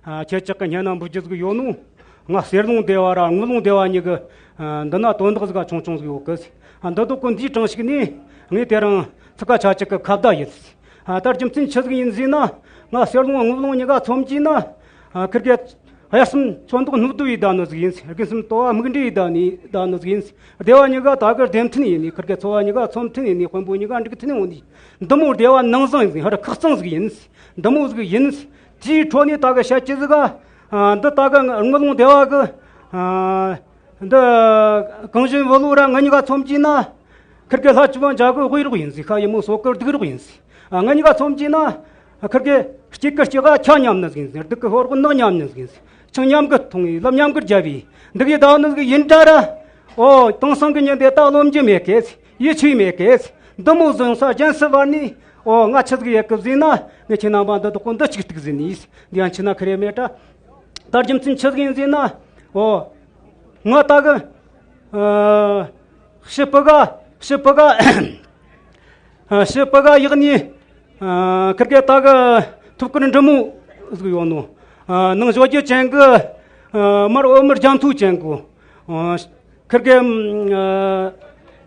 ཨ་ཁྱེད་ཅག་གི་སྙན་ན་འབུལ་རྒྱུ་ཟིག་ཡོད་ནོ། ང་གསེར་ལུང་སྡེ་བ་ར་དངུལ་ལུང་སྡེ་བ་གཉིས་གི་ཨ་འདི་ན་དོན་དག་ཟིག་ཆུང་ཆུང་ཟིག་ཡོད་གི། ཨ་འདི་དག་གི་འདིའི་གྲངས་ཤིག་ནས་ངས་དེ་རིང་ཚིག་ཁ་ཆ་ཅིག་གི་ཁ་བརྡ་ཡིན། ཨ་ད་རྒྱུ་མཚན་ཆི་ཟིག་ཡིན་ཟེར་ན་ང་གསེར་ལུང་དངུལ་ལུང་གཉིས་ཀ་ཚོམ་གྱིས་ན་ཨ་ཁིར་གེ། དབྱར་གསུམ་ཚོན་མདོག་སྣུབ་རྡོ་ཡི་ཟླ་ནི་ཟིག་ཡིན། དགུན་གསུམ་དོ་བ་སྨུག་འདྲེ་ཡི་ཟླ་ནི་ཟིག་ཡིན། སྡེ་བ་གཉིས་ཀ་ད་གི་སྡེ་མཐུན་ཡིན་ནི། ཁིར་གེ་ཚོ་བ་གཉིས་ཀ་ཚོ་མཐུན་ཡིན་ནི། དཔོན་པོ་གཉིས་ཀ་འགྲིག་མཐུན་ཡོང་ནི། འདི་མོ་སྡེ་བ་ནང་བཟང་ཡིན། ཧར་ཁག་གཙང་ཟིག་ཡིན། འདི་མོ་ཟིག་ཡིན། དེའི་ཁྲོད་ནས་ད་གི་བཤད་ཀྱི་ཟིག་ག་ཨ་འདི་ད་གི་དངུལ་ལུང་སྡེ་བ་གི་ཨ་འདི་གངས་ཅན་བོད་ལུགས་ར་ང་གཉིས་ཀ་ཚོམ་གྱིས་ན། ཁིར་གེ་ལྷ་བཅུ་པ་འཇའ་གི་དབུས་རོགས་ཡིན་ཟིག་ཤ་ཡི་མོ་སོ་གི་སྡིག་རོགས་ཡིན་ཟིག་ང་གཉིས་ཀ་ཚོམ་གྱིས་ན། ཁིར་གེ་སྐྱིད་གི་སྐྱིད་ག་ཆ་མཉམ་ནི་ཟིག་ཡིན་ཟིག་སྡུག་གི་ཧོར་གི་ནག་མཉམ་ནི་ཟིག་ཡིན་ཟིག་ཆང་མཉམ་གི་འཐུང་ཡི་ལབ་མཉམ་གི་རྒྱབ་ཡི་འདུག་ཡི་ད་ནི་ཟིག་ཡིན་དྲ་ར། ཨོ་དེང་སང་གི་ཉིན་དེ་ད་རློམ་རྒྱུ་མེད་གེ་ཟིག་ཡིད་ཆེས་མེད་གེ་ཟིག་འདི་མོ་ཟིག་ཡོང་ས་རྒྱན་སྲིད་བར་ནི། ཨོ་ང་ཆི་ཟིག་ཡེད་གི་ཟིག་ན་ངས་ཁྱེད་རྣམ་པ་འདི་དག་གོ་འདི་གཅིག་ཏིག་ཟིག་ནི་ཡིན་ཟིག་འདི་ཡང་ཆི་ན་ཁི་རེ་མེད་དྲ། ད་རྒྱུ་མཚན་ཆི་ཟིག་ཡིན་ཟེར་ན། ཨོ། ང་ད་གི། ཨ། ཕྱི་པི་ག་ཕྱི་པི་ག་ཨ། ཕྱི་པི་ག་ཡག་ནི། ཨ། ཁིར་གེ་ད་གི་ཐུབ་ཀར་འབྲི་མོ་ཟིག་ཡོད་ནོ། ཨ། ནང་བཟོ་རྒྱུ་ཅན་གི། ཨ། མར་འོ་མར་རྒྱ་མཚོ་ཅན་གི། ཨ། ཁིར་གེ། ཨ།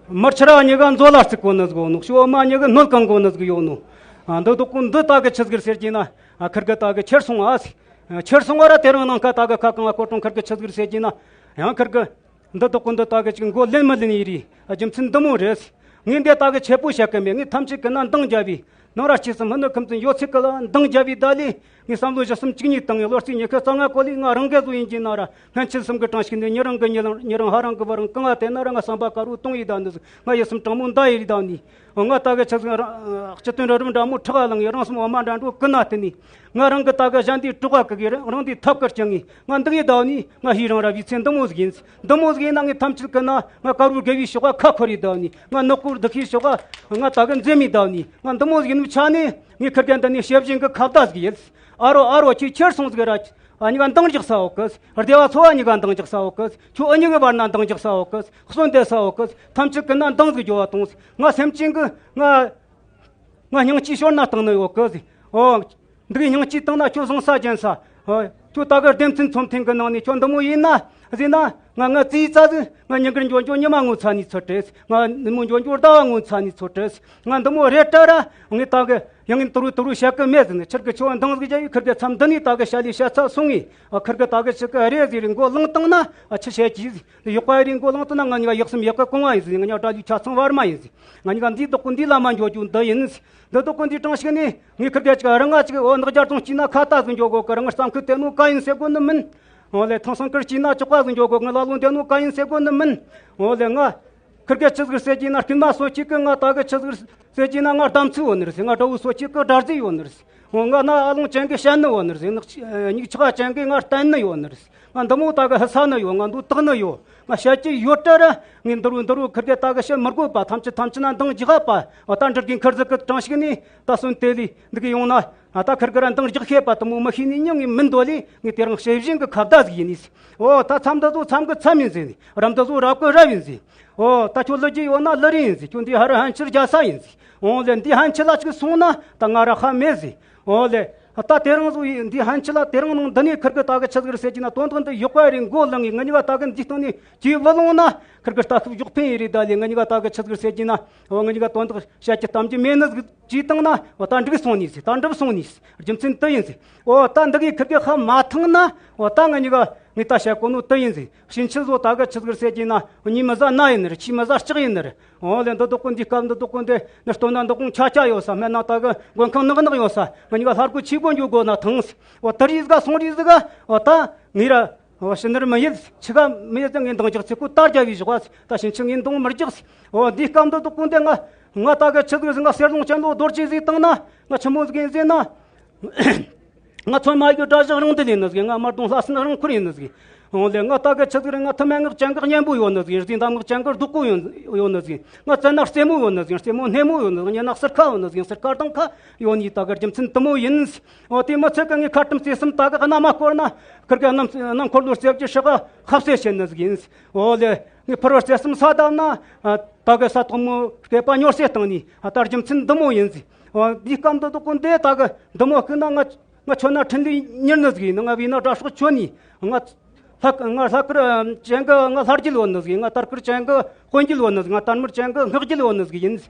མར་ཆུ་ར་གཉིས་ཀ་མཛོ་ལ་བརྩིགས་གོ་ནི་ཟིག་ཡོད་ནོ། ཞོ་མ་གཉིས་ཀ་སྣོད་གང་གོ་ནི་ཟིག་ཡོད་ནོ། ཨ་འདི་དོ་ཀུན་འདི་ད་གི་ཆི་ཟིག་ཟེར་གྱིན་ན། ཨ་ཁིར་གི་ད་གི་ཁྱེར་སོང་ཨ་ཟིག་ཁྱེར་སོང་བ་ར་དེ་རིང་ནངས་ཁ་ད་གི་ཁ་གང་ང་སྐོར་གྲོང་ཁིར་གི་ཆི་ཟིག་ཟེར་གྱིན་ན། ཡང་ཁིར་གི་འདི་དོ་ཀུན་འདི་ད་གི་ཅིག་མགོ་ལེན་མི་ལེན་ཡི་རེད། ཨ་རྒྱུ་མཚན་འདི་མོ་རེད། ངས་འདི་ད་གི་ཆེ་པོ་བཤད་གི་མེད། ངས་ཐམས་ཅད་གི་ན་འདང་རྒྱབ་བི། ནང་ར་སྐྱེས་སུ་མི་ནུ་ཁམས་ཙམ་ཡོད་ཚད་གི་ལ་འདང་རྒྱབ་བི་ད་ལི། ངས་བསམ་བློ་ཞིབ་གསུམ་གཅིག་གཉིས་བཏང་ངས་ལོ་རྩིས་ཉི་ཤུ་རྩ་ལྔ་གོ་ལི། ང་རང་གི་བཟོ་ཡིན་གྱི་ན་ར་སྔན་ཆད་གསུམ་གི་གྲངས་ཤིག་ནས་ཉི་རང་གི་ཉི་ལང་ཉི་རང་ཧ་རང་གི་བར་རང་གང་ང་དེ་ན་ར་ང་བསམ་པ་དཀར་བོ་གཏོང་ཡི་ད་འདི་ཟིག་ང་ཡིད་སེམས་དྲང་མོ་འདའ་ཡི་རི་ད་ནི། ང་ད་གི་ཆི་ཟིག་རང་སྤྱི་དོན་རི་རབ་འདྲ་མོ་ཁྲག་ལང་ཡི་རང་སེམས་འོ་མ་འདྲ་འགྲོ་གི་ན་དེ་ནི། ང་རང་གི་ད་གི་གཞན་དེའི་གྲོགས་ག་གི་རང་དེའི་ཐབས་ཀར་ཅང་ངི་ང་འདི་ཡི་ད་ནི། ང་ཧི་རང་ར་བི་ཚེ་འདི་མོ་ཟིག་ཡིན། འདི་མོ་ཟིག་ཡིན་ན་ངས་ཐམས་ཅད་གི་ན་ང་དཀར་བོ་དགེ་བའི་ཕྱོགས་ག་ཁ་འཁོར་ཡི་ད་ནི། ང་ནག་པོ་སྡུག་ཤོས་ཕྱོགས་ག་ང་ད་གི་འཛེམ་མི་ད་ནི། ང་འདི་མོ་ཟིག་ཡིན་ནི་ཆ་ནི། ངས་ཁིར་གན་འདི་ནས་བཤད་བཞིན་གི་ཁ་བརྡ་ཟིག་ཡིན། ཨ་རོ་ཨ་རོ་ཁྱོད་ཁྱེར་སོང་ཟིག་ར། ཨ་གཉིས་ཀ་འདང་རྒྱག་ས་འོ་གི། སྡེ་བ་ཚོ་བ་གཉིས་ཀ་འདང་རྒྱག་ས་འོ་གི། ཁྱོད་ཨ་གཉིས་ཀའི་བར་ན་འདང་རྒྱག་ས་འོ་གི། གསོན་བསྡད་ས་འོ་གི། ཐམས་ཅད་གི་ན་འདང་ཟིག་རྒྱོབ་བ་དང་། ང་སེམས་ཅན་གི་ང་ང་སྙིང་རྗེ་ཤོར་ན་བཏང་ནི་ཡོད་གི། ཨོ། འདི་གི་སྙིང་རྗེ་བཏང་ན་ཁྱོད་བཟང་ས་ཅན་ས། ཨོ། ཁྱོད་ད་གི་སྡེ་ཚན་ཚོམས་ཐེངས་གི་ནང་ནས་ཁྱོད་འདི་མོ་ཡིན་ན་ཟེར་ན། ང་ང་ཙི་ཙ་ཟིག་ང་ཉིན་དཀར་འགྱོ་འགྱོ་ཉི་མ་ངོ་ཚ་ནས་ཚོད་བྲེལ། ང་ནུབ་མོ་འགྱོ་འགྱོ་ཟླ་བ་ངོ་ཚ་ནས་ཚོད་བྲེལ། ང་འདི་མོ་རེད་དྲ་ར། ངས་ད་གི་ཡང་ངས་དུ་རུ་དུ་རུ་བཤད་གི་མེད་ཟེར་ནས། ཁིར་གི་ཁྱོད་འདང་ཟིག་རྒྱབ་ཡི། ཁིར་གི་མཚམས་འདི་ནས་ད་གི་བཤད་ལས་བཤད་ཚ་སོང་ངས། ཨ་ཁིར་གི་ད་གི་ཆི་གི་རེད་ཟེར་རེ་མགོ་ལངས་བཏང་ན། ཨ་ཆི་བཤད་ཀྱི་ཟིག་ཡོག་པ་རེ་མགོ་ལངས་བཏང་ན། ང་གཉིས་ཀ་ཡག་སེམས་ཡག་གི་གོང་བ་ཡིན་ཟིག་ང་གཉིས་ཀ་དགྲ་ལུས་ཆ་ཚང་བར་མ་ཡིན་ཟིག་ང་གཉིས་ཀ་འདིའི་བདག་པོ་འདིའི་ལམ་མ་འགྱོ་རྒྱུ་འདི་ཡིན་ཟིག་འདི་བདག་པོ་འདིའི་གྲངས་ཤིག་ནས་ངས་ཁིར་གི་ཅིག་རང་ང་ཅིག་འོ་ནག་རྒྱ་གྲོང་སྐྱིད་ན་ཁ་ཏ་ཟིག་འགྱོ་དགོ་གི། རང་ང་བསམ་ཁུལ་དེ་ནོ་ག་ཡིན་ཟེར་དགོ་ནི་མིན། འོ་ལེ་ཐང་སང་ཁུར་སྐྱིད་ན་ཅོག་པ་ཟིག་འགྱོ་དགོ། ང་ལ་ལོ་འདི་ནོ་ག་ཡིན་ཟེར་དགོ་ནི་མིན། འོ་ལེ་ང་ཁིར་གི་ཆི་ཟིག་ཟེར་གྱིན་ན་རྐུན་མ་གསོད་ཀྱི་གི། ང་ད་གི་ཆི་ཟིག་ཟེར་གྱིན་ན་ང་དམ་ཚིག་ཡོད་ནི་རེད་ཟེར། ང་དགྲ་བོ་གསོད་ཀྱི་གི་དགྲར་ཟིག་ཡོད་ནི་རེད། འོ་ང་ན་ཨ་ལོང་ཅན་གི་བཤད་ནི་ཡོད་ནི་རེད། ནག་ཆ་སྙིགས་ཆ་ཅན་གི་ང་བསྟན་ནི་ཡོད་ནི་རེད། ང་འདི་མོ་ད་གི་ཧི་ས་ནི་ཡོད། ང་འདུག་དག་ནི་ཡོད། ང་བཤད་ཀྱི་ཡོད་དྲ་ར། ངས་འདི་རུ་འདི་རུ་ཁིར་གི་ད་གི་བཤད་མི་དགོས་པ། ཐམས་ཅད་ཐམས་ཅད་ན་འདང་རྒྱག་པ། འོ་ད་འདྲི་གིན་ཁིར་ཟིག་གི་གྲངས་ཤིག་ནས་ད་སོན་དེ་ལས་འདི་གི་ཡོང་ན། ཨ་ད་ཁིར་གི་ར་འདང་རྒྱག་ཤེས་པ་དེ་མོ་མི་ཤེས་ནི་མྱི་ངས་མིན་འདོད་ལས། ངས་དེ་རིང་བཤད་བཞིན་གི་ཁ་བརྡ་ཟིག་ཡིན་ནི། འོ་ད་མཚམས་འདི་ཚོ་མཚམས་གི་མཚམས་ཡིན་ཟེར་ནི། རབ་འདི་ཚོ་རབ་གི་རབ་ཡིན་ཟེར། འོ་ད་ཁྱོད་ལུ་རྒྱུ་ཡོད་ན་ལུ་རེ་ཡིན་ཟེར། ཁྱོད་འདི་ཧ་ར་ཧན་ཆི་རྒྱ་ས་ཡིན་ཟེར། འོ་ལེ་འདི་ཧན་ཆི་ལ་ཅིག་སོང་ན་ད་ང་ར་ཧ་མེད་ཟེར། འོ་ལེ། ད་དེ་རིང་ཚོ་ཡིན་འདི་ཧན་ཆི་ལ་དེ་རིང་ནང་འདི་ནས་ཁིར་གི་ད་གི་ཆི་ཟིག་ཟེར་གྱི་ན། དོན་དག་འདི་ཡོག་པ་རེ་མགོ་ལངས་ངས། ང་གཉིས་ཀ་ད་གི་འདི་སྟེང་ནས་ཇུས་བུ་ལོང་ན་ཁིར་གི་ལྟ་སྐུ་གཞོགས་ཕན་ཡིན་རེད། ད་ལེ་ང་གཉིས་ཀ་ད་གི་ཆི་ཟིག་ཟེར་གྱི་ན། འོ་ང་གཉིས་ཀ་དོན་དག་བཤད་ཀྱི་གཏམ་རྒྱུ་མེད་ནི་ཟིག་ཅིག་བཏང་ན། འོ་ད་འགྲིག་སོང་ནི་ཟིག་ད་འགྲུབ་སོང་ནི་ཟིག་རྒྱུ་མཚན་དེ་ཡིན་ཟིག་འོ་ད་འདི་གི་ཁིར་གི་ཧ་མ་ཐང་ན། འོ་ད་ང་གཉིས་ཀ་ངས་ད་བཤད་གོ་ནོ་དེ་ཡིན་ཟིག་ཕྱིན་ཆད་བཟོ་ད་གི་ཆི་ཟིག་ཟེར་གྱི་ན། ཉིན་མི་ཟ་ན་ཡིན་ནི་རེད། ཕྱི་མི་ཟ་ལྕགས་ཡིན་ནི་རེད། འོ་ལེ་འདི་དོ་ཀུན་འདི་སྐབས་འདི་དོ་ཀུན་འདི་ནི་སྟོན་ན་འདི་ཀུན་ཆ་ཆ་ཡོད་ས། སྨན་ན་ད་གི་མགོན་ཁང་ནག་ནག་ཡོད་ས། ང་གཉིས་ཀ་ལྷ་སྒོ་ཆོས་སྒོ་འགྱོ་དགོ་ན་ཐང་ཟིག་འོ་དེ་རིགས་ཟིག་ག་སོང་རིགས་ཟིག་ག་འོ་ད་ངས་ར། འོ་ཕྱི་ནར་མི་ཡེད། ཕྱི་ག་མི་ཡེད་ཟེར། ངས་འདང་རྒྱག་ཚེ་ཁོ་ད་རྒྱ་བའི་ཞོག་པ། ད་ཕྱིན་ཆད་ངས་འདང་མི་རྒྱག་ཟེར། འོ་འདི་སྐབས་འདི་དོ་ཀུན་འདི་ང་ང་ད་གི་ཆི་ཟིག་ཟེར། ང་གསེར་ལུང་ཅན་ལོ་རྡོ་རྗེ་ཟིག་བཏང་ན། ང་ཆི་མོ་ཟིག་ཡིན་ཟེར་ན། ང་ཚོད་མ་ཡི་གི་དགྲ་ཞག་རང་འདི་ལས་ནི་ཟིག་ང་དམར་གདོང་ལྷ་སྲིན་རང་འཁོར་ཡིན་ནི་ཟིག་འོ་ལེ་ང་ད་གི་ཆི་ཟིག་རེད། ང་ཐུ་མེད་ངག་ཅན་གི་གཉན་པོ་ཡོད་ནི་ཟིག་རྫས་འདམ་ངག་ཅན་གི་རྡོག་པོ་ཡོད་ཡོད་ནི་ཟིག་ང་བཙན་ན་རྩེ་མོ་ཡོད་ནི་ཟིག་རྩེ་མོ་སྣེ་མོ་ཡོད་ནི་ཟིག་ཉེ་ན་གསེར་ཁ་ཡོད་ནི་ཟིག་གསེར་ཁ་དང་ཁ་ཡོད་ནི། ད་གི་རྒྱུ་མཚན་དེ་མོ་ཡིན། འོ་དེ་མི་ཚད་གི་ངས་ཁ་ཏམ་རྩེ་གསུམ་ད་གི་གནམ་མ་བསྐོར་ན། ཁིར་གི་གནམ་གནམ་འཁོར་ལོ་རྩེ་བཅུ་ཧྲི་ག་ཁ་ཟས་བྱེད་ནི་ཟིག་ཡིན། འོ་ལེ་ངས་ཕུར་བ་རྩེ་གསུམ་ས་བཏབ་ན། ད་གི་ས་ཐོག་མོ་སྐེད་པ་ཉོར་སེ་བཏང་ནི། ད་རྒྱུ་མཚན་འདི་མོ་ཡིན་ཟིག་འོ་འདི་སྐབས་འདི་དོ་ཀུན་འདི་ད་གི་འདི་མོ་བསྐུལ་ན་ང་ང་ཁྱོད་ན་འཕྲིན་ལས་མྱུར་ནི་ཟིག་ཡིན། ང་བས་ན་དགྲ་སྲོག་ཁྱོད་ནི། ང་ལྷ་ང་ལྷ་སྐུར་ཅན་གི་ང་ལྷ་རྒྱལ་ཡོད་ནི་ཟིག་ཡིན། ང་དར་སྐུར་ཅན་གི་དཔོན་རྒྱལ་ཡོད་ནི་ཟིག་ང་དར་དམར་ཅན་གི་སྔགས་རྒྱལ་ཡོད་ནི་ཟིག་ཡིན།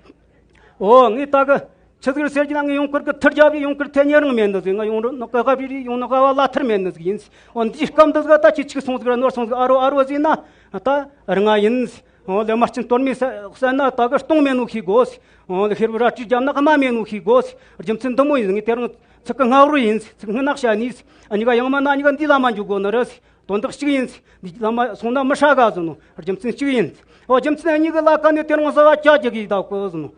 འོ་ངས་ད་གི་ཆི་ཟིག་ཟེར་གྱི་ན། ངས་ཡོང་ཁུར་གི་ཐུར་རྒྱབ་ཡི་ཡོང་ཁུར་ཐེ་ཉེ་རང་མེད་ནི་ཟིག་ང་ཡོང་རུ་ནག་ག་ག་བི་རི་ཡོང་ནག་ག་བ་ལ་ཐུར་མེད་ནི་ཟིག་ཡིན། འོ་འདིའི་སྐབས་འདི་ཟིག་ད་ཁྱི་ཆིག་སོང་ཟིག་ར་ནོར་སོང་ཟིག་ཨ་རོ་ཨ་རོ་ཟིག་ན་ད་རང་ང་ཡིན། འོ་ལེ་མ་སྤྱིན་གཏོར་མའི་ས་ས་ན་ད་གི་སྟོང་མེད་ནོ་ཤེས་དགོས། འོ་ལེ་ཤེར་བུ་ར་ཏྲི་རྒྱབ་ན་ཨ་མ་མེད་ནོ་ཤེས་དགོས། རྒྱུ་མཚན་འདི་མོ་ཡིན། ངས་དེ་རིང་ཚིག་གི་སྔ་རོ་ཡིན། ཚིག་སྔ་ནག་བྱ་ནིས་ཨ་གཉིས་ཀ་ཡང་མ་ན་ཨ་གཉིས་ཀ་འདི་ལ་མ་འཇུག་དགོས་ནི་རེད། དོན་དག་གཅིག་ཡིན། འདི་ལ་མ་སོང་ན་མི་ཧྲ་ག་ཟེར་ནོ། རྒྱུ་མཚན་གཅིག་ཡིན། འོ་རྒྱུ་མཚན་གཉིས་ཀྱི་ལ་ཀ་ནས་དེ་རིང་བཟའ་བ་ཅག་རྒྱག་གི་ད་གོ་ཟེར་ནོ།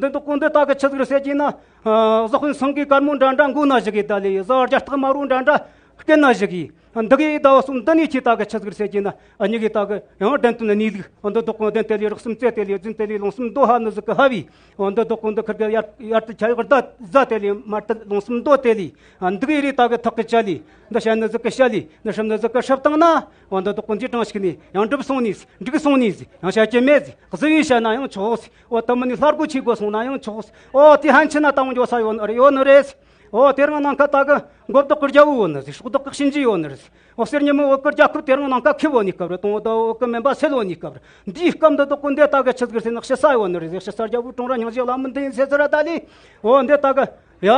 འདི་འདུག་གོ་འདི་ད་གི་ཆི་ཟིག་རེད་ཟེར་གྱིན་ན། ཟག་ཕུན་སེང་གེའི་དཀར་མོ་འདྲ་འདྲ་མགོ་ན་བཞག་གི་ད་ལས། བཟའ་བ་རྒྱ་སྟག་དམར་བོ་འདྲ་འདྲ་སྐེ་ན་བཞག་གི། འདི་གི་ད་བ་གསུམ་འདི་ནས་ཁྱེད་ད་གི་ཆི་ཟིག་རེད་ཟེར་གྱིན་ན། ཨ་གཉིས་ཀྱི་ད་གི་ཡང་དྲན་དོན་ནི་ལུགས། འདི་འདུག་གོ་འདི་དེ་ལས་རིགས་གསུམ་རྩེ་དེ་ལས་རྫུན་དེ་ལས་ལུང་གསུམ་མདོ་ཧ་ནི་ཟིག་གི་ཧ་བི། འོ་འདི་འདུག་གོ་འདི་ཁིར་གི་ཡར་ཡར་དུ་ཆ་ཡོག་ཟླ་ཟ་དེ་ལས་མར་དུ་ལུང་གསུམ་མདོ་དེ་ལས། འདི་གི་རི་ད་གི་ཐག་གི་ཅ་ལི། འདི་བཤད་ནི་ཟིག་གི་བཤད་ལི། འདི་ཧྲིབ་ནི་ཟིག་གི་ཧྲིབ་བཏང་ན། འོ་འདི་འདུག་གོ་འདི་གྲངས་ཤིག་ནི་ཡང་འགྲུབ་སོང་ནི། འགྲིག་སོང་ནི། ཡང་བཤད་རྒྱུ་མེད། གཟི་བོས་བཤད་ན་ཡང་ཆོག། འོ་ད་མི་ནི་ལྷ་སྒོ་ཆོས་སྒོ་སོང་ན་ཡང་ཆོག། འོ་དེ་ཧན་ཆི་ན་ད་འོང་འཇོག་ས་ཡོད་ནི་རེད། ཡོད་ནི་རེད། ཨོ་དེ་རིང་ནངས་ཁ་ད་གི་མགོ་བདག་གི་རྒྱལ་པོ་ཡོད་ནི་རེད། སྲོག་བདག་གི་གཤིན་རྗེ་ཡོད་ནི་རེད། ཨོ་གསེར་ཉི་མའི་འོག་གི་རྒྱལ་ཁབ་དེ་རིང་ནངས་ཁ་ཁེབས་ཡོད་ནི་སྐབས་རེད། དང་པོ་ད་འོག་གི་མེ་འབར་སེལ་ཡོད་ནི་སྐབས་རེད། འདིའི་སྐབས་འདི་དག་གི་འདི་ད་གི་ཆི་ཟིག་རེད་ཟེར་ན་ཞི་ས་ཡོད་ནི་རེད་ཟེར། ཞི་ས་རྒྱལ་པོའི་དྲུང་ར་སྙིང་རྗེ་བླ་མ་འདི་ཡིན་ཟེར་ཟེར་ར་ད་ལི། ཨོ་འདི་ད་གི་ཡ།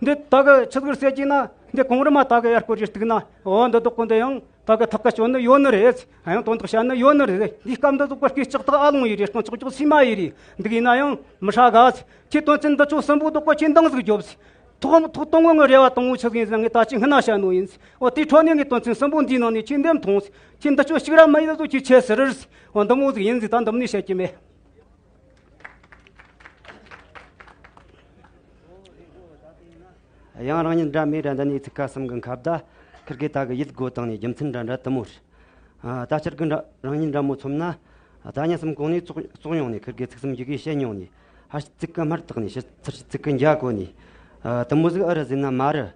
འདི་ད་གི་ཆི་ཟིག་རེད་ཟེར་གྱི་ན་འདི་གོང་རི་མ་ད་གི་ཡར་སྐོར་རེ་གཏུག་ན། ཨོ་འདི་དག་གི་འདི་ཡང་ད་གི་ཐག་གི་གཅོད་ནི་ཡོད་ནི་རེད། ཡང་དོན་དག་བཤད་ནི་ཡོད་ནི་རེད། འདིའི་སྐབས་འདི་དག་གི་སྐེ་ལྕགས་ཐག་ཨ་ལོང་ཡི་རེད། རྐང་ལྕགས་ལྕགས་སི་མ་ཡི་རེད། འདི་གི་ཡིན་ན་ཡང་མི་ཧྲ་ག་ཟེར། ཁྱེད་དོན་ཚན་འདི་ཆོ་གསུམ་པོ་དག་གི་ཁྱེད་འདང་ཟིག་རྒྱོབ་ཟེར། ཐོག་ཐོག་གཏོང་གོ་ངའི་རེ་བ་དང་པོ་ཆི་ཟིག་ཡིན་ཟེར་ན། ངས་ད་ཅི་སྔ་ན་བཤད་ནོ་ཡིན། འོ་དེའི་འཕྲོ་ནས་ངས་དོན་ཚན་གསུམ་པོ་འདིའི་ནང་ནས་ཁྱེད་འདེམས་ཐོངས། ཁྱེད་འདི་ཆོ་གཅིག་ར་མ་ཡིན་ལ་ཚོ་ཁྱེད་ཆེ་ཟེར་རེད། འོ་འདི་མོ་ཟིག་ཡིན་ཟིག་ད་འདི་མོ་ནས་བཤད་ཀྱི་མེད། ཡང་རང་ཉིད་འདྲ་མི་འདྲ་འདི་ནས་ཚིག་ཁ་གསུམ་གི་ཁ་བརྡ། ཁིར་གེ་ད་གི་ཡིད་སྒོ་བཏང་ནས་རྒྱུ་མཚན་འདྲ་འདྲ་དུ་མོ་རེད། ཨ། ད་སྤྱིར་གི་འདྲ་རང་ཉིད་འདྲ་མོ་མཚོན་ན། ཨ། ད་ཉིན་གསུམ་གོང་ནས་ཙོག་ཙོག་ཡོང་ནས་ཁིར་གེ་ཚིག་གསུམ་ཡི་གེ་བཤད་མྱོང་ནས། ཧ་ཤི་ཚིག་གི་སྨྲར་བཏགས་ནས་ཤི་ཚིག་གི་འཇའ་གོ་ནས། ཨ། དུ་མོ་ཟིག་ཨ་རི་ཟིན་ན་མ་རི།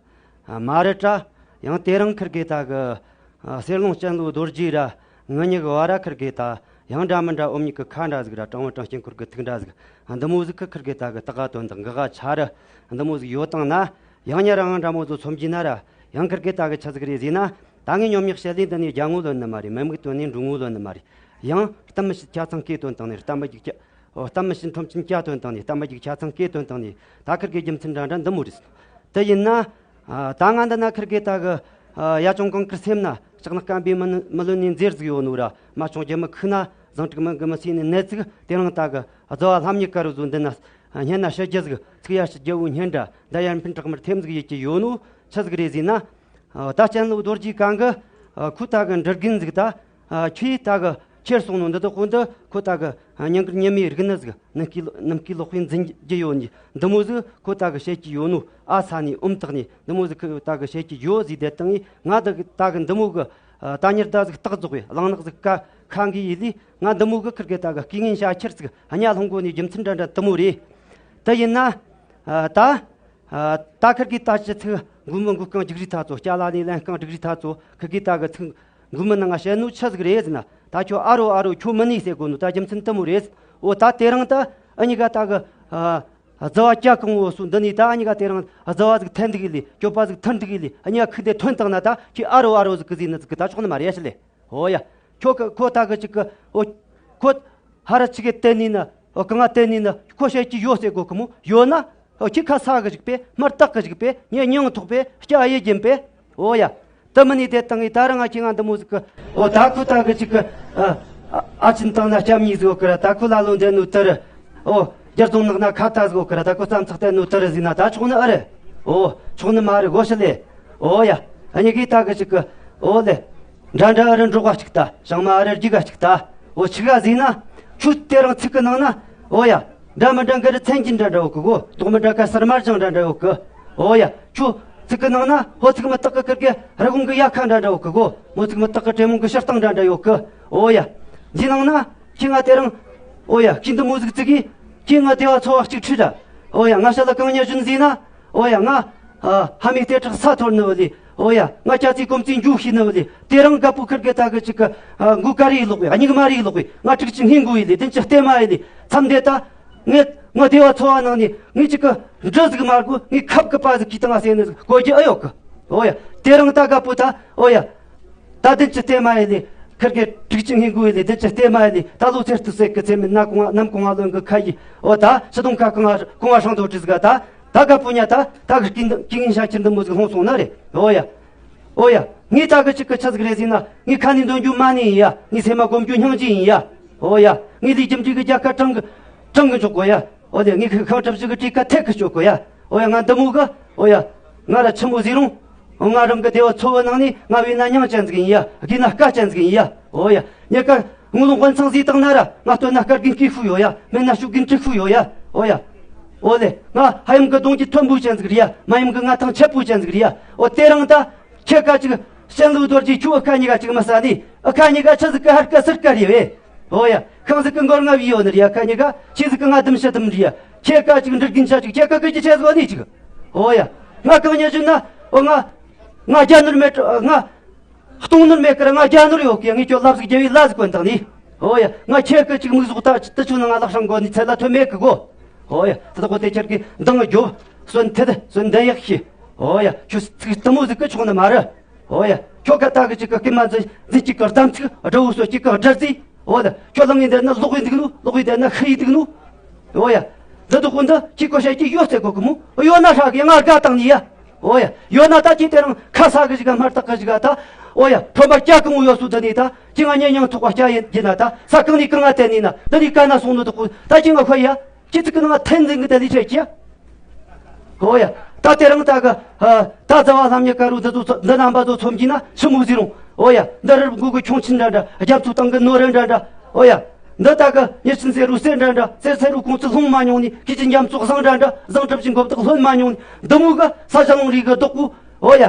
ཨ། མ་རི་དྲ། ཡང་དེ་རིང་ཁིར་གེ་ད་གི། ཨ། གསེར་ལུང་སྤྱན་ལོ་རྡོ་རྗེ་ར། ངུ་ཉག་བ་ར་ཁིར་གེ་ད། ཡང་འདྲ་མི་འདྲ་ཨོམ་ཉིག་གི་ཁ་འདྲ་ཟིག་ར་གྲང་བོ་གྲང་རྐྱེན་ཁུར་གི་ཐུག་འདྲ་ཟིག་འདི་མོ་ཟིག་གི་ཁིར་གེ་ད་གི་ད་ག་དོན་དག་འགག་ག་ཆ་རི། འདི་མོ་ཟིག་ཡོད་དང་ན། ཡང་ཉ་རང་འདྲ་མོ་ཚོ་ཚོམ་གྱི་ན་ར། ཡང་ཁིར་གེ་ད་གི་ཆ་ཟིག་རེད་ཟིན་ན། ད་ངས་སྙོམས་ཉག་བཤད་ལས་འདི་ནས་རྒྱ་ངོ་ལོན་ནི་མ་རེད། མེ་མིག་དོན་ནས་འབྲུ་ངོ་ལོན་ནི་མ་རེད། ཡང་གཏམ་མི་ཤེས་ཆ་ཚང་སྐད་དོན་དང་ནས་གཏམ་མི་རྒྱུག་ཆ། ཨོ། གཏམ་མི་ཤེས་ཁྲོམ་ཆེན་སྐྱ་དོན་དང་ནས་གཏམ་མི་རྒྱུག་ཆ་ཚང་སྐད་དོན་དང་ནས་ད་ཁིར་གེ་རྒྱུ་མཚན་འདྲ་འདྲ་འདི་མོ་རེད། དེ་ཡིན་ན། ཨ། ད་ང་འདི་ན་ཁིར་གེ་ད་གི། ཨ། ཡ་ཆུང་གང་ཁིར་སེམས་ན་ལྕགས་ནག་སྐམ་པའི་མི་མི་ལོན་ནས་འཛེར་ཟིག་ཡོད་ནོ་ར། མ་ཆུང་རྒྱ་མི་ཁུག་ན་བཟང་དྲུག་མི་གི་མི་སྲིད་ནས་ནད་ཟིག་དེ་རིང་ད་གི་རྫ་བ་ལྷམ་ཉི་དཀར་བཟོ་འདི་ན། ཨ། སྙན་ན་ཤ་རྒྱ་ཟིག་ཚིག་ཡ་ཤི་རྒྱ་བོ་སྙན་འདྲ་འདི་ཡར་འཕེན་དྲག་མར་ཐེམ་ཟིག་ཡེད་ཀྱི་ཡོད་ནོ་ཆི་ཟིག་རེད་ཟིན་ན། ཨ། ད་སྤྱན་ལོ་རྡོ་རྗེ་གང་གི། ཨ། ཁོ་ད་གི་འབྲི་རྒན་ཟིག་ད། ཨ། ཁྱོས་ད་གི་ཁྱེར་སོང་ནོ་འདི་དག་གོ་འདི་ཁོ་ད་གི་སྙིང་གི་ཉི་མའི་རིག་ནི་ཟིག་ནམ་མཁའི་ནམ་མཁའི་ལོག་པའི་འཛིན་རྒྱུ་ཡོད་ནི་འདི་མོ་ཟིག་ཁོ་ད་གི་བཤད་ཀྱི་ཡོད་ནོ། ཨ་ས་ནས་ཨོམ་བཏགས་ནས་འདི་མོ་ཟིག་ཁོ་ད་གི་བཤད་ཀྱི་ཡོད་ཟིག་དེ་དང་ངས་ང་ད་གི་ད་གི་འདི་མོ་གི། ཨ། ད་ཉེར་ད་ཟིག་སྟག་རྫོགས་པའི་གླང་ནག་ཟིག་ཀ་ཁ་འགི་ཡི་ལི་ང་འདི་མོ་གི་ཁིར་གེ་ད་གི་སྐུ་ངན་ཤ་ཁྱེར་ཟིག་གཉའ་ལྷུང་གོ་ནི་རྒྱུ་མཚན་འདྲ་འདྲ་དུ་མོ་རེད། དེ་ཡིན་ན། ཨ། ད། ཨ། ད་ཁིར་གི་ད་ཅི་ཚིག་མགུ་མི་མགུ་རྐང་རྒྱུག་རི་ཐ་ཚོ་སྐྱ་ལ་ནི་ལན་རྐང་རྒྱུག་རི་ཐ་ཚོ་ཁིར་གི་ད་གི་ཚིག་མགུ་མི་ནང་ང་བཤད་ནོ་ཆི་ཟིག་རེད་ཟེར་ན། ད་ཁྱོད་ཨ་རོ་ཨ་རོ་ཁྱོད་མི་ནི་ཟེར་གོ་ནོ་ད་རྒྱུ་མཚན་དུ་མོ་རེད། འོ་ད་དེ་རིང་ད་ཨ་ཉི་ག་ད་གི། ཨ། རྫ་བ་སྐྱ་གང་བོ་སོ་འདི་ནི་ད་ཨ་ཉི་ག་དེ་རིང་རྫ་བ་ཟིག་འཐེན་འདུག་ལི་གྱོད་པ་ཟིག་ཐུར་འདུག་ལི་ཨ་ཉི་ག་ཁུག་དེ་ཐོན་བཏང་ན་ད་ཁྱོད་ཨ་རོ་ཨ་རོ་ཟིག་གི་ཟིག་ནི་ཟིག་གི་ད་ཆོག་ནི་མ་རེད་ཤི་ལེ། ཨོ་ཡ། ཁྱོད་ཀ་ཁོ་ད་གི་ཅིག་གི་ཨོ། ཁོ་ཧ་ར་ཅིག་གི་བལྟས་ནི་ནི་ཨོ་གང་ང་བལྟས་ནི་ནི་ཁོ་བཤད་ཀྱི་ཡོད་ཟེར་གོ་གི་མོ་ཡོད་ན། ཨོ་ཁྱི་ཁ་ས་གི་ཞིག་པས་སྨར་སྟག་གི་ཞིག་པས་ངས་མྱང་ཐོག་པས་སྐྱ་ཨ་ཡེ་རྒྱན་པས། ཨོ་ཡ། ད་མི་ནི་དེ་དང་ངས་ད་རང་ང་ཁྱི་ང་འདི་མོ་ཟིག་གི་ཨོ་ད་ཁོ་ད་གི་ཅིག་གི་ཨ་ཨ་ཆིན་བཏང་ན་སྐྱ་མྱི་ཟིག་ཨོ་གི་ར་ད་ཁོ་ལ་ལོ་འདི་ནུ་ཏི་རི་ཨོ་རྒྱ་རྫོང་ནག་ན་ཁ་ད་ཟིག་ཨོ་གི་ར་ད་ཁོ་ཙམ་ཚག་ཏེ་ནུ་ཏི་རི་ཟིག་ན་ད་ཆོག་ནི་ཨ་རེ། ཨོ་ཆོག་ནི་མ་རེ་གོ་ཤི་ལེ། ཨོ་ཡ། ཨ་ཉི་གི་ད་གི་ཅིག་གི་ཨོ་ལེ། འདྲ་འདྲ་ཨ་རི་འབྲོག་ག་ཅིག་ད་བྱང་མ་ཨ་རི་རྒྱུག་ག་ཅིག་ད། འོ་ཆི་ག་ཟིན་ན། ཁྱོད་དེ་རིང་ཚིག་གི་ནང་ན། འོ་ཡ། འདྲ་མི་འདྲ་གི་རི་ཚན་གྱི་འདྲ་འདྲ་འོ་གི་གོ། དོག་མི་འདྲ་ག་སར་མར་ཅང་འདྲ་འདྲ་འོ་གི། འོ་ཡ། ཁྱོད་ཚིག་གི་ནང་ན་ཧོ་ཚིག་མི་དག་གི་ཀིར་གི་རི་གུང་གི་ཡ་ཁ་འདྲ་འདྲ་འོ་གི་གོ། མོ་ཚིག་མི་དག་གི་དྲེ་མོང་གི་ཕྱིར་བཏང་འདྲ་འདྲ་འོ་གི། འོ་ཡ། འདི་ནང་ན། ཁྱི་ང་དེ་རིང་། འོ་ཡ། ཁྱི་འདི་མོ་ཟིག་ཙི་གི། ཁྱི་ང་དེ་བ་ཚོ་བ་གཅིག་ཁྲིད་ར། འོ་ཡ། ང་ཤ་ལ་གང་ཉ་བཞིན་ཟིན་ན། འོ་ཡ། ང་། ཨ། ཧ་མི་སྟེ་ཁྲག་ས་ཐོར་ནི་བ་ལི། འོ་ཡ། ང་སྐྱ་ཚིག་གོམ་ཚིག་འཇུ་ཤི་ནི་བ་ལི། དེ་རིང་རྒད་པོ་ཁིར་གེ་ད་གི་ཅིག་གི། ཨ། མགོ་ཀ་རི་ལོག་བས་སྙིག་མ་རི་ལོག་བས་ང་དྲུག་ཅུ་སྔིན་མགོ་ཡི་ལི་བདུན་ཅུ་སྟེ་མ་ཡི་ལི། མཚམས་དེ་ད། ངས་ང་དེ་བ་ཚོ་བ་ནང་ནས་ངས་ཅིག་གི་འབྲུ་ཟིག་མ་དགོས་ངས་ཁབ་གི་པ་ཟིག་གིས་ད་ང་ཟེར་ནི་ཟིག་གོ་རྒྱུ་ཨེ་ཡོད་གི། འོ་ཡ། དེ་རིང་ད་རྒད་པོ་ད། འོ་ཡ། ད་བདུན་ཅུ་སྟེ་མ་ཡི་ལི། ཁིར་གེ་དྲུག་ཅུ་སྔིན་མགོ་ཡི་ལི་བདུན་ཅུ་སྟེ་མ་ཡི་ལི། ད་ལོ་ཚེ་སྟོད་ཟེར་གི་ཚེ་མི་ན་གོང་བ་ནམ་གོང་བ་ལོན་གི་ཁ་ཡི། འོ་ད་ཕྱི་དོང་ཁ་གོང་བ་གོང་བ་ཧྲང་དོ་དྲི་ཟིག་ག་ད། ད་རྒད་པོ་ཉ་ད་ད་གི་སྐྱིན་སྐྱིན་ངན་ཤ་ཁྱི་འདི་མོ་ཟིག་ལྷུང་སོང་ན་རེ། འོ་ཡ། འོ་ཡ། ངས་ད་གི་ཅིག་གི་ཆི་ཟིག་རེད་ཟིན་ན་ངས་ཁ་ནས་འདོན་རྒྱུ་མ་ནི་ཡིན་ཡ། ངས་སེམས་མ་སྒོམ་རྒྱུ་སྙིང་རྗེ་ཡིན་ཡ། འོ་ཡ། ངས་ལས་རྒྱུ་འབྲས་གི་རྒྱལ་ཁ་དྲང་གི་དྲང་གི་འཇོག་གོ་ཡ། འོ་ལེ་ངས་ཁི་ཁང་གྲབས་ཞིག་གི་གྲས་ཀ་ཐེག་གི་སྤྱོད་གོ་ཡ། འོ་ཡ། ང་འདི་མོ་གི། འོ་ཡ། ང་ར་ཆི་མོ་ཟིག་རུང་། འོ་ང་རང་གི་སྡེ་བ་ཚོ་བོ་ནང་ནས་ང་བས་ན་མྱང་ཅན་ཟིག་ཡིན་ཡ། རྒས་ན་དཀའ་ཅན་ཟིག་ཡིན་ཡ། འོ་ཡ། ཉེ་ཀ་དངུལ་ལོང་དབང་ཚང་ཟིག་བཏང་ན་ར་ང་སྟོན་ན་དཀར་རྒན་སྐྱེས་ཤུ་ཡོད་ཡ། མེད་ན་ཤུགས་རྒན་གྲི་ཤུ་ཡོད་ཡ། འོ་ཡ། འོ་ལེ། ང་ཧ་ཡམ་གི་གདོང་གི་ཐོན་པོ་ཅན་ཟིག་རེད་ཡ། མ་ཡམ་གི་ང་ཐང་ཆད་པོ་ཅན་ཟིག་རེད་ཡ། འོ་དེ་རིང་ད། ཁྱེད་ཀ་ཅིག་སྤྱན་ལོ་རྡོ་རྗེ་ཁྱོད་ཨ་ཁ་གཉིས་ཀ་ཅིག་མི་ཟ་ནི། ཨ་ཁ་གཉིས་ཀ་ཆི་ཟིག་གི་ཧར་ཀ་སིར་ཀ་རེད་བས། ཨོ་ཡ། ཤིང་ཟིག་གི་མགོར་ང་བུད་ཡོད་ནི་རེད། ཨ་ཁ་གཉིས་ཀ་ཆི་ཟིག་གི་ང་དུམ་ཤི་དུམ་རེད། ཁྱེད་ཀ་ཅིག་འབྲི་རྒན་ཆ་ཅིག་ཁྱེད་ཀ་ཀི་ཅི་ཆེ་ཟིག་ནི་ཅིག་ཨོ་ཡ། ང་གང་ཉན་བཞིན་ན། ཨོ་ང་། ང་རྒྱ་ནོར་མེད། ང་། གཏོང་ནོར་མེད་ཀི་ར་ང་རྒྱ་ནོར་ཡོད་ཀི། ངས་ཁྱོད་ལབ་ཟིག་རྒྱལ་བའི་ལ་ཟིག་གོན་དང་ནི། ཨོ་ཡ། ང་ཁྱེད་ཀ་ཅིག་མིག་ཟུག་ད་ཅི་ད་ཆུ་ནང་ང་ལག་ཤང་གོ་ནི་ཚད་ལ་ཐོན་མེད་ཀི་གོ། ཨོ་ཡ། ད་ད་གོ་དེ་ཁྱེད་ཀི་འདང་རྒྱོབ། སོན་ཐེ་དེ་སོན་འདན་ཡག་ཤི། ཨོ་ཡ། ཁྱོད་ཚིག་དུ་མོ་ཟིག་གི་ཆོག་ནི་མ་རེད། ཨོ་ཡ། ཁྱོད་ཀ་ད་གི་ཅིག་གི་སྐེད་མ་འཛིན་འཛིན་གཅིག་གི་གདམ་ཚིག་དགྲ་བོ་སོ་གཅིག་གི་དགྲར་རྩིས། ཨོ་ལ། ཁྱོད་ལ་ངའི་འདི་ན་ལོག་གི་འདུག་ནོ། ལོག་གི་འདི་ན་ཤི་ཡི་འདུག་ནོ། ཨོ་ཡ། འདི་དུ་ཁོ་འདི་ཁྱི་ཀོ་ཤ་གཅིག་ཡོད་ཟེར་གོ་གི་མོ། ཡོད་ན་ཧྲ་གི་ང་དགའ་བཏང་ནི་ཡ། ཨོ་ཡ། ཡོད་ན་ད་ཁྱི་དེ་རང་ཁ་ས་གི་ཞིག་ག་སྨར་ཐག་གི་ཞིག་ག་ད། ཨོ་ཡ། ཁྲོན་པ་སྐྱ་གི་མོ་ཡོད་སུ་འདི་ནི་ད། ཁྱི་ང་ཉེ་ཉང་ཐོག་པ་སྐྱ་ཡིན་གྱི་ན་ད། ས་གང་ནི་གང་ང་བསྟན་ནི་ན་འདི་ནི་ག་ན་སོང་ནོ་དུ་ཁོ་ད་ཁྱི་ང་ཁོ་ཡ། ཁྱི་ཚིག་གི་ནང་ཐན་འཛིན་གི་དེ་ལི་ཆེ་ཀྱི། ཨོ་ཡ། ད་དེ་རིང་ད་གི་ཨ་ད་ཛ་བ་ལྷམ་ཉི་དཀར་རུ་འདི་ཚོ་འདི་རྣམ་པ་ཚོ་ཚོམ་གྱིས་ན་ཆི་མོ་ཟིག་རུང་། ཨོ་ཡ། འདི་རི་མགོ་གི་ཁྱུང་ཆེན་འདྲ་འདྲ། རྒྱ་མཚོ་སྟེང་གི་ནོར་རི་འདྲ་འདྲ། ཨོ་ཡ། འདི་ད་གི་ཉི་ཆེན་ཟེར་རུ་གསེར་འདྲ་འདྲ། གསེར་ཚེ་རུ་ཁོང་ཚོ་ལྷུང་མ་མྱོང་ནི། ཁྱི་ཀྱི་རྒྱ་མཚོ་བཟང་འདྲ་འདྲ། བཟང་གྲུབ་ཀྱི་མགོ་བཏགས་ལྷོད་མ་མྱོང་ནི། འདི་མོ་གི་ས་ཞ་ལུང་རི་གི་རྡོག་པོ། ཨོ་ཡ།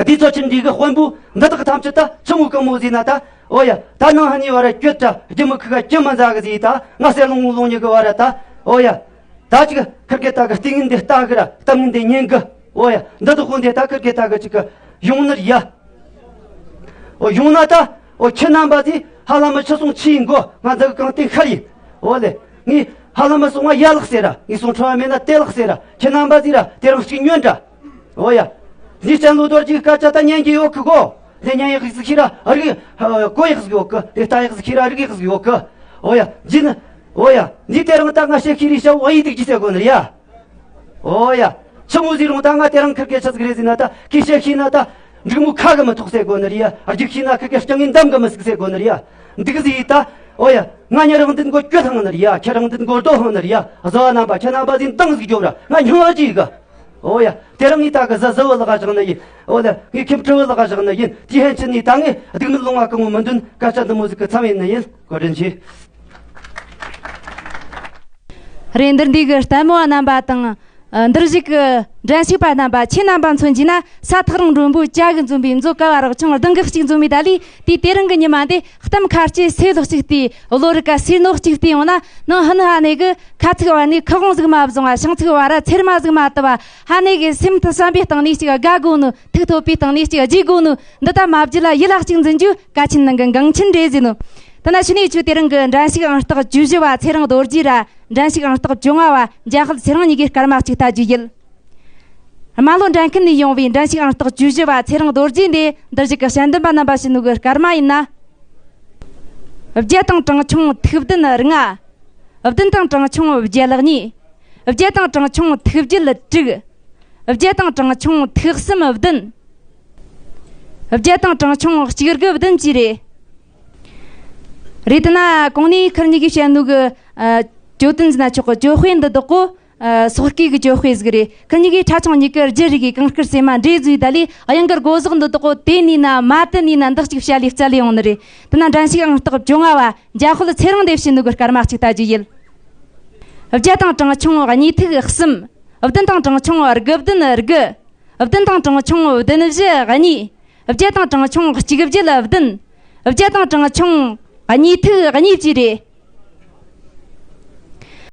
དེ་ཚོ་ཆེན་འདི་གི་དཔོན་པོ་འདི་དག་ཐམས་ཅད་ད་ཆི་མོ་གི་མོ་ཟིན་ན་ད། ཨོ་ཡ། ད་ནང་ཧ་ནི་བ་ར་སྐྱོད་ད་རྒྱུ་མི་ཁུག་ག་སྐྱི་མ་འཛག་གི་ཟིན་ད། ང་གསེར་ལུང་ལུང་ཉི་གི་བ་ར་ད། ཨོ་ཡ། ད་ཅིག་ཁིར་གེ་ད་གི་ལྟས་ངན་འདི་ལྟ་གི་ར་གཏམ་ངན་འདི་ཉན་གི། ཨོ་ཡ། འདི་དག་ཁོ་འདི་ད་ཁིར་གེ་ད་གི་ཅིག་གི་ཡོང་ནི་ར་ཡ། ཨོ་ཡོང་ན་ད། ཨོ་ཁྱེད་རྣམ་པ་ཚོས་ཧ་ལམ་མི་ཆི་སོང་ཆི་ཡིན་གོ། ང་འདི་གི་གང་བསྟན་ཤར་ཡིན། ཨོ་ལེ། ངས་ཧ་ལམ་མི་སོང་ང་ཡ་ལགས་ཟེར་ར། ངས་སོང་ཁྲོ་བ་མེད་ན་དེ་ལགས་ཟེར་ར། ཁྱེད་རྣམ་པ་ཚོས་ར་དེ་རང་གཅིག་ཉོན་དྲ། ཨོ་ཡ། འདི་སྤྱན་ལོ་རྡོ་རྗེའི་སྐད་ཆ་ད་ཉན་གྱི་ཡོད་གི་གོ། འདི་ཉན་ཡག་ཟིག་ཤི་ར་རིག་གོ་ཡག་ཟིག་ཡོད་གི། འདི་ལྟ་ཡག་ཟིག་ཤི་ར་རིག་ཡག་ཟིག་ཡོད་གི། ཨོ་ཡ། འདི་ནི། ཨོ་ཡ། འདི་དེ་རིང་ད་ང་བཤད་ཤི་རི་ཤ་བ་ཡི་སྡིག་ཅི་ཟེར་གོ་ནི་རེད་ཡ། ཨོ་ཡ། ཆི་མོ་ཟིག་རུང་ད་ང་དེ་རིང་ཁིར་གེ་ཆི་ཟིག་རེད་ཟེར་ན་ད། ཁྱི་བཤད་ཤི་ན་ད། འབྲུག་མོ་ཁ་གི་མི་ཐོགས་ཟེར་གོ་ནི་རེད་ཡ། རྒྱུག་ཤི་ན་ཁིར་གེ་སྤྱང་ངན་འདམ་གི་མི་སུག་ཟེར་གོ་ནི་རེད་ཡ། འདུག་ཟིག་ད། ཨོ་ཡ། ང་ཉ་རང་འདི་མགོ་སྐྱོད་ཐང་ནི་རེད་ཡ། ཁྱེད་རང་འདི་མགོ་རྡོ་ཧང་ནི་རེད་ཡ། བཟའ་བ་རྣམ་པ་ཁྱེད་རྣམ་པ་ཟིག་འདང་ཟིག་རྒྱོབ་ར། ང་སྙིང་བ་ཅིག་གི། ཨོ་ཡ། དེ་རིང་ངས་ད་གི་གཟའ་གཟའ་བོ་ལག་བཞག་ནི་ཡིན། ཨོ་ལེ། ངས་ཁྱིམ་ཁྲི་བོ་ལག་བཞག་ནི་ཡིན། དེ་ཧན་ཆི་ནས་ད་ངས་སྡུག་མི་ལོང་བ་གང་བོ་མི་འདོན། སྐད་ཆ་འདི་མོ་ཟིག་གི་མཚམས་ཡིན་ནི་ཡིན། བཀའ་དྲིན་ཆེ། རེད། འདིར་འདུས་ཀྱི་ལྟད་མོ་བ་རྣམ་པ་དང་། ཨ། འདིར་བཞུགས་ཀྱི་འགྲན་ཞུགས་པ་རྣམ་པ། ཁྱེད་རྣམ་པ་མཚོན་གྱིས་ན། ས་ཐག་རིང་མགྲོན་པོའི་བྱ་གི་འཛོམས་པའི། མཛོ་ཀ་བ་རག་ཆུང་གདང་གི་གཅིག་འཛོམས་པའི་ད་ལི། དེའི་དེ་རིང་གི་ཉི་མ་འདི་གཏམ་ཁ་ལྕེ་སེ་ལོག་གཅིག་བལྟས། བློ་རིག་ག་སེ་ནོག་གཅིག་བལྟས་ཡོང་ན། ནང་ཧ་ནི་ཧ་ནི་གི་ཁ་ཚིག་བ་ནི་ཁུ་དབང་ཟིག་མ་བཟུང་བ། ཤིང་ཚིག་བ་ར་ཚེར་མ་ཟིག་མ་བཏུབ་བ། ཧ་ནི་གི་སེམས་དུ་བསམ་པའི་སྟེང་ནས་གཅིག་དགའ་དགོས་ནོ། ཐུགས་ཐོབ་པའི་སྟེང་ནས་གཅིག་བརྗེད་དགོས་ནོ། འདི་ལྟ་མ་བརྗེད་ལ་ཡིད་ལ་གཅིག་འཛིན་རྒྱུ་གལ་ཆེན་ནང་གི་འགངས་ཆེན་རེད་ཟེར་ནོ། དེ་ན་ཕྱི་ནས་ཆུ་དེ་རིང་གི་འགྲན་ཞུགས་ཨང་རྟགས་བཅུ་བཞི་བ་ཚེ་རིང་རྡོ་རྗེ་ར། འགྲན་ཞུགས་ཨང་རྟགས་བཅོ་ལྔ་བ་འཇམ་དཔལ་ཚེ་རིང་གཉིས་ཀྱི་སྐར་མ་གཅིག་ལྟ་རྒྱུ་ཡིན། རྨ་ལྷོ་འགྲན་ཁུལ་ནས་ཡོང་བའི་འགྲན་ཞུགས་ཨང་རྟགས་བཅུ་བཞི་བ་ཚེ་རིང་རྡོ་རྗེ་འདི་འདིར་བཞུགས་ཀྱི་དཔྱད་འདེམས་པ་རྣམ་པ་ཞུ་ནོ་གི་སྐར་མ་ཡིན་ན། བརྒྱད་དང་གྲངས་ཆུང་ཐིག་བདུན་ལྔ། བདུན་དང་གྲངས་ཆུང་བརྒྱད་གཉིས། བརྒྱད་དང་གྲངས་ཆུང་ཐིག་བརྒྱད་དྲུག། བརྒྱད་དང་གྲངས་ཆུང་ཐིག་གསུམ་བདུན། བརྒྱད་དང་གྲངས་ཆུང་གཅིག་དགུ་བདུན་བཅས་རེད། རེད། དེ་ན་གོང་ནས་ཁུར་གཉིས་ཀྱིས་བཤད་ནོ་གི། ཨ། གྱོད་དོན་ཟེར་ན་ཆོག་གི། གྱོད་དཔེ་འདི་དག་གོ། ཨ། སོག་སྐད་ཀྱི་གྱོད་དཔེ་ཟིག་རེད། ཁུར་གཉིས་ཀྱིས་ཕྲ་ཆུང་གཉིས་ཀྱི་རྒྱུ་རིགས་ཀྱི་གང་སྐུར་སེ་མ་འདྲེས་བཟོས་ད་ལས། དབྱངས་ཀྱི་སྒོ་ཟོག་འདི་དག་གོ་དེ་ནས་ན་མ་དེ་ནས་ན་འདི་གཅིག་བཤད་ལས་རྩ་ལས་ཡོང་ནི་རེད། དེ་ན་འགྲན་ཞུགས་ཨང་རྟགས་བཅོ་ལྔ་བ་འཇམ་དཔལ་ཚེ་རིང་འདི་བྱིན་ནོ་གི་སྐར་མ་གཅིག་ལྟ་རྒྱུ་ཡིན། བརྒྱད་དང་གྲངས་ཆུང་གཉིས་ཐིག་གསུམ། བདུན་དང་གྲངས་ཆུང་དགུ་བདུན་དགུ། བདུན་དང་གྲངས་ཆུང་བདུན་བཞི་གཉིས། བརྒྱད་དང་གྲངས་ཆུང་གཅིག་བརྒྱད་བདུན། བརྒྱད་དང་གྲངས་ཆུང་གཉིས་ཐིག་གཉིས་བཅས་རེད།